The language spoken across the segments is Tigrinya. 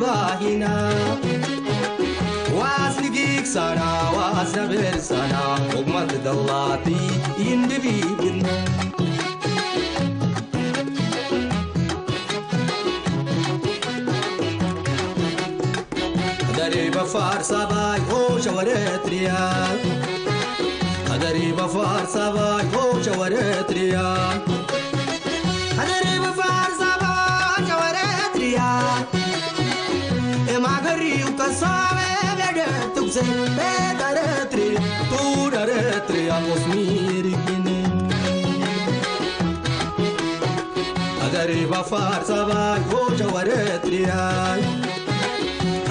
ባህና ዋስ ንጊግሳና ዋስ ነበርሳና ቁግማት ደላቲ ይንድቢብን ደሪበ ፋርሳባይ ኦ ሸወረትርያ ደሪበ ፋርሳባይ ኦ ሸወረትርያ ደሪበ ፋርሳባይ ሸወረትርያ ኤማገሪው ከሳበ በደ ትጉዘ በደረትርያ ቱረረትርያ ኦስሚሪግን Adari bafar sabai hoja waretriya.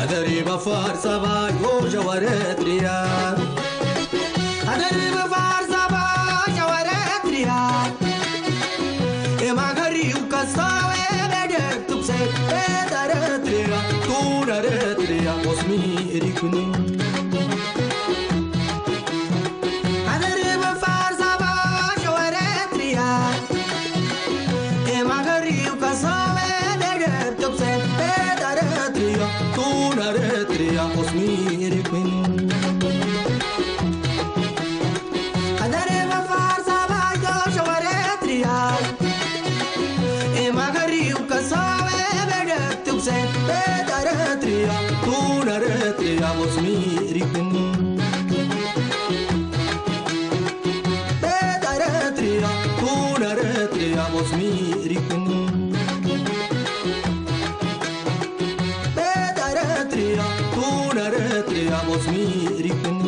Adari bafar sabai hoja waretriya. Adari bafar sabai hoja waretriya. Emagari ukasawe bede tukse bedaretriya. Tunaretriya osmi irikuni. Adari bafar sabai hoja waretriya. Emagariu kasawe dere tupse bedaretria tunaretria osmiri quin. Adare bafar sabai do shawaretria. Emagariu kasawe dere tupse bedaretria tunaretria osmiri quin. Bedaretria tunaretria osmiri quin. Bedaretria tunaretria osmiri quin.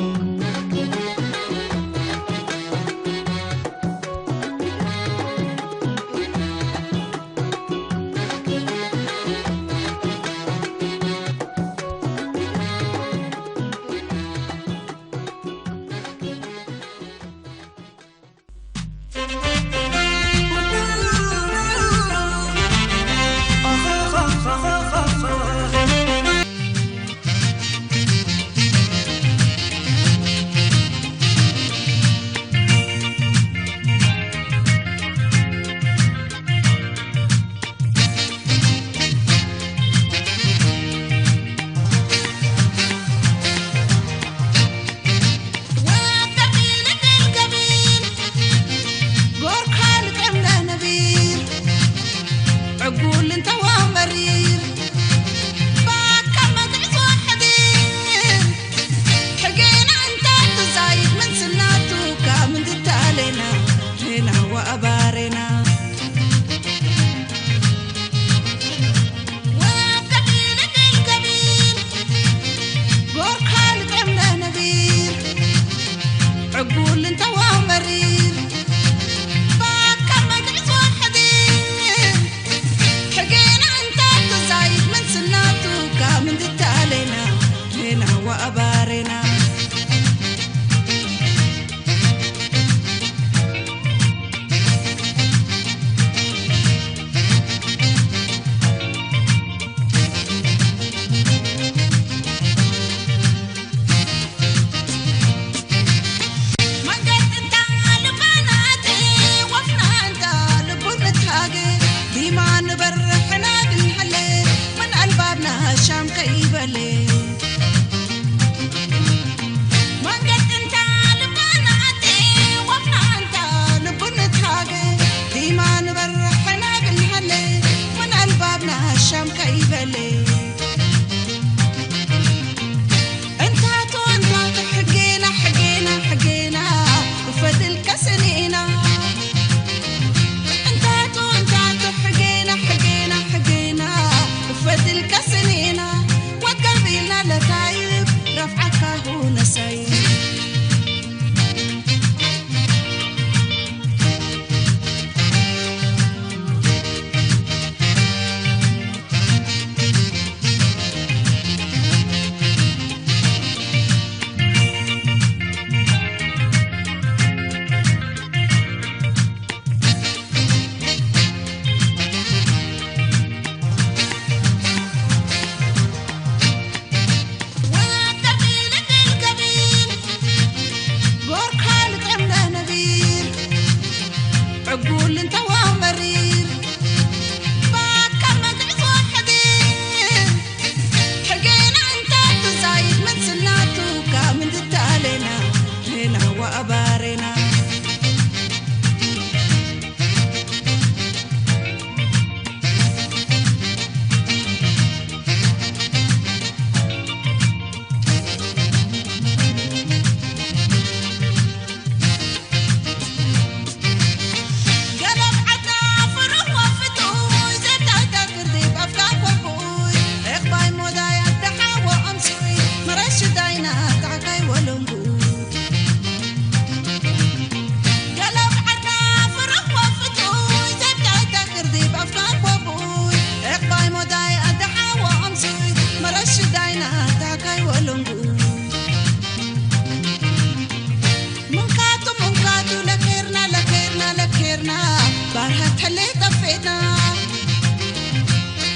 ተሌ ጠፌና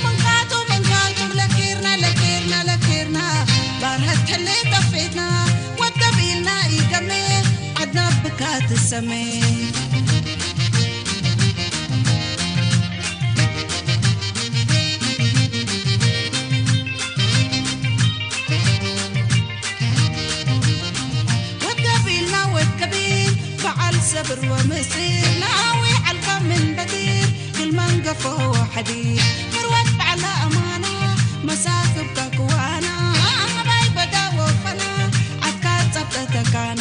መንካቱ መንካቱ ለኪርና ለኪርና ለኪርና ባርሀት ተሌ ጠፌና ወደብ ኢልና ይገሜ ዓድና ብካ ትሰሜ ወከቢልና ወከቢል በዓል ሰብር ወምስል ናዊ ዓልካ ምን በቲር ግልማን ገፎ ወሓዲ ምርወት ባዕላ ኣማና መሳክብካ ክዋና ኣባይ በዳ ወፈና ዓድካ ጸብጠተካና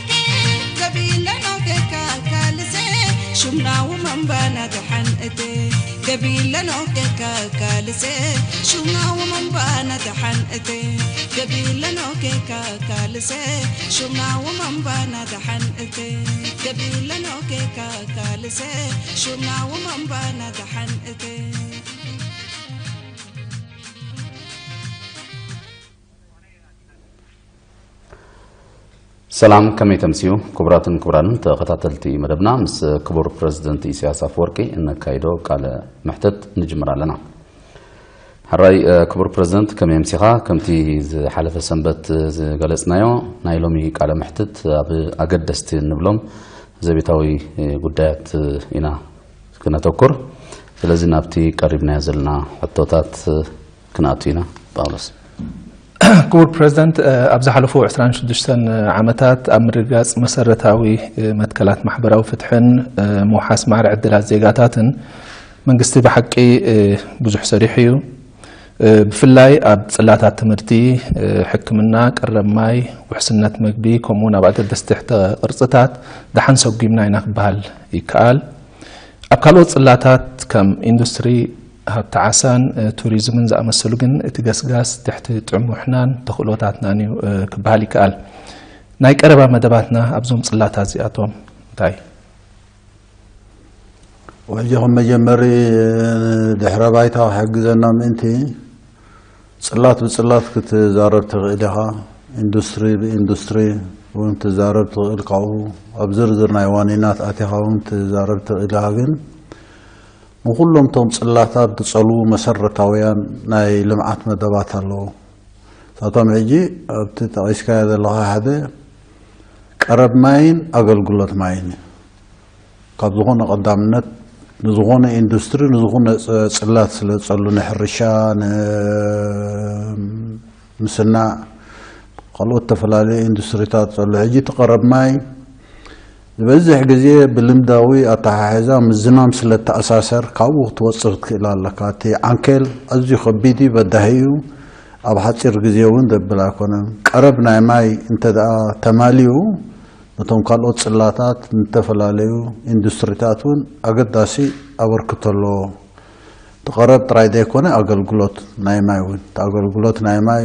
ገቢለኖ ኬካ ካልሴ ሹምናው መንባና ተሓንእቴ ገቢለኖ ኬካ ካልሴ ሹምናው መንባና ተሓንእቴ ገቢለኖ ኬካ ካልሴ ሹምናው መንባና ተሓንእቴ ገቢለኖ ኬካ ካልሴ ሹምናው መንባና ተሓንእቴ ሰላም፣ ከመይ ተምስዩ? ክቡራትን ክቡራንን ተኸታተልቲ መደብና፣ ምስ ክቡር ፕረዚደንት ኢሳያስ ኣፈወርቂ እነካይዶ ቃለ መሕትት ንጅምር ኣለና። ሕራይ፣ እ፣ ክቡር ፕረዚደንት፣ ከመይ ኣምሲኻ? ከምቲ ዝሓለፈ ሰንበት ዝገለጽናዮ፣ ናይ ሎሚ ቃለ መሕትት ኣብ ኣገደስቲ እንብሎም ዘቤታዊ፣ እ፣ ጉዳያት፣ እ፣ ኢና ክነተኩር። ስለዚ ናብቲ ቀሪብናዮ ዘለና ሕቶታት፣ እ፣ ክንኣቱ ኢና። ጳውሎስ። ክቡር ፕረዚደንት፣ ኣብ ዝሓለፉ ዕስራን ሽዱሽተን ዓመታት ኣብ ምርግጋጽ መሰረታዊ መትከላት ማሕበራዊ ፍትሕን ምውሓስ ማዕረ ዕድላት ዜጋታትን መንግስቲ ብሓቂ ብዙሕ ሰሪሑ እዩ። ብፍላይ ኣብ ጽላታት ትምህርቲ፣ ሕክምና፣ ቀረብ ማይ፣ ውሕስነት መግቢ፣ ከምኡውን ኣብ ኣገደስቲ ትሕተ ቅርጽታት ደሓን ሰጒምና ኢና ክበሃል ይከኣል። ኣብ ካልኦት ጽላታት ከም ኢንዱስትሪ፣ ሃብቲ ዓሳን ቱሪዝምን ዝኣመሰሉ ግን እቲ ገስጋስ ትሕቲ ጥዕም ውሕናን ተኽእሎታትናን እዩ ክበሃል ይከኣል። ናይ ቀረባ መደባትና ኣብዞም ጽላታት እዚኣቶም እንታይ? ሕጂ ከም መጀመሪ ድሕረ ባይታ ክሕግዘና ምእንቲ ጽላት ብጽላት ክትዛረብ ትኽእል ኢኻ። ኢንዱስትሪ ብኢንዱስትሪ እውን ትዛረብ ትኽእል። ካብኡ ኣብ ዝርዝር ናይ ዋኒናት ኣቲኻ እውን ትዛረብ ትኽእል ኢኻ። ግን ንኹሎም እቶም ጽላታት ዝጸልዉ መሰረታውያን ናይ ልምዓት መደባት ኣለዉ። እሳቶም ሕጂ ኣብቲ ጠቒስካዮ ዘለኻ ሓደ ቀረብ ማይን ኣገልግሎት ማይን እዩ። ካብ ዝኾነ ቀዳምነት ንዝኾነ ኢንዱስትሪ ንዝኾነ ጽላት ስለ ዝጸሉ ንሕርሻ ንምስናዕ ካልኦት ዝተፈላለዩ ኢንዱስትሪታት ጸሉ ሕጂ እቲ ቀረብ ማይ ዝበዝሕ ግዜ ብልምዳዊ ኣተሓሕዛ ምስ ዝናም ስለ ተኣሳሰር ካብኡ ክትወጽእ ክትክእል ኣለካ። እቲ ዓንኬል ኣዝዩ ከቢድ እዩ፣ በዳሂ እዩ። ኣብ ሓጺር ግዜ እውን ዘብል ኣይኮነን። ቀረብ ናይ ማይ እንተ ደኣ ተማልዩ ነቶም ካልኦት ጽላታት ንተፈላለዩ ኢንዱስትሪታት እውን ኣገዳሲ ኣበርክቶ ኣለዎ። እቲ ቀረብ ጥራይ ዘይኮነ ኣገልግሎት ናይ ማይ እውን እቲ ኣገልግሎት ናይ ማይ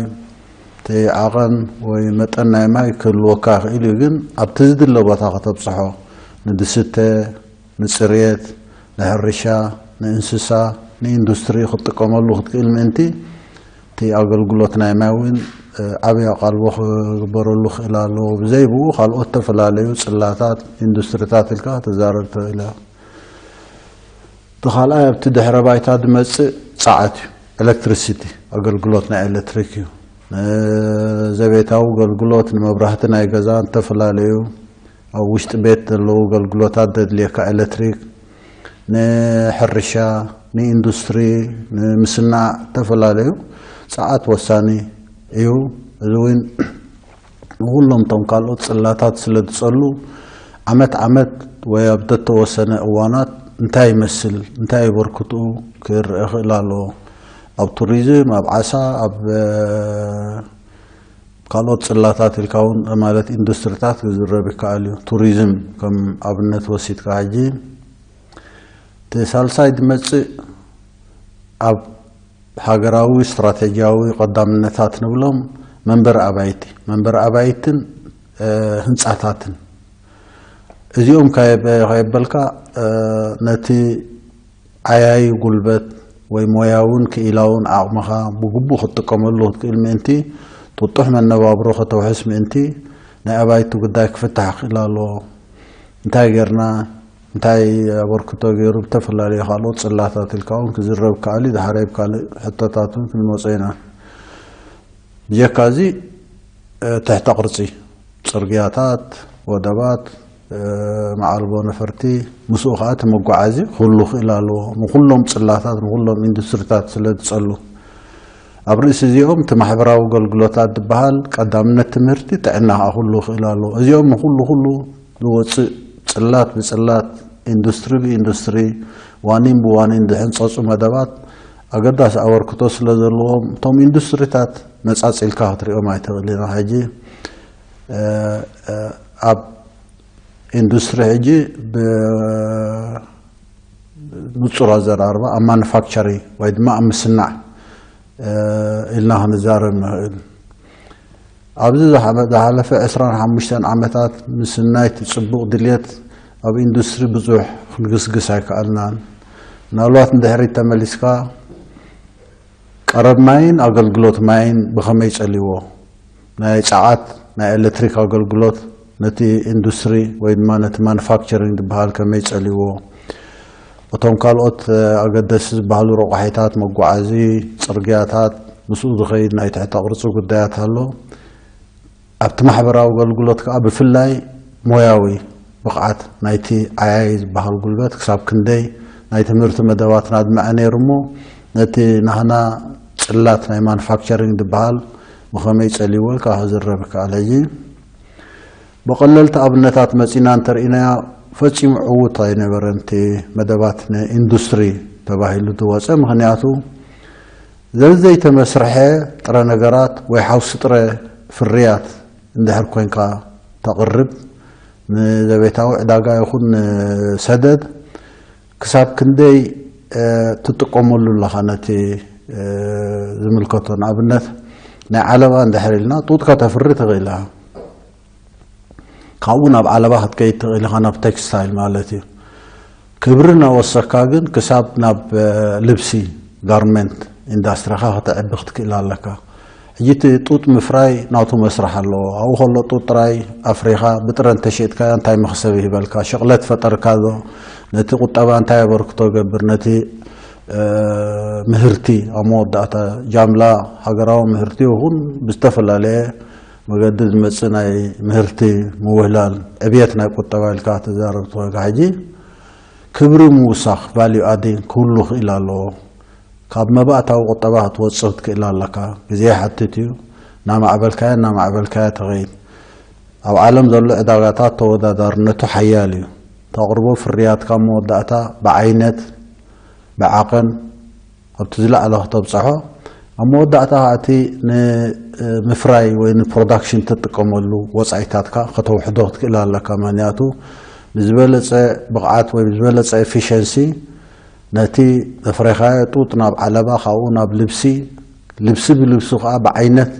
እቲ ዓቐን ወይ መጠን ናይ ማይ ክህልወካ ይኽእል እዩ፣ ግን ኣብቲ ዝድለ ቦታ ከተብፅሖ ንድስተ፣ ንፅርየት፣ ንሕርሻ፣ ንእንስሳ፣ ንኢንዱስትሪ ክትጥቀመሉ ክትክእል ምእንቲ እቲ ኣገልግሎት ናይ ማይ እውን ዓብይ ኣቓልቦ ክግበረሉ ክኽእል ኣለዎ። ብዘይ ብኡ ካልኦት ዝተፈላለዩ ፅላታት ኢንዱስትሪታት ኢልካ ክትዛረብ ትኽእል ኢኻ። እቲ ካልኣይ ኣብቲ ድሕረ ባይታ ዝመፅእ ፀዓት እዩ፣ ኤሌክትሪሲቲ፣ ኣገልግሎት ናይ ኤሌክትሪክ እዩ። ንዘቤታዊ ኣገልግሎት፣ ንመብራህቲ ናይ ገዛ፣ ዝተፈላለዩ ኣብ ውሽጢ ቤት ዘለዉ ኣገልግሎታት ዘድልየካ ኤሌክትሪክ፣ ንሕርሻ፣ ንኢንዱስትሪ፣ ንምስናዕ ዝተፈላለዩ ፀዓት ወሳኒ እዩ። እዚ እውን ንኹሎም እቶም ካልኦት ፅላታት ስለ ዝፀሉ ዓመት ዓመት ወይ ኣብ ዘተወሰነ እዋናት እንታይ ይመስል፣ እንታይ የበርክትኡ ክርአ ክእል ኣለዎ። ኣብ ቱሪዝም፣ ኣብ ዓሳ፣ ኣብ ካልኦት ፅላታት ኢልካ እውን ማለት ኢንዱስትሪታት ክዝረብ ይከኣል እዩ። ቱሪዝም ከም ኣብነት ወሲድካ ሕጂ እቲ ሳልሳይ ዝመጽእ ኣብ ሃገራዊ ስትራቴጂያዊ ቀዳምነታት ንብሎም መንበሪ ኣባይቲ መንበሪ ኣባይትን ህንፃታትን እዚኦም ከየበልካ ነቲ ዓያዩ ጉልበት ወይ ሞያውን ክኢላውን ዓቕምኻ ብግቡእ ክትጥቀመሉ ክትክእል ምእንቲ ጥጡሕ መነባብሮ ከተውሕስ ምእንቲ ናይ ኣባይቲ ጉዳይ ክፍታሕ ክእል ኣለዎ። እንታይ ጌርና እንታይ ኣበርክቶ ገይሩ ብተፈላለዩ ካልኦት ጽላታት ኢልካ እውን ክዝረብ ከኣል እዩ። ድሓረይ ብካልእ ሕቶታት እውን ክንመጾ ኢና። ብጀካ እዚ ትሕተ ቅርጺ ጽርግያታት፣ ወደባት፣ መዓልቦ ነፈርቲ ምስኡ ከዓ እቲ መጓዓዚ ክህሉ ክእል ኣለዎ። ንኩሎም ጽላታት ንኩሎም ኢንዱስትሪታት ስለ ዝጸሉ ኣብ ርእሲ እዚኦም እቲ ማሕበራዊ ኣገልግሎታት ዝበሃል ቀዳምነት ትምህርቲ ጥዕና ከዓ ክህሉ ክእል ኣለዎ። እዚኦም ንኩሉ ኩሉ ዝወፅእ ጽላት ብጽላት ኢንዱስትሪ ብኢንዱስትሪ ዋኒን ብዋኒን ዝሕንፀፁ መደባት ኣገዳሲ ኣበርክቶ ስለ ዘለዎም እቶም ኢንዱስትሪታት ነፃፂልካ ክትሪኦም ኣይትኽእል ኢና። ሕጂ ኣብ ኢንዱስትሪ ሕጂ ብንጹር ኣዘራርባ ኣብ ማኑፋክቸሪ ወይ ድማ ኣብ ምስናዕ ኢልና ክንዛረብ ንኽእል። ኣብዚ ዝሓለፈ ዕስራን ሓሙሽተን ዓመታት ምስናይ እቲ ጽቡቕ ድልየት ኣብ ኢንዱስትሪ ብዙሕ ክንግስግስ ኣይከኣልናን። ምናልባት ንድሕሪት ተመሊስካ ቀረብ ማይን ኣገልግሎት ማይን ብኸመይ ጸልይዎ? ናይ ጸዓት፣ ናይ ኤሌክትሪክ ኣገልግሎት ነቲ ኢንዱስትሪ ወይ ድማ ነቲ ማኑፋክቸሪንግ ዝበሃል ከመይ ጸልይዎ? እቶም ካልኦት ኣገደሲ ዝበሃሉ ረቋሒታት፣ መጓዓዚ፣ ጽርግያታት፣ ምስኡ ዝኸይድ ናይ ትሕተ ቅርጺ ጉዳያት ኣሎ። ኣብቲ ማሕበራዊ ኣገልግሎት ከኣ ብፍላይ ሞያዊ ብቕዓት ናይቲ ዓያዪ ዝበሃል ጉልበት ክሳብ ክንደይ ናይ ትምህርቲ መደባትና ኣድመዐ ነይሩ እሞ ነቲ ናህና ጽላት ናይ ማኑፋክቸሪንግ ዝበሃል ብኸመይ ጸልይዎ ኢልካ ክዝረብ ይከኣል። ሕጂ ብቐለልቲ ኣብነታት መጺና እንተርኢናዮ ፈጺሙ ዕዉት ኣይነበረን እቲ መደባት ንኢንዱስትሪ ተባሂሉ ዝወጸ። ምኽንያቱ ዘዘይተመስርሐ ጥረ ነገራት ወይ ሓውሲ ጥረ ፍርያት እንድሕር ኮይንካ ተቕርብ ንዘቤታዊ ዕዳጋ ይኹን ንሰደድ ክሳብ ክንደይ ትጥቀመሉ ኣለኻ ነቲ ዝምልከቶ። ንኣብነት ናይ ዓለባ እንድሕር ኢልና ጡጥ ከተፍሪ ትኽእል ኢኻ። ካብኡ ናብ ዓለባ ክትከይድ ትኽእል ኢኻ ናብ ቴክስታይል ማለት እዩ። ክብሪ እናወሰካ ግን ክሳብ ናብ ልብሲ ጋርመንት ኢንዳስትሪኻ ከተዕቢ ክትክእል ኣለካ። ሕጂ እቲ ጡጥ ምፍራይ ናቱ መስርሕ ኣለዎ። ኣብኡ ከሎ ጡጥ ጥራይ ኣፍሪኻ ብጥረ እንተሸጥካዮ እንታይ መኽሰብ ይህበልካ? ሽቕለት ፈጠርካ ዶ? ነቲ ቁጠባ እንታይ ኣበርክቶ ገብር? ነቲ ምህርቲ ኣብ መወዳእታ ጃምላ ሃገራዊ ምህርቲ ይኹን ብዝተፈላለየ መገዲ ዝመጽእ ናይ ምህርቲ ምውህላል ዕብየት ናይ ቁጠባ ኢልካ ትዛረብ ትኾንካ። ሕጂ ክብሪ ምውሳኽ ቫልዩ ኣዲንግ ክህሉ ክእል ኣለዎ። ካብ መባእታዊ ቁጠባ ክትወጽእ ክትክእል ኣለካ። ግዜ ይሓትት እዩ። እናማዕበልካዮ እናማዕበልካዮ ትኸይድ። ኣብ ዓለም ዘሎ ዕዳጋታት ተወዳዳርነቱ ሓያል እዩ። ተቕርቦ ፍርያትካ መወዳእታ ብዓይነት ብዓቐን ኣብቲ ዝለዓለ ከተብፅሖ ኣብ መወዳእታ እቲ ንምፍራይ ወይ ንፕሮዳክሽን ተጥቀመሉ ወፃኢታትካ ከተውሕዶ ክትክእል ኣለካ። ምክንያቱ ብዝበለፀ ብቕዓት ወይ ብዝበለፀ ኤፊሽንሲ ነቲ ዘፍረኻዮ ጡጥ ናብ ዓለባ ካብኡ ናብ ልብሲ ልብሲ ብልብሱ ከዓ ብዓይነት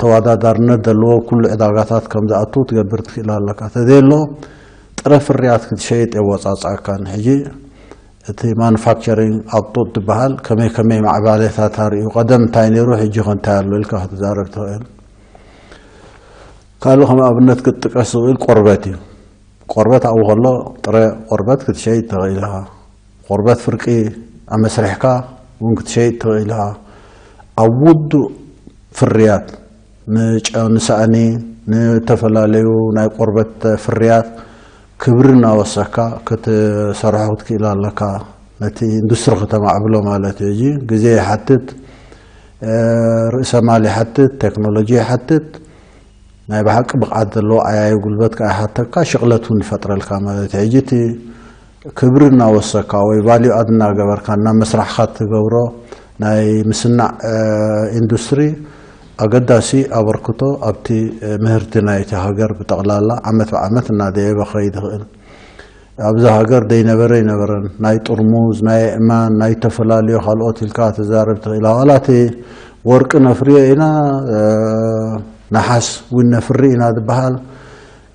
ተወዳዳርነት ዘለዎ ኩሉ ዕዳጋታት ከም ዝኣቱ ትገብር ትክእል ኣለካ። ተዘየሎ ጥረ ፍርያት ክትሸይጥ የወፃፅኣካን። ሕጂ እቲ ማኑፋክቸሪንግ ኣብ ጡጥ ዝበሃል ከመይ ከመይ ማዕባለታት ኣርእዩ ቀደም እንታይ ነይሩ ሕጂ ከ እንታይ ኣሎ ኢልካ ክትዛረብ ትኽእል። ካልእ ከም ኣብነት ክትጥቀስ ዝኽእል ቆርበት እዩ። ቆርበት ኣብኡ ከሎ ጥረ ቆርበት ክትሸይጥ ትኽእል ኢኻ። ቆርበት ፍርቂ ኣመስሪሕካ እውን ክትሸይጥ ትኽእል ኢኻ። ኣብ ውዱእ ፍርያት ንሳእኒ ንተፈላለዩ ናይ ቆርበት ፍርያት ክብሪ እናወሰካ ክትሰርሖ ክትክእል ኣለካ። ነቲ ኢንዱስትሪ ከተማዕብሎ ማለት እዩ። እዚ ግዜ ይሓትት፣ ርእሰ ማል ይሓትት፣ ቴክኖሎጂ ይሓትት። ናይ ብሓቂ ብቕዓት ዘለዎ ዓያዩ ጉልበት ከዓ ይሓተካ፣ ሽቕለት እውን ይፈጥረልካ ማለት እዩ። ሕጂ እቲ ክብሪ እናወሰካ ወይ ቫልዩ ኣድ እናገበርካ እናመስራሕካ እትገብሮ ናይ ምስናዕ ኢንዱስትሪ ኣገዳሲ ኣበርክቶ ኣብቲ ምህርቲ ናይቲ ሃገር ብጠቕላላ ዓመት ብዓመት እናደየበ ክኸይድ ይኽእል። ኣብዛ ሃገር ዘይነበረ ኣይነበረን። ናይ ጥርሙዝ፣ ናይ ኣእማን፣ ናይ ዝተፈላለዩ ካልኦት ኢልካ ትዛረብ ትኽእል። ዋላ እቲ ወርቂ ነፍርዮ ኢና፣ ነሓስ እውን ነፍሪ ኢና ዝበሃል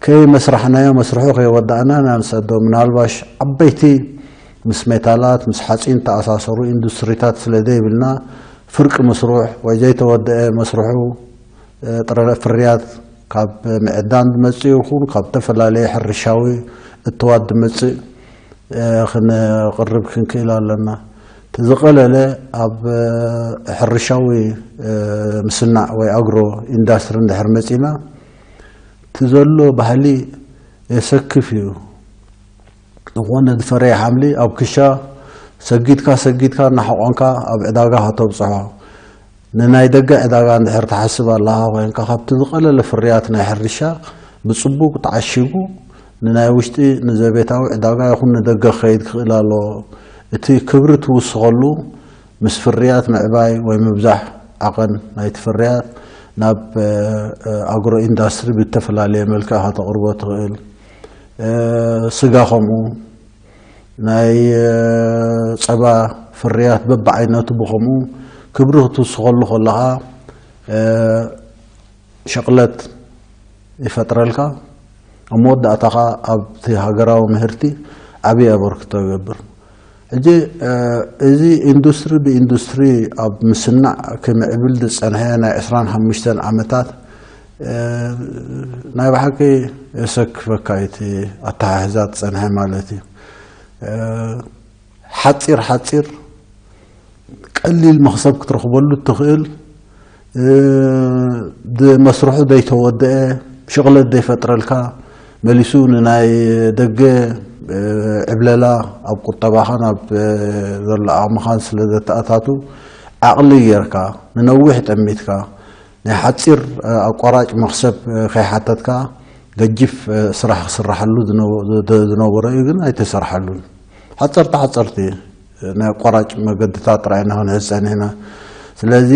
ከይመስራሕናዮ፣ መስርሑ ከይወዳእና ኢና ንሰዶ። ምናልባሽ ዓበይቲ ምስ ሜታላት፣ ምስ ሓፂን ተኣሳሰሩ ኢንዱስትሪታት ስለ ዘይብልና፣ ፍርቂ ምስሩሕ ወይ ዘይተወደአ መስርሑ፣ ጥረ ፍርያት ካብ ምዕዳን ዝመጽእ ይኹን ካብ ዝተፈላለየ ሕርሻዊ እትዋት ዝመጽእ ክነቕርብ ክንክእል ኣለና። እቲ ዝቐለለ ኣብ ሕርሻዊ ምስናዕ ወይ ኣግሮ ኢንዳስትሪ እንድሕር መጺና፣ እቲ ዘሎ ባህሊ የሰክፍ እዩ። ዝኾነ ዝፈረየ ሓምሊ ኣብ ክሻ ሰጊድካ ሰጊድካ እናሓቖንካ ኣብ ዕዳጋ ከተብፅሖ። ንናይ ደገ ዕዳጋ እንድሕር ትሓስብ ኣለኻ ኮይንካ፣ ካብቲ ዝቐለለ ፍርያት ናይ ሕርሻ ብፅቡቅ ተዓሺጉ ንናይ ውሽጢ ንዘቤታዊ ዕዳጋ ይኹን ንደገ ክኸይድ ክኽእል ኣለዎ። እቲ ክብሪ ትውስኸሉ ምስ ፍርያት ምዕባይ ወይ ምብዛሕ ዓቐን ናይቲ ፍርያት ናብ ኣግሮ ኢንዳስትሪ ብተፈላለየ መልክዕ ከተቕርቦ ትኽእል። ስጋ ከምኡ፣ ናይ ጸባ ፍርያት በብዓይነቱ ብኸምኡ ክብሪ ክትውስኸሉ ከለኻ ሸቕለት ይፈጥረልካ። ኣብ መወዳእታ ኸኣ ኣብቲ ሃገራዊ ምህርቲ ዓብዪ ኣበርክቶ ይገብር። ሕጂ እዚ ኢንዱስትሪ ብኢንዱስትሪ ኣብ ምስናዕ ክምዕብል ዝጸንሐ ናይ ዕስራን ሓሙሽተን ዓመታት ናይ ብሓቂ የሰክፈካ እቲ ኣተሓሕዛ ዝጸንሐ ማለት እዩ። ሓጺር ሓጺር ቀሊል መኽሰብ ክትረኽበሉ እትኽእል፣ መስርሑ ዘይተወደአ ሽቕለት ዘይፈጥረልካ፣ መሊሱ ንናይ ደገ ዕብለላ ኣብ ቁጠባኻን ኣብ ዘሎ ዓቕምኻን ስለ ዘተኣታቱ፣ ዓቕሊ ጌርካ ንነዊሕ ጠሚትካ ናይ ሓጺር ኣቋራጭ መኽሰብ ከይሓተትካ ገጂፍ ስራሕ ክስራሓሉ ዝነበሮ እዩ፣ ግን ኣይተሰርሓሉን። ሓጸርቲ ሓጸርቲ ናይ ኣቋራጭ መገድታት ጥራይ ኢና ክንሕዝ ጸኒሕና። ስለዚ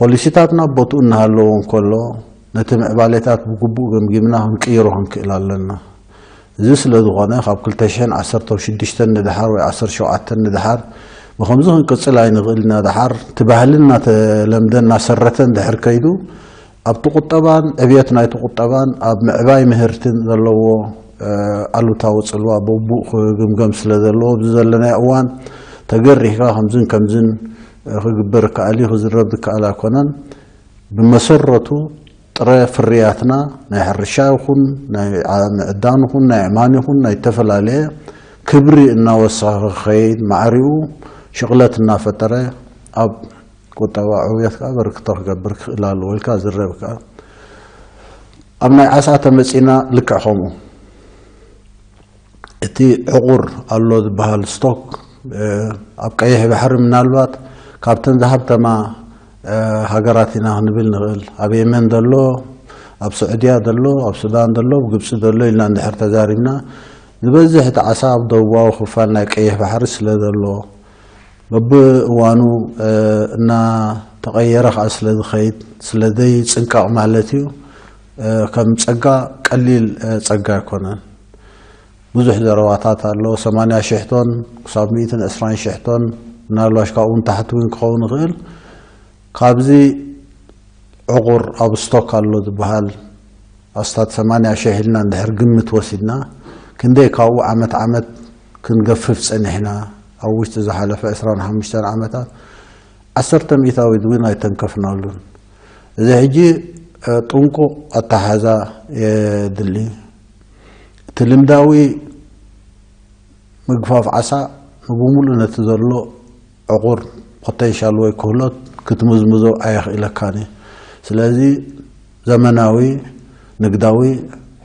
ፖሊሲታትና ቦትኡ እናሃለዎ እንከሎ፣ ነቲ ምዕባሌታት ብግቡእ ገምጊምና ክንቅይሮ ክንክእል ኣለና። እዚ ስለ ዝኾነ፣ ካብ ክልተ ሽሕን ዓሰርተ ሽዱሽተን ንደሓር ወይ ዓሰርተ ሸውዓተን ንደሓር ብኸምዚ ክንቅጽል ኣይንኽእል ኢና። ደሓር እቲ ባህሊ እናተለምደ እናሰረተ እንድሕር ከይዱ፣ ኣብቲ ቁጠባን ዕብየት ናይቲ ቁጠባን ኣብ ምዕባይ ምህርትን ዘለዎ ኣሉታዊ ጽልዋ ብግቡእ ክግምገም ስለ ዘለዎ፣ ኣብዚ ዘለናዮ እዋን ተገሪህካ ከምዝን ከምዝን ክግበር ይከኣል እዩ፣ ክዝረብ ዝከኣል ኣይኮነን። ብመሰረቱ ጥረ ፍርያትና ናይ ሕርሻ ይኹን ናይ ምዕዳን ይኹን ናይ ኣእማን ይኹን ናይ ዝተፈላለየ ክብሪ እናወሰኸ ክኸይድ፣ ማዕሪኡ ሽቕለት እናፈጠረ ኣብ ቁጠባ ዕውየት ከኣ በርክቶ ክገብር ክኽእል ኣለዎ ኢልካ ዝረብ ከኣ ኣብ ናይ ዓሳ ተመጺና ልክዕ ከምኡ እቲ ዕቑር ኣሎ ዝበሃል ስቶክ ኣብ ቀይሕ ባሕሪ ምናልባት ካብተን ዝሃብተማ ሃገራት ኢና ክንብል ንኽእል። ኣብ የመን ዘሎ፣ ኣብ ስዑድያ ዘሎ፣ ኣብ ሱዳን ዘሎ፣ ኣብ ግብጺ ዘሎ ኢልና እንድሕር ተዛሪብና ዝበዝሕ እቲ ዓሳ ኣብ ደቡባዊ ክፋል ናይ ቀይሕ ባሕሪ ስለ ዘሎ በብእዋኑ እናተቐየረ ከዓ ስለ ዝኸይድ ስለ ዘይፅንቀቕ ማለት እዩ። ከም ፀጋ ቀሊል ፀጋ ኣይኮነን። ብዙሕ ዘረባታት ኣሎ። ሰማንያ ሽሕ ቶን ክሳብ ሚእትን ዕስራን ሽሕ ቶን ምናልባሽ ካብኡ ንታሕቲ እውን ክኸውን ይኽእል። ካብዚ ዕቑር ኣብ ስቶክ ኣሎ ዝበሃል ኣስታት ሰማንያ ሽሕ ኢልና እንድሕር ግምት ወሲድና ክንደይ ካብኡ ዓመት ዓመት ክንገፍፍ ጸኒሕና? ኣብ ውሽጢ ዝሓለፈ ዕስራን ሓሙሽተን ዓመታት ዓሰርተ ሚእታዊት እውን ኣይተንከፍናሉን። እዚ ሕጂ ጥንቁቕ ኣተሓዛ የድሊ። እቲ ልምዳዊ ምግፋፍ ዓሳ ንብሙሉእ ነቲ ዘሎ ዕቑር ፖቴንሻል ወይ ክህሎት ክትምዝምዞ ኣየኽእለካን እዩ። ስለዚ ዘመናዊ ንግዳዊ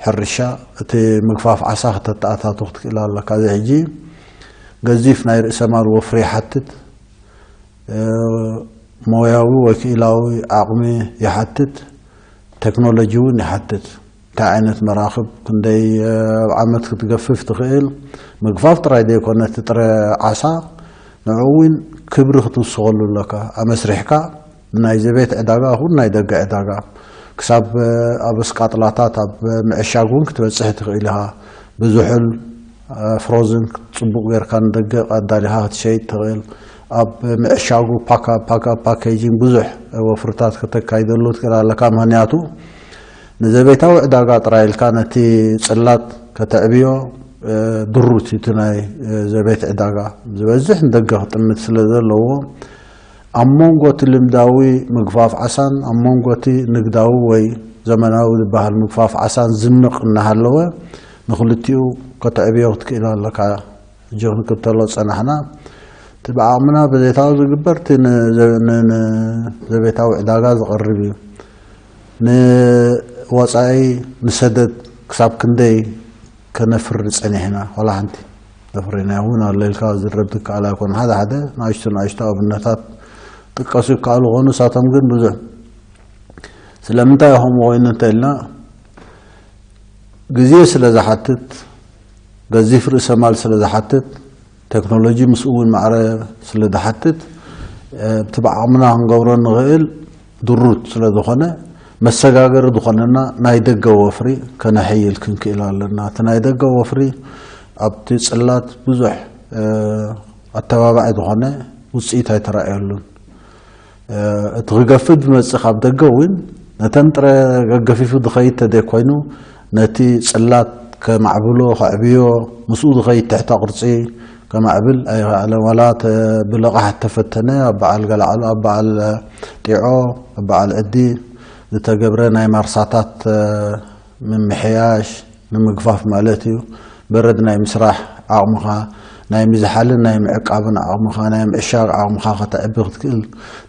ሕርሻ እቲ ምግፋፍ ዓሳ ከተተኣታቱ ክትክእል ኣለካ። እዚ ሕጂ ገዚፍ ናይ ርእሰ ማል ወፍሪ ይሓትት፣ ሞያዊ ወይ ክኢላዊ ዓቕሚ ይሓትት፣ ቴክኖሎጂ እውን ይሓትት። እንታይ ዓይነት መራኽብ ክንደይ ኣብ ዓመት ክትገፍፍ ትኽእል? ምግፋፍ ጥራይ ዘይኮነ እቲ ጥረ ዓሳ ንዕኡ እውን ክብሪ ክትውስኸሉ ኣለካ። ኣመስሪሕካ ንናይ ዘቤት ዕዳጋ ይኹን ናይ ደገ ዕዳጋ ክሳብ ኣብ እስቃጥላታት ኣብ ምዕሻግ እውን ክትበጽሕ ትኽእል ኢኻ። ብዝሑል ፍሮዝን ጽቡቕ ጌርካ ንደገ ኣዳሊኻ ክትሸይጥ ትኽእል። ኣብ ምዕሻጉ ፓካ ፓካ ፓኬጂንግ ብዙሕ ወፍርታት ከተካይደሉ ትኽእል ኣለካ። ምኽንያቱ ንዘቤታዊ ዕዳጋ ጥራይ ኢልካ ነቲ ጽላት ከተዕብዮ ድሩት እቲ ናይ ዘቤት ዕዳጋ ዝበዝሕ ንደገ ክጥምት ስለ ዘለዎ ኣብ መንጎ እቲ ልምዳዊ ምግፋፍ ዓሳን ኣብ መንጎ እቲ ንግዳዊ ወይ ዘመናዊ ዝበሃል ምግፋፍ ዓሳን ዝንቕ እናሃለወ ንክልቲኡ ከተዕብዮ ክትክእል ኣለካ። ሕጂ ክንክተሎ ዝጸናሕና እቲ ብዓቕምና ብዘይታዊ ዝግበር እቲ ንዘ- ን- ንዘቤታዊ ዕዳጋ ዝቐርብ እዩ። ንወጻኢ ንሰደድ ክሳብ ክንደይ ከነፍሪ ጸኒሕና? ዋላ ሓንቲ ነፍሪና እውን ኣሎ ኢልካ ዝረብ ትከኣል ኣይኮነ። ሓደ ሓደ ንኣሽቱ ንኣሽቱ ኣብነታት ጥቀሱ ይከኣሉ ኾኑ፣ ንሳቶም ግን ብዙሕ። ስለምንታይ ከምኡ ኮይኑ እንተኢልና ግዜ ስለ ዝሓትት፣ ገዚፍ ርእሰ ማል ስለ ዝሓትት፣ ቴክኖሎጂ ምስኡ እውን ማዕረ ስለ ዝሓትት፣ እቲ ብዓቕምና ክንገብሮ ንኽእል ድሩት ስለ ዝኾነ፣ መሰጋገሪ ዝኾነና ናይ ደገ ወፍሪ ከነሐይል ክንክእል ኣለና። እቲ ናይ ደገ ወፍሪ ኣብቲ ጽላት ብዙሕ ኣተባባዒ ዝኾነ ውፅኢት ኣይተራእየሉን። እቲ ክገፍድ ዝመጽእ ካብ ደገ እውን ነተን ጥረ ገገፊፉ ዝኸይድ ተደይ ኮይኑ ነቲ ጽላት ከማዕብሎ ከዕብዮ ምስኡ ዝኸይድ ትሕተ ቅርጺ ከማዕብል ኣይኸኣለን። ዋላ ብለቓሕ ተፈተነ ኣብ በዓል ገላዕሉ ኣብ በዓል ጢዖ ኣብ በዓል ዕዲ ዝተገብረ ናይ ማርሳታት ምምሕያሽ ንምግፋፍ ማለት እዩ። በረድ ናይ ምስራሕ ዓቕምኻ ናይ ምዝሓልን ናይ ምዕቃብን ዓቕምኻ ናይ ምዕሻግ ዓቕምኻ ከተዕቢ ክትክእል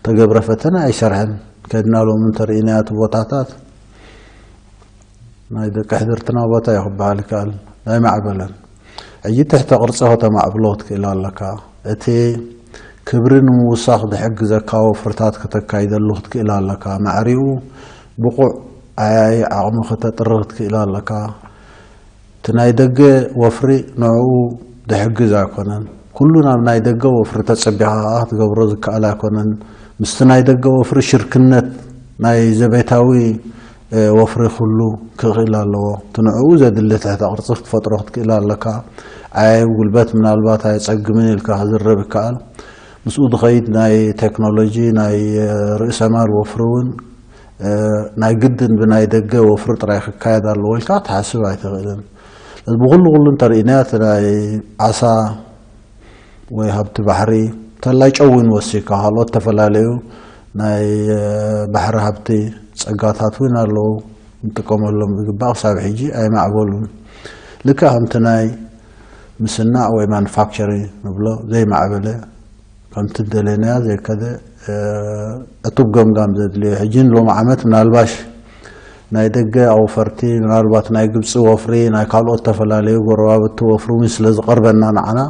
ተገብረ ፈተነ ኣይሰርሐን። ከድና ሎም እንተርእናዮ እቲ ቦታታት ናይ ደቂ ሕድርትና ቦታ እዩ ክበሃል ይከኣል ኣይማዕበለን። ሕጂ ትሕተ ቅርፂ ከተማዕብሎ ክትክእል ኣለካ። እቲ ክብሪ ንምውሳኽ ዝሕግዘካ ወፍርታት ከተካይደሉ ክትክእል ኣለካ። ማዕሪኡ ብቑዕ ዓያዪ ዓቕሚ ከተጥሪ ክትክእል ኣለካ። እቲ ናይ ደገ ወፍሪ ንዕኡ ዝሕግዝ ኣይኮነን። ኩሉ ናብ ናይ ደገ ወፍሪ ተጸቢኻ ከኣ ክትገብሮ ዝከኣል ኣይኮነን። ምስቲ ናይ ደገ ወፍሪ ሽርክነት ናይ ዘቤታዊ ወፍሪ ኩሉ ክኽእል ኣለዎ። እቲ ንዕኡ ዘድሊ ትሕተ ቅርጺ ክትፈጥሮ ክትክእል ኣለካ። ዓያዩ ጉልበት ምናልባት ኣየጸግምን ኢልካ ክዝረብ ይከኣል። ምስኡ ዝኸይድ ናይ ቴክኖሎጂ ናይ ርእሰ ማል ወፍሪ እውን ናይ ግድን ብናይ ደገ ወፍሪ ጥራይ ክካየድ ኣለዎ ኢልካ ክትሓስብ ኣይትኽእልን። ስለዚ ብኹሉ ኩሉ እንተርኢናዮ እቲ ናይ ዓሳ ወይ ሃብቲ ባሕሪ እንተላይ ጨው እውን ወሲካ ካልኦት ዝተፈላለዩ ናይ ባሕሪ ሃብቲ ጸጋታት እውን ኣለዉ። ንጥቀመሎም ዝግባእ ክሳብ ሕጂ ኣይማዕበሉን። ልክዕ ከምቲ ናይ ምስናዕ ወይ ማኑፋክቸሪንግ ንብሎ ዘይማዕበለ ከምቲ ደለናያ ዘይከደ ዕቱብ ገምጋም ዘድልዮ ሕጂ ንሎሚ ዓመት ምናልባሽ ናይ ደገ ኣውፈርቲ ምናልባት ናይ ግብፂ ወፍሪ ናይ ካልኦት ተፈላለዩ ጎረባብቲ ወፍሪ እውን ስለ ዝቐርበና ንዓና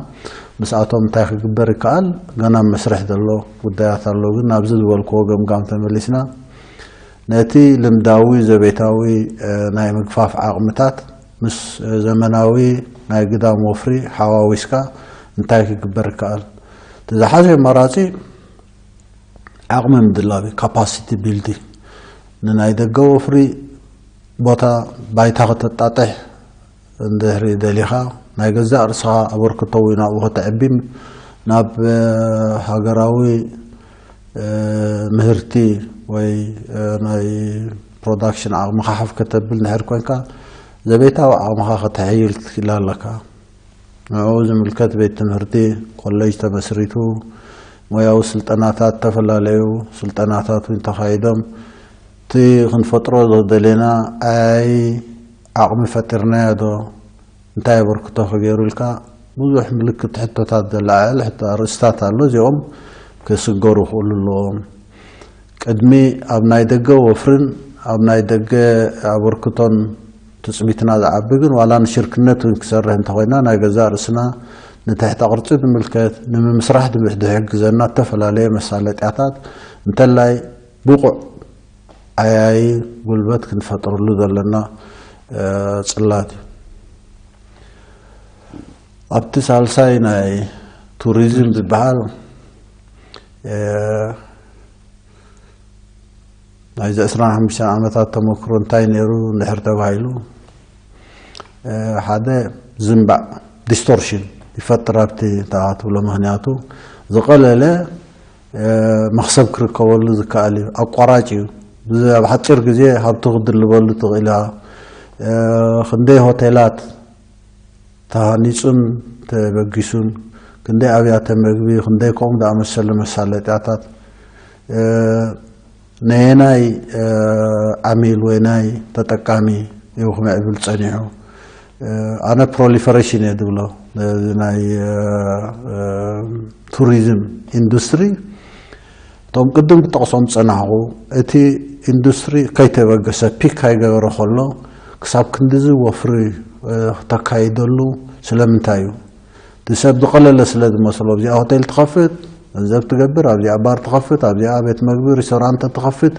ምስኣቶም እንታይ ክግበር ይከኣል ገና መስርሕ ዘሎ ጉዳያት ኣሎ። ግን ናብዚ ዝበልክዎ ገምጋም ተመሊስና ነቲ ልምዳዊ ዘቤታዊ ናይ ምግፋፍ ዓቕምታት ምስ ዘመናዊ ናይ ግዳም ወፍሪ ሓዋዊስካ እንታይ ክግበር ይከኣል? እቲ ዝሓሸ ኣማራፂ ዓቕሚ ምድላብ እዩ፣ ካፓሲቲ ቢልዲንግ። ንናይ ደገ ወፍሪ ቦታ ባይታ ከተጣጥሕ እንድሕሪ ደሊኻ ናይ ገዛእ ርእስኻ ኣበርክቶ ወይ ናብኡ ከተዕቢ ናብ ሃገራዊ ምህርቲ ወይ ናይ ፕሮዳክሽን ዓቕምኻ ሓፍ ከተብል እንድሕር ኮንካ ዘቤታዊ ዓቕምኻ ከተሐይል ትኽእል ኣለካ። ንዕኡ ዝምልከት ቤት ትምህርቲ ኮሌጅ ተመስሪቱ ሞያዊ ስልጠናታት ዝተፈላለዩ ስልጠናታት እውን ተኻይዶም እቲ ክንፈጥሮ ዝደለና ዓያዪ ዓቕሚ ፈጢርናዮ ዶ እንታይ ኣበርክቶ ከገይሩ ኢልካ ብዙሕ ምልክት ሕቶታት ዘለዓዕል ሕቶ ኣርእስታት ኣሎ። እዚኦም ክስገሩ ክእሉ ኣለዎም። ቅድሚ ኣብ ናይ ደገ ወፍርን ኣብ ናይ ደገ ኣበርክቶን ትጽቢትና ዝዓቢ ግን ዋላ ንሽርክነት እውን ክሰርሕ እንተኾይና ናይ ገዛእ ርእስና ንትሕተ ቅርጺ ዝምልከት ንምምስራሕ ዝሕግዘና ዝተፈላለየ መሳለጥያታት እንተላይ ብቑዕ ዓያዪ ጉልበት ክንፈጥረሉ ዘለና ጽላት እዩ። ኣብቲ ሳልሳይ ናይ ቱሪዝም ዝበሃል ናይዚ ዕስራን ሓሙሽተን ዓመታት ተመክሮ እንታይ ነይሩ እንድሕር ተባሂሉ ሓደ ዝንባዕ ዲስቶርሽን ይፈጥር ኣብቲ ትብሎ። ምክንያቱ ዝቐለለ መክሰብ ክርከበሉ ዝከኣል እዩ። ኣቋራጭ እዩ። ኣብ ሓፂር ግዜ ሃብቲ ክድልበሉ ትኽእል እያ። ክንደይ ሆቴላት ተሃኒፁን ተበጊሱን፣ ክንደይ ኣብያተ መግቢ፣ ክንደይ ከምኡ ዝኣመሰለ መሳለጥያታት ነየናይ ዓሚል ወይ ናይ ተጠቃሚ እዩ ክምዕብል ፀኒሑ? ኣነ ፕሮሊፈሬሽን እየ ዝብሎ። ናይ ቱሪዝም ኢንዱስትሪ፣ እቶም ቅድም ክጠቕሶም ዝፀናሕኩ፣ እቲ ኢንዱስትሪ ከይተበገሰ፣ ፒክ ከይገበረ ከሎ፣ ክሳብ ክንድዚ ወፍሪ ክተካይደሉ ስለምንታይ እዩ? እቲ ሰብ ዝቐለለ ስለ ዝመስሎ፣ ኣብዚኣ ሆቴል ትኸፍት፣ ገንዘብ ትገብር፣ ኣብዚኣ ባር ትኸፍት፣ ኣብዚኣ ቤት መግቢ ሪስቶራንት ትኸፍት፣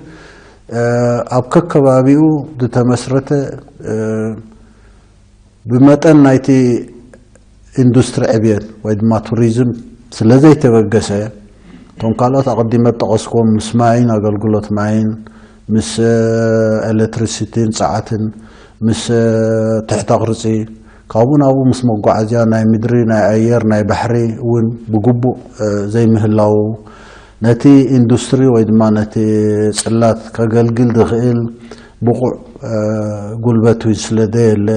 ኣብ ከከባቢኡ ዝተመስረተ፣ ብመጠን ናይቲ ኢንዱስትሪ ዕብየት ወይ ድማ ቱሪዝም ስለ ዘይተበገሰ፣ እቶም ካልኦት ኣቐዲመ ዝጠቐስክዎም፣ ምስ ማይን ኣገልግሎት ማይን፣ ምስ ኤሌክትሪሲቲን ጸዓትን፣ ምስ ትሕተ ቅርጺ፣ ካብኡ ናብኡ ምስ መጓዓዝያ ናይ ምድሪ፣ ናይ ኣየር፣ ናይ ባሕሪ እውን ብግቡእ ዘይምህላዉ፣ ነቲ ኢንዱስትሪ ወይ ድማ ነቲ ጽላት ከገልግል ዝኽእል ብቑዕ ጉልበት እውን ስለ ዘየለ፣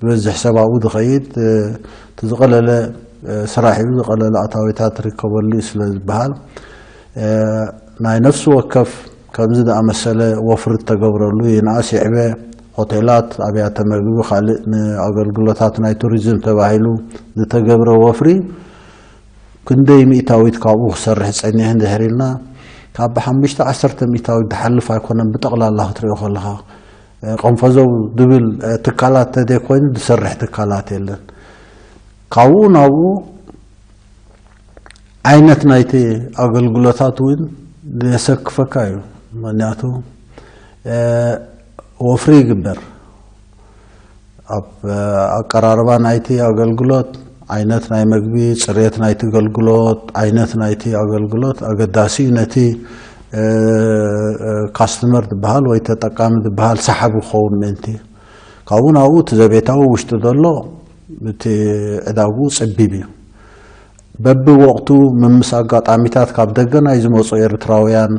ዝበዝሕ ሰብ ኣብኡ ዝኸይድ፣ እቲ ዝቐለለ ስራሕ እዩ፣ ዝቐለለ ኣታዊታት ርከበሉ እዩ ስለ ዝበሃል፣ ናይ ነፍሲ ወከፍ ከምዚ ዝኣመሰለ ወፍሪ እተገብረሉ፣ ይንኣስ ይዕበ፣ ሆቴላት፣ ኣብያተ መግቢ፣ ካልእ ንኣገልግሎታት ናይ ቱሪዝም ተባሂሉ ዝተገብረ ወፍሪ ክንደይ ሚእታዊት ካብኡ ክሰርሕ ጸኒሕ እንድሕር ኢልና፣ ካብ ሓሙሽተ ዓሰርተ ሚእታዊት ዝሓልፍ ኣይኮነን። ብጠቕላላ ክትሪኦ ከለኻ፣ እ፣ ቀንፈዘው ዝብል፣ እ፣ ትካላት ተዘይኮይኑ ዝሰርሕ ትካላት የለን። ካብኡ ናብኡ ዓይነት ናይቲ ኣገልግሎታት እውን ዘሰክፈካ እዩ። ምክንያቱ፣ እ፣ ወፍሪ ይግበር። ኣብ፣ እ፣ ኣቀራርባ ናይቲ ኣገልግሎት፣ ዓይነት ናይ መግቢ፣ ጽሬት ናይቲ ኣገልግሎት፣ ዓይነት ናይቲ ኣገልግሎት ኣገዳሲ እዩ። ነቲ፣ እ፣ እ፣ ካስተመር ዝበሃል ወይ ተጠቃሚ ዝበሃል ሰሓቢ ክኸውን ምእንቲ። ካብኡ ናብኡ እቲ ዘቤታዊ ውሽጢ ዘሎ እቲ ዕዳግኡ ጸቢብ እዩ። በብወቕቱ ምምስ ኣጋጣሚታት ካብ ደገ ናይ ዝመጹ ኤርትራውያን፣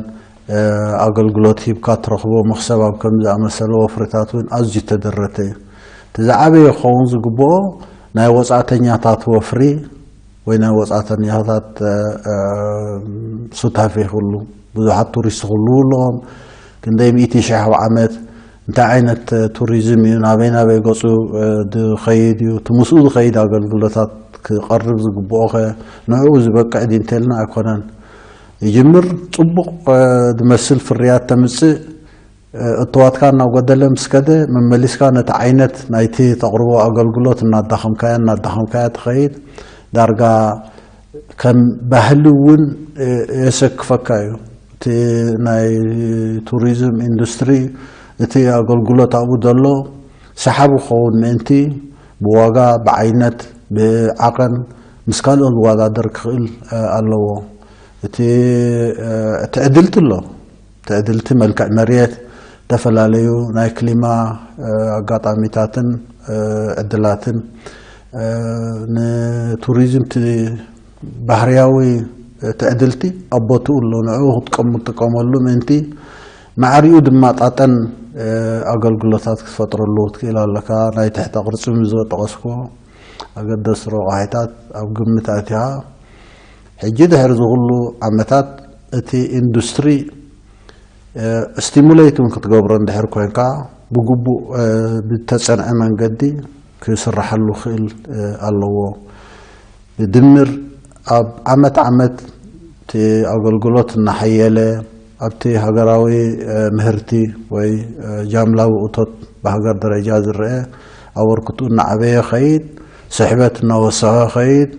እ፣ ኣገልግሎት ሂብካ ትረኽቦ መኽሰብ ኣብ ከምዚ ዝኣመሰለ ወፍርታት እውን ኣዝዩ ተደረተ እዩ። እቲ ዝዓበየ ክኸውን ዝግብኦ ናይ ወጻእተኛታት ወፍሪ ወይ ናይ ወጻእተኛታት፣ እ፣ እ፣ ሱታፌ ክህሉ፣ ብዙሓት ቱሪስት ክህልዉ ኣለዎም። ክንደይ ሚእቲ ሽሕ ኣብ ዓመት፣ እንታይ ዓይነት ቱሪዝም እዩ፣ ናበይ ናበይ ገጹ፣ እ፣ ዝኸይድ እዩ፣ እቲ ምስኡ ዝኸይድ ኣገልግሎታት ክቐርብ ዝግብኦ ኸ ንዕኡ ዝበቅዕ ድዩ እንተልና ኣይኮነን። ይጅምር፣ ጽቡቕ፣ እ፣ ዝመስል ፍርያት ተምጽእ፣ እ፣ እትዋትካ እናጎደለ ምስ ከደ፣ መመሊስካ ነቲ ዓይነት ናይቲ ተቕርቦ ኣገልግሎት እናዳኸምካያ፣ እናዳኸምካያ ትኸይድ። ዳርጋ ከም ባህሊ እውን፣ እ፣ የሰክፈካ እዩ። እቲ ናይ ቱሪዝም ኢንዱስትሪ፣ እቲ ኣገልግሎት ኣብኡ ዘሎ ሰሓቢ ክኸውን ምእንቲ፣ ብዋጋ፣ ብዓይነት፣ ብዓቐን ምስ ካልኦት ዝወዳደር ክኽእል፣ እ፣ ኣለዎ። እቲ፣ እ፣ ትዕድልቲ ኣሎ። ትዕድልቲ፣ መልክዕ መሬት፣ ዝተፈላለዩ ናይ ክሊማ፣ እ፣ ኣጋጣሚታትን፣ እ፣ ዕድላትን፣ እ፣ ንቱሪዝም እቲ ባህርያዊ ትዕድልቲ ኣብ ቦትኡ ኣሎ። ንዕኡ ክትጥቀሙ፣ ትጥቀመሉ ምእንቲ ማዕሪኡ ዝመጣጠን፣ እ፣ ኣገልግሎታት ክትፈጥረሉ ክትክእል ኣለካ። ናይ ትሕተ ቅርጺ ምስ ዝጠቐስኩዎ ኣገደስቲ ረቋሒታት ኣብ ግምት ኣቲኻ፣ ሕጂ ድሕሪ ዝኹሉ ዓመታት እቲ ኢንዱስትሪ፣ እ፣ ስቲሙሌት እውን ክትገብሮ እንድሕር ኮንካ፣ ብግቡእ፣ እ፣ ብተጸንዐ መንገዲ ክስራሓሉ ክእል፣ እ፣ ኣለዎ። ብድምር ኣብ ዓመት ዓመት እቲ ኣገልግሎት እናሓየለ፣ ኣብቲ ሃገራዊ፣ እ፣ ምህርቲ ወይ፣ እ፣ ጃምላዊ እቶት ብሃገር ደረጃ ዝረአ ኣበርክቱ እናዓበየ ኸይድ፣ ስሕበት እናወሰኸ ኸይድ፣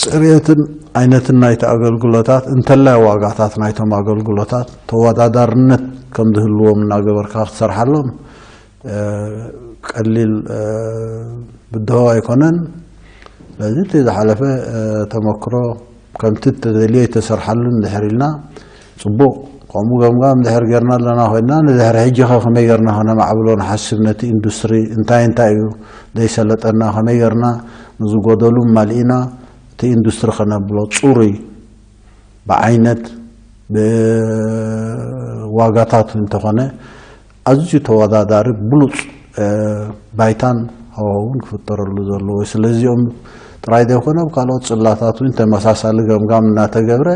ጽሬትን ዓይነትን ናይቲ ኣገልግሎታት፣ እንተላይ ዋጋታት ናይቶም ኣገልግሎታት ተወዳዳርነት ከም ዝህልዎም እናገበርካ ክትሰርሓሎም፣ እ፣ ቀሊል፣ እ፣ ብድሆ ኣይኮነን። ስለዚ እቲ ዝሓለፈ፣ እ፣ ተመክሮ ከምቲ እተደልዮ ኣይተሰርሓሉን እንድሕር ኢልና፣ ጽቡቕ፣ ከምኡ ገምጋም እንድሕር ጌርና ኣለና ኮይንና፣ ንድሕሪ ሕጂ ኸ ከመይ ጌርና ከነማዕብሎ ንሓስብ? ነቲ ኢንዱስትሪ እንታይ እንታይ እዩ ዘይሰለጠና? ከመይ ጌርና ንዝጎደሉ ማልኢና እቲ ኢንዱስትሪ ከነብሎ ጽሩይ ብዓይነት ብዋጋታት እንተኾነ ኣዝዩ ተወዳዳሪ ብሉፅ ባይታን ሃዋውን ክፍጠረሉ ዘለዎ። ስለዚኦም ጥራይ ዘይኮነ ኣብ ካልኦት ጽላታት እውን ተመሳሳሊ ገምጋም እናተገብረ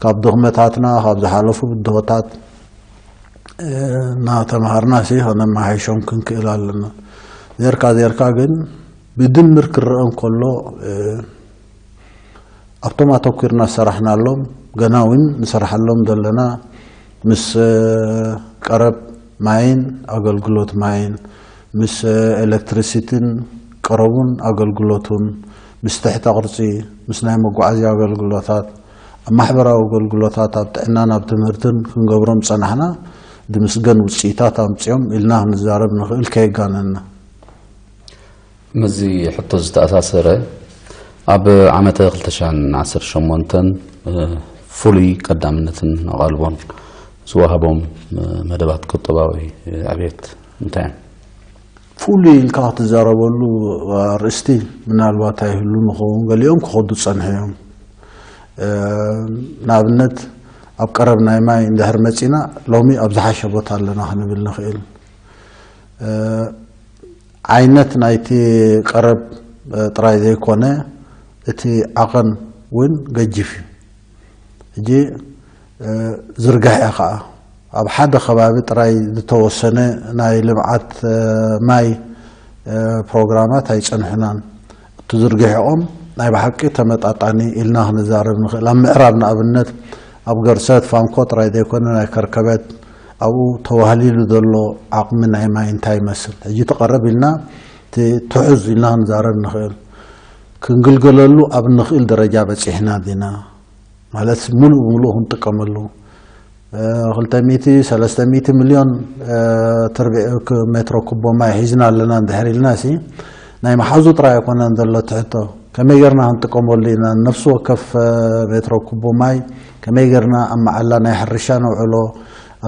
ካብ ድኽመታትና ካብ ዝሓለፉ ብድሆታት እናተምሃርና ሲ ከነመሓይሾም ክንክእል ኣለና። ዜርካ ዜርካ ግን ብድምር ክረአ እንከሎ ኣብቶም ኣተኲርና ዝሰራሕናሎም ገና እውን ንሰርሓሎም ዘለና ምስ ቀረብ ማይን ኣገልግሎት ማይን ምስ ኤሌክትሪሲቲን ቀረቡን ኣገልግሎቱን ምስ ትሕተ ቅርጺ ምስ ናይ መጓዓዝያ ኣገልግሎታት ኣብ ማሕበራዊ ኣገልግሎታት ኣብ ጥዕናን ኣብ ትምህርትን ክንገብሮም ጸናሕና ድምስገን ውጽኢታት ኣምጺኦም ኢልና ክንዛረብ ንኽእል ከየጋነና። ምስዚ ሕቶ ዝተኣሳሰረ ኣብ ዓመተ ክልተ ሽሕን ዓሰርተ ሸሞንተን ፍሉይ ቀዳምነትን ኣቓልቦን ዝወሃቦም መደባት ቁጠባዊ ዕብየት እንታይ እዮም? ፍሉይ ኢልካ ክትዛረበሉ ኣርእስቲ ምናልባት ኣይህሉ ንኸውን፣ ገሊኦም ክኸዱ ጸንሑ እዮም። ንኣብነት ኣብ ቀረብ ናይ ማይ እንድሕር መጺና ሎሚ ኣብ ዝሓሸ ቦታ ኣለና ክንብል ንኽእል። ዓይነት ናይቲ ቀረብ ጥራይ ዘይኮነ እቲ ዓቐን እውን ገጅፍ እዩ። ሕጂ ዝርግሐ ከዓ ኣብ ሓደ ከባቢ ጥራይ ዝተወሰነ ናይ ልምዓት ማይ ፕሮግራማት ኣይጸንሑናን። እቲ ዝርግሐኦም ናይ ብሓቂ ተመጣጣኒ ኢልና ክንዛረብ ንኽእል። ኣብ ምዕራብ ንኣብነት ኣብ ገርሰት ፋንኮ ጥራይ ዘይኮነ ናይ ከርከበት ኣብኡ ተዋህሊሉ ዘሎ ዓቕሚ ናይ ማይ እንታይ ይመስል? ሕጂ ተቐረብ ኢልና እቲ ትሑዝ ኢልና ክንዛረብ ንኽእል። ክንግልገለሉ ኣብ ንኽእል ደረጃ በጺሕና ዲና? ማለት ሙሉእ ብሙሉእ ክንጥቀመሉ ክልተ ሚእቲ ሰለስተ ሚእቲ ሚልዮን ትርቢ ሜትሮ ኩቦ ማይ ሒዝና ኣለና እንድሕር ኢልና ሲ ናይ መሓዙ ጥራይ ኣይኮነን ዘሎ ትሕቶ። ከመይ ጌርና ክንጥቀመሉ ኢና? ነፍሲ ወከፍ ሜትሮ ኩቦ ማይ ከመይ ጌርና ኣብ መዓላ ናይ ሕርሻ ነውዕሎ?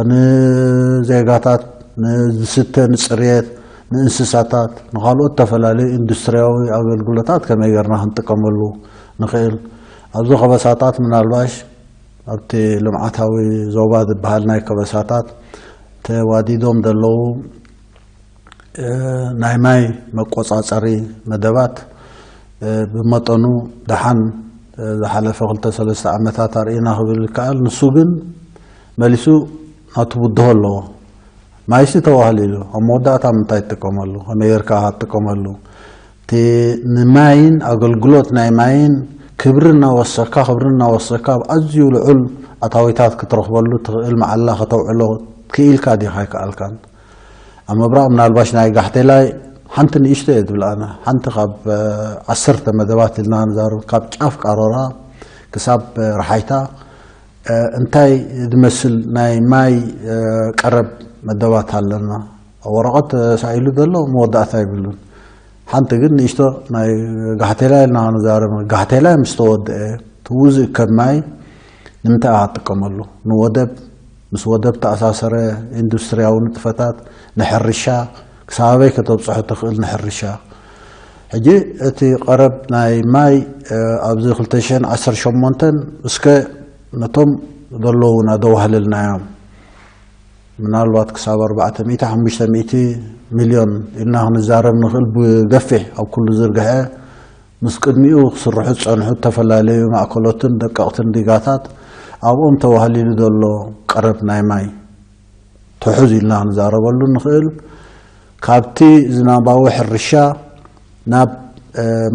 ንዜጋታት ንዝስተ ንጽርየት ንእንስሳታት ንኻልኦት ዝተፈላለዩ ኢንዱስትሪያዊ ኣገልግሎታት ከመይ ጌርና ክንጥቀመሉ ንኽእል? ኣብዚ ከበሳታት ምናልባሽ ኣብቲ ልምዓታዊ ዞባ ዝበሃል ናይ ከበሳታት ተዋዲዶም ዘለዉ ናይ ማይ መቆጻጸሪ መደባት ብመጠኑ ደሓን ዝሓለፈ ክልተ ሰለስተ ዓመታት ኣርእና ክብል ይከኣል። ንሱ ግን መሊሱ ናቱ ብድሆ ኣለዎ። ማይሲ ተዋህሊሉ ኣብ መወዳእታ ምንታይ ትጥቀመሉ? ከመይ ጌርካ ትጥቀመሉ? እቲ ንማይን ኣገልግሎት ናይ ማይን ክብሪ እናወሰካ ክብሪ እናወሰካ ኣብ ኣዝዩ ልዑል ኣታዊታት ክትረኽበሉ ትኽእል መዓላ ከተውዕሎ ክኢልካ ዲኻ ኣይከኣልካን? ኣብ ምብራቕ ምናልባሽ ናይ ጋሕቴላይ ሓንቲ ንእሽቶ እየ ዝብል ኣነ ሓንቲ ካብ ዓሰርተ መደባት ኢልና ንዛረብ ካብ ጫፍ ቃሮራ ክሳብ ረሓይታ እንታይ ዝመስል ናይ ማይ ቀረብ መደባት ኣለና። ኣብ ወረቐት ተሳኢሉ ዘሎ መወዳእታ ይብሉን። ሓንቲ ግን ንእሽቶ ናይ ጋሕቴላይ ኢልና ንዛረብ። ጋሕቴላይ ምስ ተወደአ ትውዝእ ከም ማይ ንምንታይ ኣትጥቀመሉ? ንወደብ ምስ ወደብ ተኣሳሰረ ኢንዱስትሪያዊ ንጥፈታት ንሕርሻ ክሳበይ ከተብፅሖ ትኽእል ንሕርሻ? ሕጂ እቲ ቀረብ ናይ ማይ ኣብዚ ክልተ ሽሕን ዓሰርተ ሸሞንተን እስከ ነቶም ዘለዉ እናተዋህለልናዮም ምናልባት ክሳብ ኣርባዕተ ሚእቲ ሓሙሽተ ሚእቲ ሚልዮን ኢልና ክንዛረብ ንኽእል ብገፊሕ ኣብ ኩሉ ዝርግሐ ምስ ቅድሚኡ ክስርሑ ዝጸንሑ ዝተፈላለዩ ማእከሎትን ደቀቕትን ዲጋታት ኣብኦም ተዋህሊሉ ዘሎ ቀረብ ናይ ማይ ትሑዝ ኢልና ክንዛረበሉ ንኽእል። ካብቲ ዝናባዊ ሕርሻ ናብ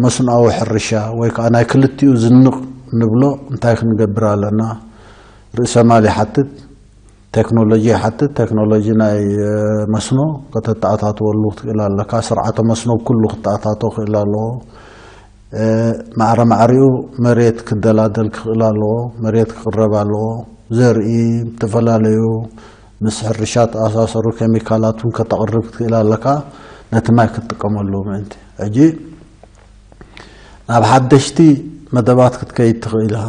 መስኖኣዊ ሕርሻ ወይ ከዓ ናይ ክልቲኡ ዝንቕ ንብሎ እንታይ ክንገብር ኣለና? ርእሰ ማል ይሓትት፣ ቴክኖሎጂ ይሓትት። ቴክኖሎጂ ናይ መስኖ ከተተኣታትወሉ ክትክእል ኣለካ። ስርዓተ መስኖ ኩሉ ክተኣታቶ ክእል ኣለዎ። ማዕረ ማዕሪኡ መሬት ክደላደል ክኽእል ኣለዎ። መሬት ክቕረብ ኣለዎ። ዘርኢ፣ ዝተፈላለዩ ምስ ሕርሻ ተኣሳሰሩ ኬሚካላት እውን ከተቕርብ ክትክእል ኣለካ። ነቲ ማይ ክትጥቀመሉ ምእንቲ ሕጂ ናብ ሓደሽቲ መደባት ክትከይድ ትኽእል ኢኻ።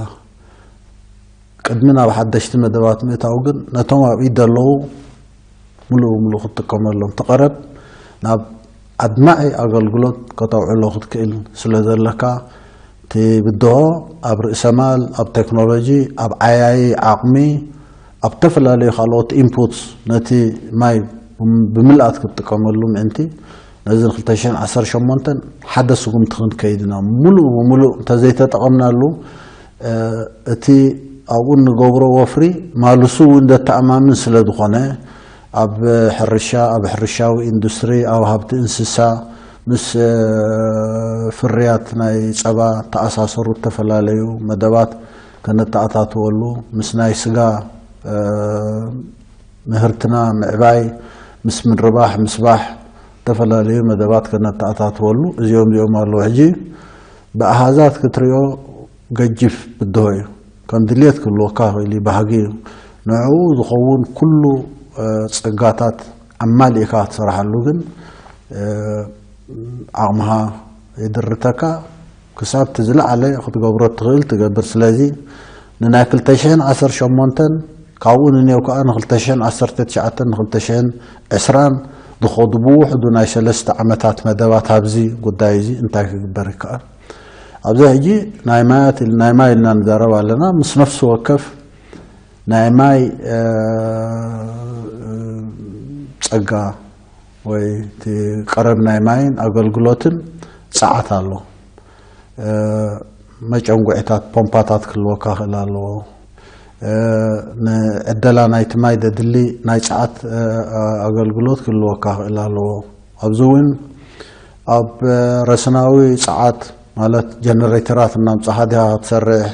ቅድሚ ናብ ሓደሽቲ መደባት ምእታው ግን ነቶም ኣብ ኢድ ዘለዉ ሙሉእ ብሙሉእ ክትጥቀመሎም። እቲ ቀረብ ናብ ኣድማዒ ኣገልግሎት ከተውዕሎ ክትክእል ስለ ዘለካ፣ እቲ ብድሆ ኣብ ርእሰማል፣ ኣብ ቴክኖሎጂ፣ ኣብ ዓያዪ ዓቕሚ፣ ኣብ ተፈላለዩ ካልኦት ኢንፑትስ ነቲ ማይ ብምልኣት ክትጥቀመሉ ምእንቲ፣ ነዚ ን ክልተ ሽሕን ዓሰርተ ሸሞንተን ሓደ ስጉምቲ ክንከይድ ኢና። ሙሉእ ብሙሉእ እንተዘይተጠቐምናሉ፣ እቲ ኣብኡ እንገብሮ ወፍሪ ማልሱ እውን ዘተኣማምን ስለ ዝኾነ፣ ኣብ ሕርሻ፣ ኣብ ሕርሻዊ ኢንዱስትሪ፣ ኣብ ሃብቲ እንስሳ፣ ምስ ፍርያት ናይ ጸባ ተኣሳሰሩ ዝተፈላለዩ መደባት ከነተኣታትወሉ፣ ምስ ናይ ስጋ ምህርትና ምዕባይ፣ ምስ ምርባሕ ምስባሕ ዝተፈላለዩ መደባት ከነተኣታትወሉ እዚኦም እዚኦም ኣለዉ። ሕጂ ብኣሃዛት ክትሪኦ ገጅፍ ብድሆ እዩ። ከም ድልየት ክህልወካ ይኽእል እዩ፣ ባህጊ እዩ። ንዕኡ ዝኸውን ኩሉ ጸጋታት ኣማሊእካ ክትሰርሓሉ ግን ዓቕምኻ የድርተካ። ክሳብ እቲ ዝለዓለ ክትገብሮ እትኽእል ትገብር። ስለዚ ንናይ ክልተ ሽሕን ዓሰርተ ሸሞንተን ካብኡ ንኔው ከዓ ን ክልተ ሽሕን ዓሰርተ ትሽዓተን ን ክልተ ሽሕን ዕስራን ዝኸዱ ብውሕዱ ናይ ሰለስተ ዓመታት መደባት ኣብዚ ጉዳይ እዚ እንታይ ክግበር ይከኣል? ኣብዚ ሕጂ ናይ ማያት ኢል-፣ ናይ ማይ ኢልና ንዛረብ ኣለና። ምስ ነፍሲ ወከፍ ናይ ማይ ጸጋ ወይ እቲ ቀረብ ናይ ማይን ኣገልግሎትን ጸዓት ኣሎ። መጨንጉዒታት ፖምፓታት ክህልወካ ክእል ኣለዎ። ንዕደላ ናይቲ ማይ ደድሊ ናይ ጸዓት ኣገልግሎት ክህልወካ ክእል ኣለዎ። ኣብዚ እውን ኣብ ረስናዊ ጸዓት ማለት ጀነሬተራት እናምጻኻ ዲኻ ክትሰርሕ፣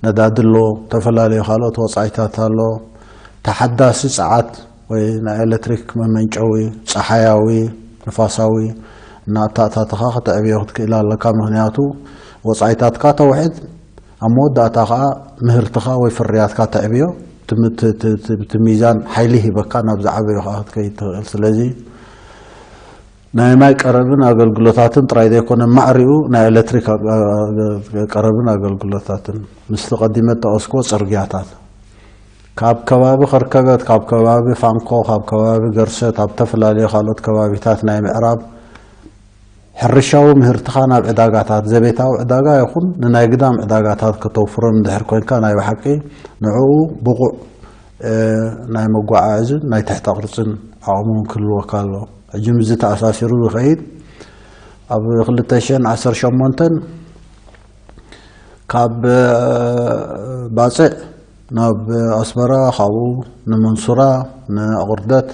ነዳዲ ኣሎ፣ ዝተፈላለዩ ካልኦት ወጻኢታት ኣሎ። ተሓዳሲ ጸዓት ወይ ናይ ኤሌክትሪክ መመንጨዊ፣ ጸሓያዊ፣ ንፋሳዊ እናኣታእታትኻ ከተዕብዮ ክትክእል ኣለካ። ምኽንያቱ ወጻኢታትካ ተውሕድ፣ ኣብ መወዳእታ ኸዓ ምህርትኻ ወይ ፍርያትካ ተዕብዮ፣ እቲ ሚዛን ሓይሊ ሂበካ ናብ ዝዓበዮ ኸዓ ክትከይድ ትኽእል። ስለዚ ናይ ማይ ቀረብን ኣገልግሎታትን ጥራይ ዘይኮነ ማዕሪኡ ናይ ኤሌክትሪክ ቀረብን ኣገልግሎታትን ምስቲ ቀዲመ እተቐስክዎ ጽርግያታት ካብ ከባቢ ከርከበት፣ ካብ ከባቢ ፋንኮ፣ ካብ ከባቢ ገርሰት፣ ኣብ ተፈላለዩ ካልኦት ከባቢታት ናይ ምዕራብ ሕርሻዊ ምህርትኻ ናብ ዕዳጋታት፣ ዘቤታዊ ዕዳጋ ይኹን ንናይ ግዳም ዕዳጋታት ከተውፍሮም እንድሕር ኮንካ ናይ ብሓቂ ንዕኡ ብቑዕ ናይ መጓዓዓዝን ናይ ትሕተ ቅርጽን ዓቕሚ እውን ክህልወካ ኣሎ። ሕጂ ምስዚ ተኣሳሲሩ ዝኸይድ ኣብ ክልተ ሽሕን ዓሰርተ ሸሞንተን ካብ ባጽዕ ናብ ኣስመራ፣ ካብኡ ንመንሱራ፣ ንኣቑርደት፣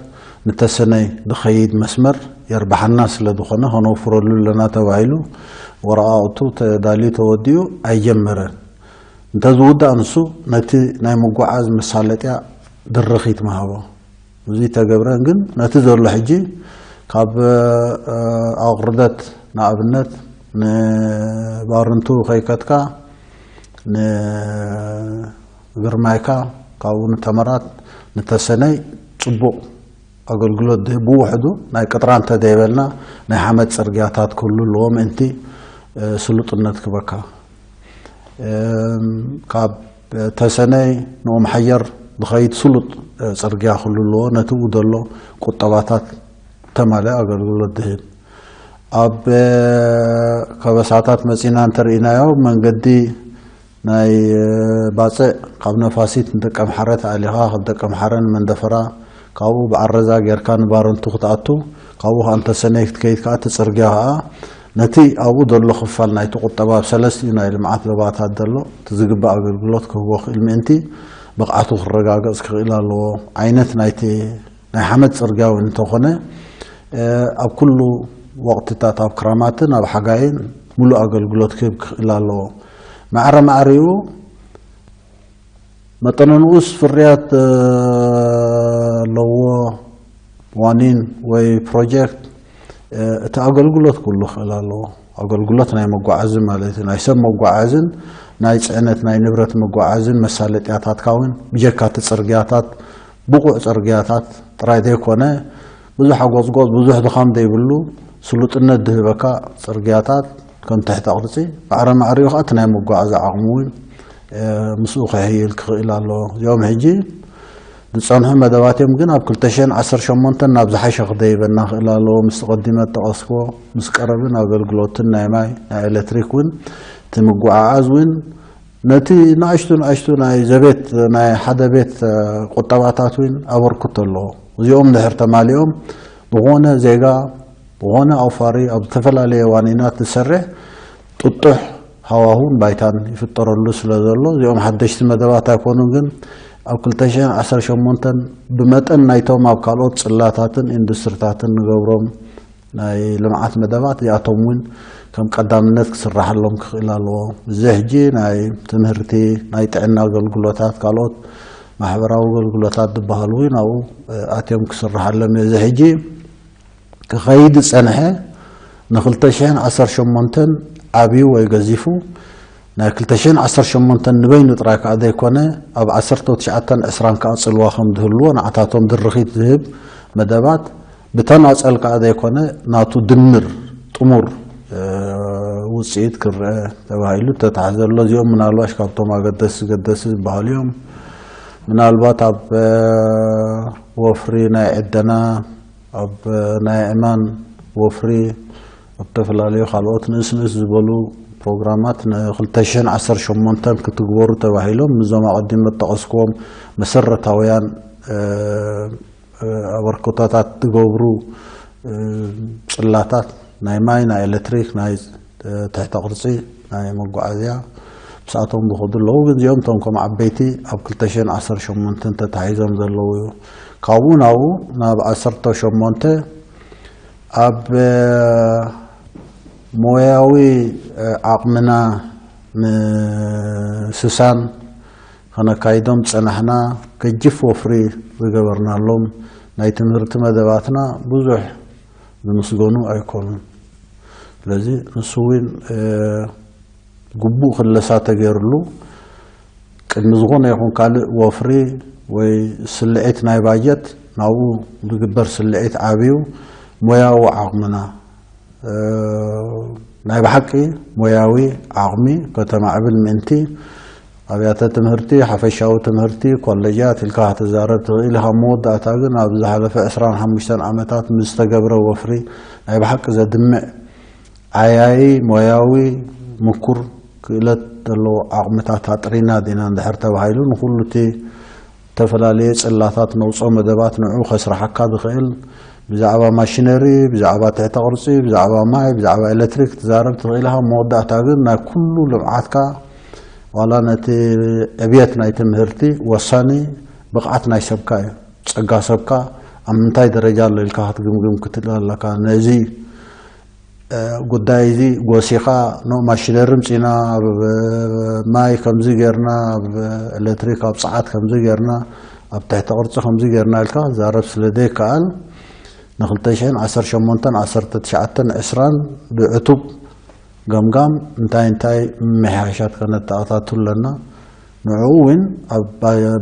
ንተሰነይ ዝኸይድ መስመር የርብሓና ስለ ዝኾነ ከነውፍረሉ ኣለና ተባሂሉ ወረቓቕቱ ተዳልዩ ተወዲኡ ኣይጀመረን። እንተዝውዳእ ንሱ ነቲ ናይ ምጉዓዝ መሳለጥያ ድርኺት ምሃቦ። እዚ ተገብረ ግን ነቲ ዘሎ ሕጂ ካብ ኣቑርደት ንኣብነት ንባርንቱ ከይከትካ ንግርማይካ ካብኡ ንተመራት ንተሰነይ ጽቡቕ ኣገልግሎት ድህብ ብውሕዱ ናይ ቅጥራ እንተደይበልና ናይ ሓመድ ጽርግያታት ክህሉ ኣለዎ ምእንቲ ስሉጥነት ክበካ ካብ ተሰነይ ንኦም ሓየር ዝኸይድ ስሉጥ ጽርግያ ክህሉ ኣለዎ። ነቲ ብኡ ዘሎ ቁጠባታት ተማልአ ኣገልግሎት ድህብ ኣብ ከበሳታት መጺና እንተርኢናዮ መንገዲ ናይ ባጽዕ ካብ ነፋሲት ንደቀምሓረ ተኣሊኻ ካብ ደቀምሓረ ንመንደፈራ ካብኡ ብዓረዛ ጌርካ ንባረንቱ ክትኣቱ ካብኡ ከኣ እንተሰነይ ክትከይድ ከኣ እቲ ጽርግያ ከኣ ነቲ ኣብኡ ዘሎ ክፋል ናይቲ ቁጠባ ኣብ ሰለስቲኡ ናይ ልምዓት ዞባታት ዘሎ እቲ ዝግባእ ኣገልግሎት ክህቦ ክእል ምእንቲ ብቕዓቱ ክረጋገጽ ክኽእል ኣለዎ። ዓይነት ናይቲ ናይ ሓመድ ጽርግያ እውን እንተኾነ ኣብ ኩሉ ወቕትታት ኣብ ክራማትን ኣብ ሓጋይን ሙሉእ ኣገልግሎት ክህብ ክኽእል ኣለዎ። ማዕረ ማዕሪኡ መጠነ ንኡስ ፍርያት ኣለዎ ዋኒን ወይ ፕሮጀክት እቲ ኣገልግሎት ክህሉ ክእል ኣለዎ። ኣገልግሎት ናይ መጓዓዚ ማለት እዩ። ናይ ሰብ መጓዓዝን ናይ ጽዕነት ናይ ንብረት መጓዓዝን መሳለጥያታትካ እውን ብጀካ እቲ ጽርግያታት ብቑዕ ጽርግያታት ጥራይ ዘይኮነ ብዙሕ ኣጎጽጎጽ ብዙሕ ድኻም ዘይብሉ ስሉጥነት ዝህበካ ጽርግያታት ከም ትሕተ ቅርጺ ማዕረ ማዕሪኡ ከዓ እቲ ናይ መጓዓዚ ዓቕሚ እውን ምስኡ ክሕይል ክኽእል ኣለዎ። እዚኦም ሕጂ ዝጸንሑ መደባት እዮም። ግን ኣብ ክልተ ሽሕን ዓሰርተ ሸሞንተን ናብ ዝሓሸ ክደይበና ክእል ኣለዎ። ምስ ቀዲመ ጠቐስክዎ፣ ምስ ቀረብን ኣገልግሎትን ናይ ማይ፣ ናይ ኤሌክትሪክ እውን፣ እቲ ምጉዓዓዝ እውን፣ ነቲ ንኣሽቱ ንኣሽቱ ናይ ዘቤት፣ ናይ ሓደ ቤት ቁጠባታት እውን ኣበርክቶ ኣለዎ። እዚኦም ድሕር ተማሊኦም፣ ዝኾነ ዜጋ ብኾነ ኣውፋሪ ኣብ ዝተፈላለየ ዋኒናት ዝሰርሕ ጥጡሕ ሃዋሁን ባይታን ይፍጠረሉ ስለ ዘሎ፣ እዚኦም ሓደሽቲ መደባት ኣይኮኑን። ግን ኣብ ክልተ ሽሕን ዓሰርተ ሸሞንተን ብመጠን ናይቶም ኣብ ካልኦት ጽላታትን ኢንዱስትሪታትን ንገብሮም ናይ ልምዓት መደባት እዚኣቶም እውን ከም ቀዳምነት ክስራሓሎም ክኽእል ኣለዎ። እዚ ሕጂ ናይ ትምህርቲ፣ ናይ ጥዕና ኣገልግሎታት፣ ካልኦት ማሕበራዊ ኣገልግሎታት ዝበሃሉ እውን ኣብኡ ኣትዮም ክስራሓሎም እዩ። እዚ ሕጂ ክኸይድ ዝጸንሐ ንክልተ ሽሕን ዓሰርተ ሸሞንተን ዓብዩ ወይ ገዚፉ፣ ናይ ክልተ ሽሕን ዓሰርተ ሸሞንተን ንበይኑ ጥራይ ከኣ ዘይኮነ፣ ኣብ ዓሰርተ ትሽዓተን ዕስራን ከኣ ጽልዋ ከም ዝህልዎ ንዓታቶም ድርኺት ዝህብ መደባት ብተናጸል ከኣ ዘይኮነ፣ ናቱ ድምር ጥሙር ውጽኢት ክረአ ተባሂሉ ተታሕዘ ኣሎ። እዚኦም ምናልባሽ ካብቶም ኣገደስ ገደስ ዝበሃሉ እዮም። ምናልባት ኣብ ወፍሪ ናይ ዕደና፣ ኣብ ናይ እማን ወፍሪ፣ ኣብ ዝተፈላለዩ ካልኦት ንእስ ንእስ ዝበሉ ፕሮግራማት ን ክልተ ሽሕን ዓሰርተ ሸሞንተን ክትግበሩ ተባሂሎም፣ ምዞም ኣቐዲመ ዝጠቐስክዎም መሰረታውያን ኣበርክቶታት ዝገብሩ ጽላታት ናይ ማይ፣ ናይ ኤሌክትሪክ፣ ናይ ትሕተ ቅርጺ፣ ናይ መጓዓዝያ ምስኣቶም ዝኸዱ ኣለዉ። ግን እዚኦም እቶም ከም ዓበይቲ ኣብ ክልተ ሽሕን ዓሰርተ ሸሞንተን ተታሒዞም ዘለዉ እዩ። ካብኡ ናብኡ ናብ ዓሰርተ ሸሞንተ ኣብ ሞያዊ ዓቕምና ምስሳን ከነካይዶም ዝጸናሕና ገጅፍ ወፍሪ ዝገበርናሎም ናይ ትምህርቲ መደባትና ብዙሕ ዝምስገኑ ኣይኮኑን። ስለዚ ንሱ እውን ግቡእ ክለሳ ተገይርሉ ቅድሚ ዝኾነ ይኹን ካልእ ወፍሪ ወይ ስልዒት ናይ ባጀት ናብኡ ዝግበር ስልዒት ዓብዩ ሞያዊ ዓቕምና ናይ ብሓቂ ሞያዊ ዓቕሚ ከተማዕብል ምእንቲ ኣብያተ ትምህርቲ፣ ሓፈሻዊ ትምህርቲ፣ ኮለጃት ኢልካ ክትዛረብ ትኽእል ኢኻ። መወዳእታ ግን ኣብ ዝሓለፈ ዕስራን ሓሙሽተን ዓመታት ምስ ዝተገብረ ወፍሪ ናይ ብሓቂ ዘድምዕ ዓያዪ ሞያዊ ምኩር ክእለት ዘለዎ ዓቕምታት ኣጥሪና ዲና እንድሕር ተባሂሉ ንኹሉ እቲ ዝተፈላለየ ጽላታት ነውጾ መደባት ንዑ ከስርሓካ ዝኽእል ብዛዕባ ማሽነሪ፣ ብዛዕባ ትሕተ ቅርጺ፣ ብዛዕባ ማይ፣ ብዛዕባ ኤሌክትሪክ ትዛረብ ትኽእል ኢኻ። መወዳእታ ግን ናይ ኩሉ ልምዓትካ ዋላ ነቲ ዕብየት ናይ ትምህርቲ ወሳኒ ብቕዓት ናይ ሰብካ እዩ። ጸጋ ሰብካ ኣብ ምንታይ ደረጃ ኣሎ ኢልካ ክትግምግም ክትእል ኣለካ። ነዚ ጉዳይ እዚ ጎሲኻ ኖ ማሽነሪ ምጺና ኣብ ማይ ከምዚ ጌርና ኣብ ኤሌክትሪክ ኣብ ጸዓት ከምዚ ጌርና ኣብ ትሕቲ ቅርጺ ከምዚ ጌርና ኢልካ ዛረብ ስለ ዘይከኣል ንክልተ ሽሕን ዓሰርተ ሸሞንተን ዓሰርተ ትሽዓተን ዕስራን ብዕቱብ ገምጋም እንታይ እንታይ ምምሕያሻት ከነተኣታቱ ኣለና ንዕኡ እውን ኣብ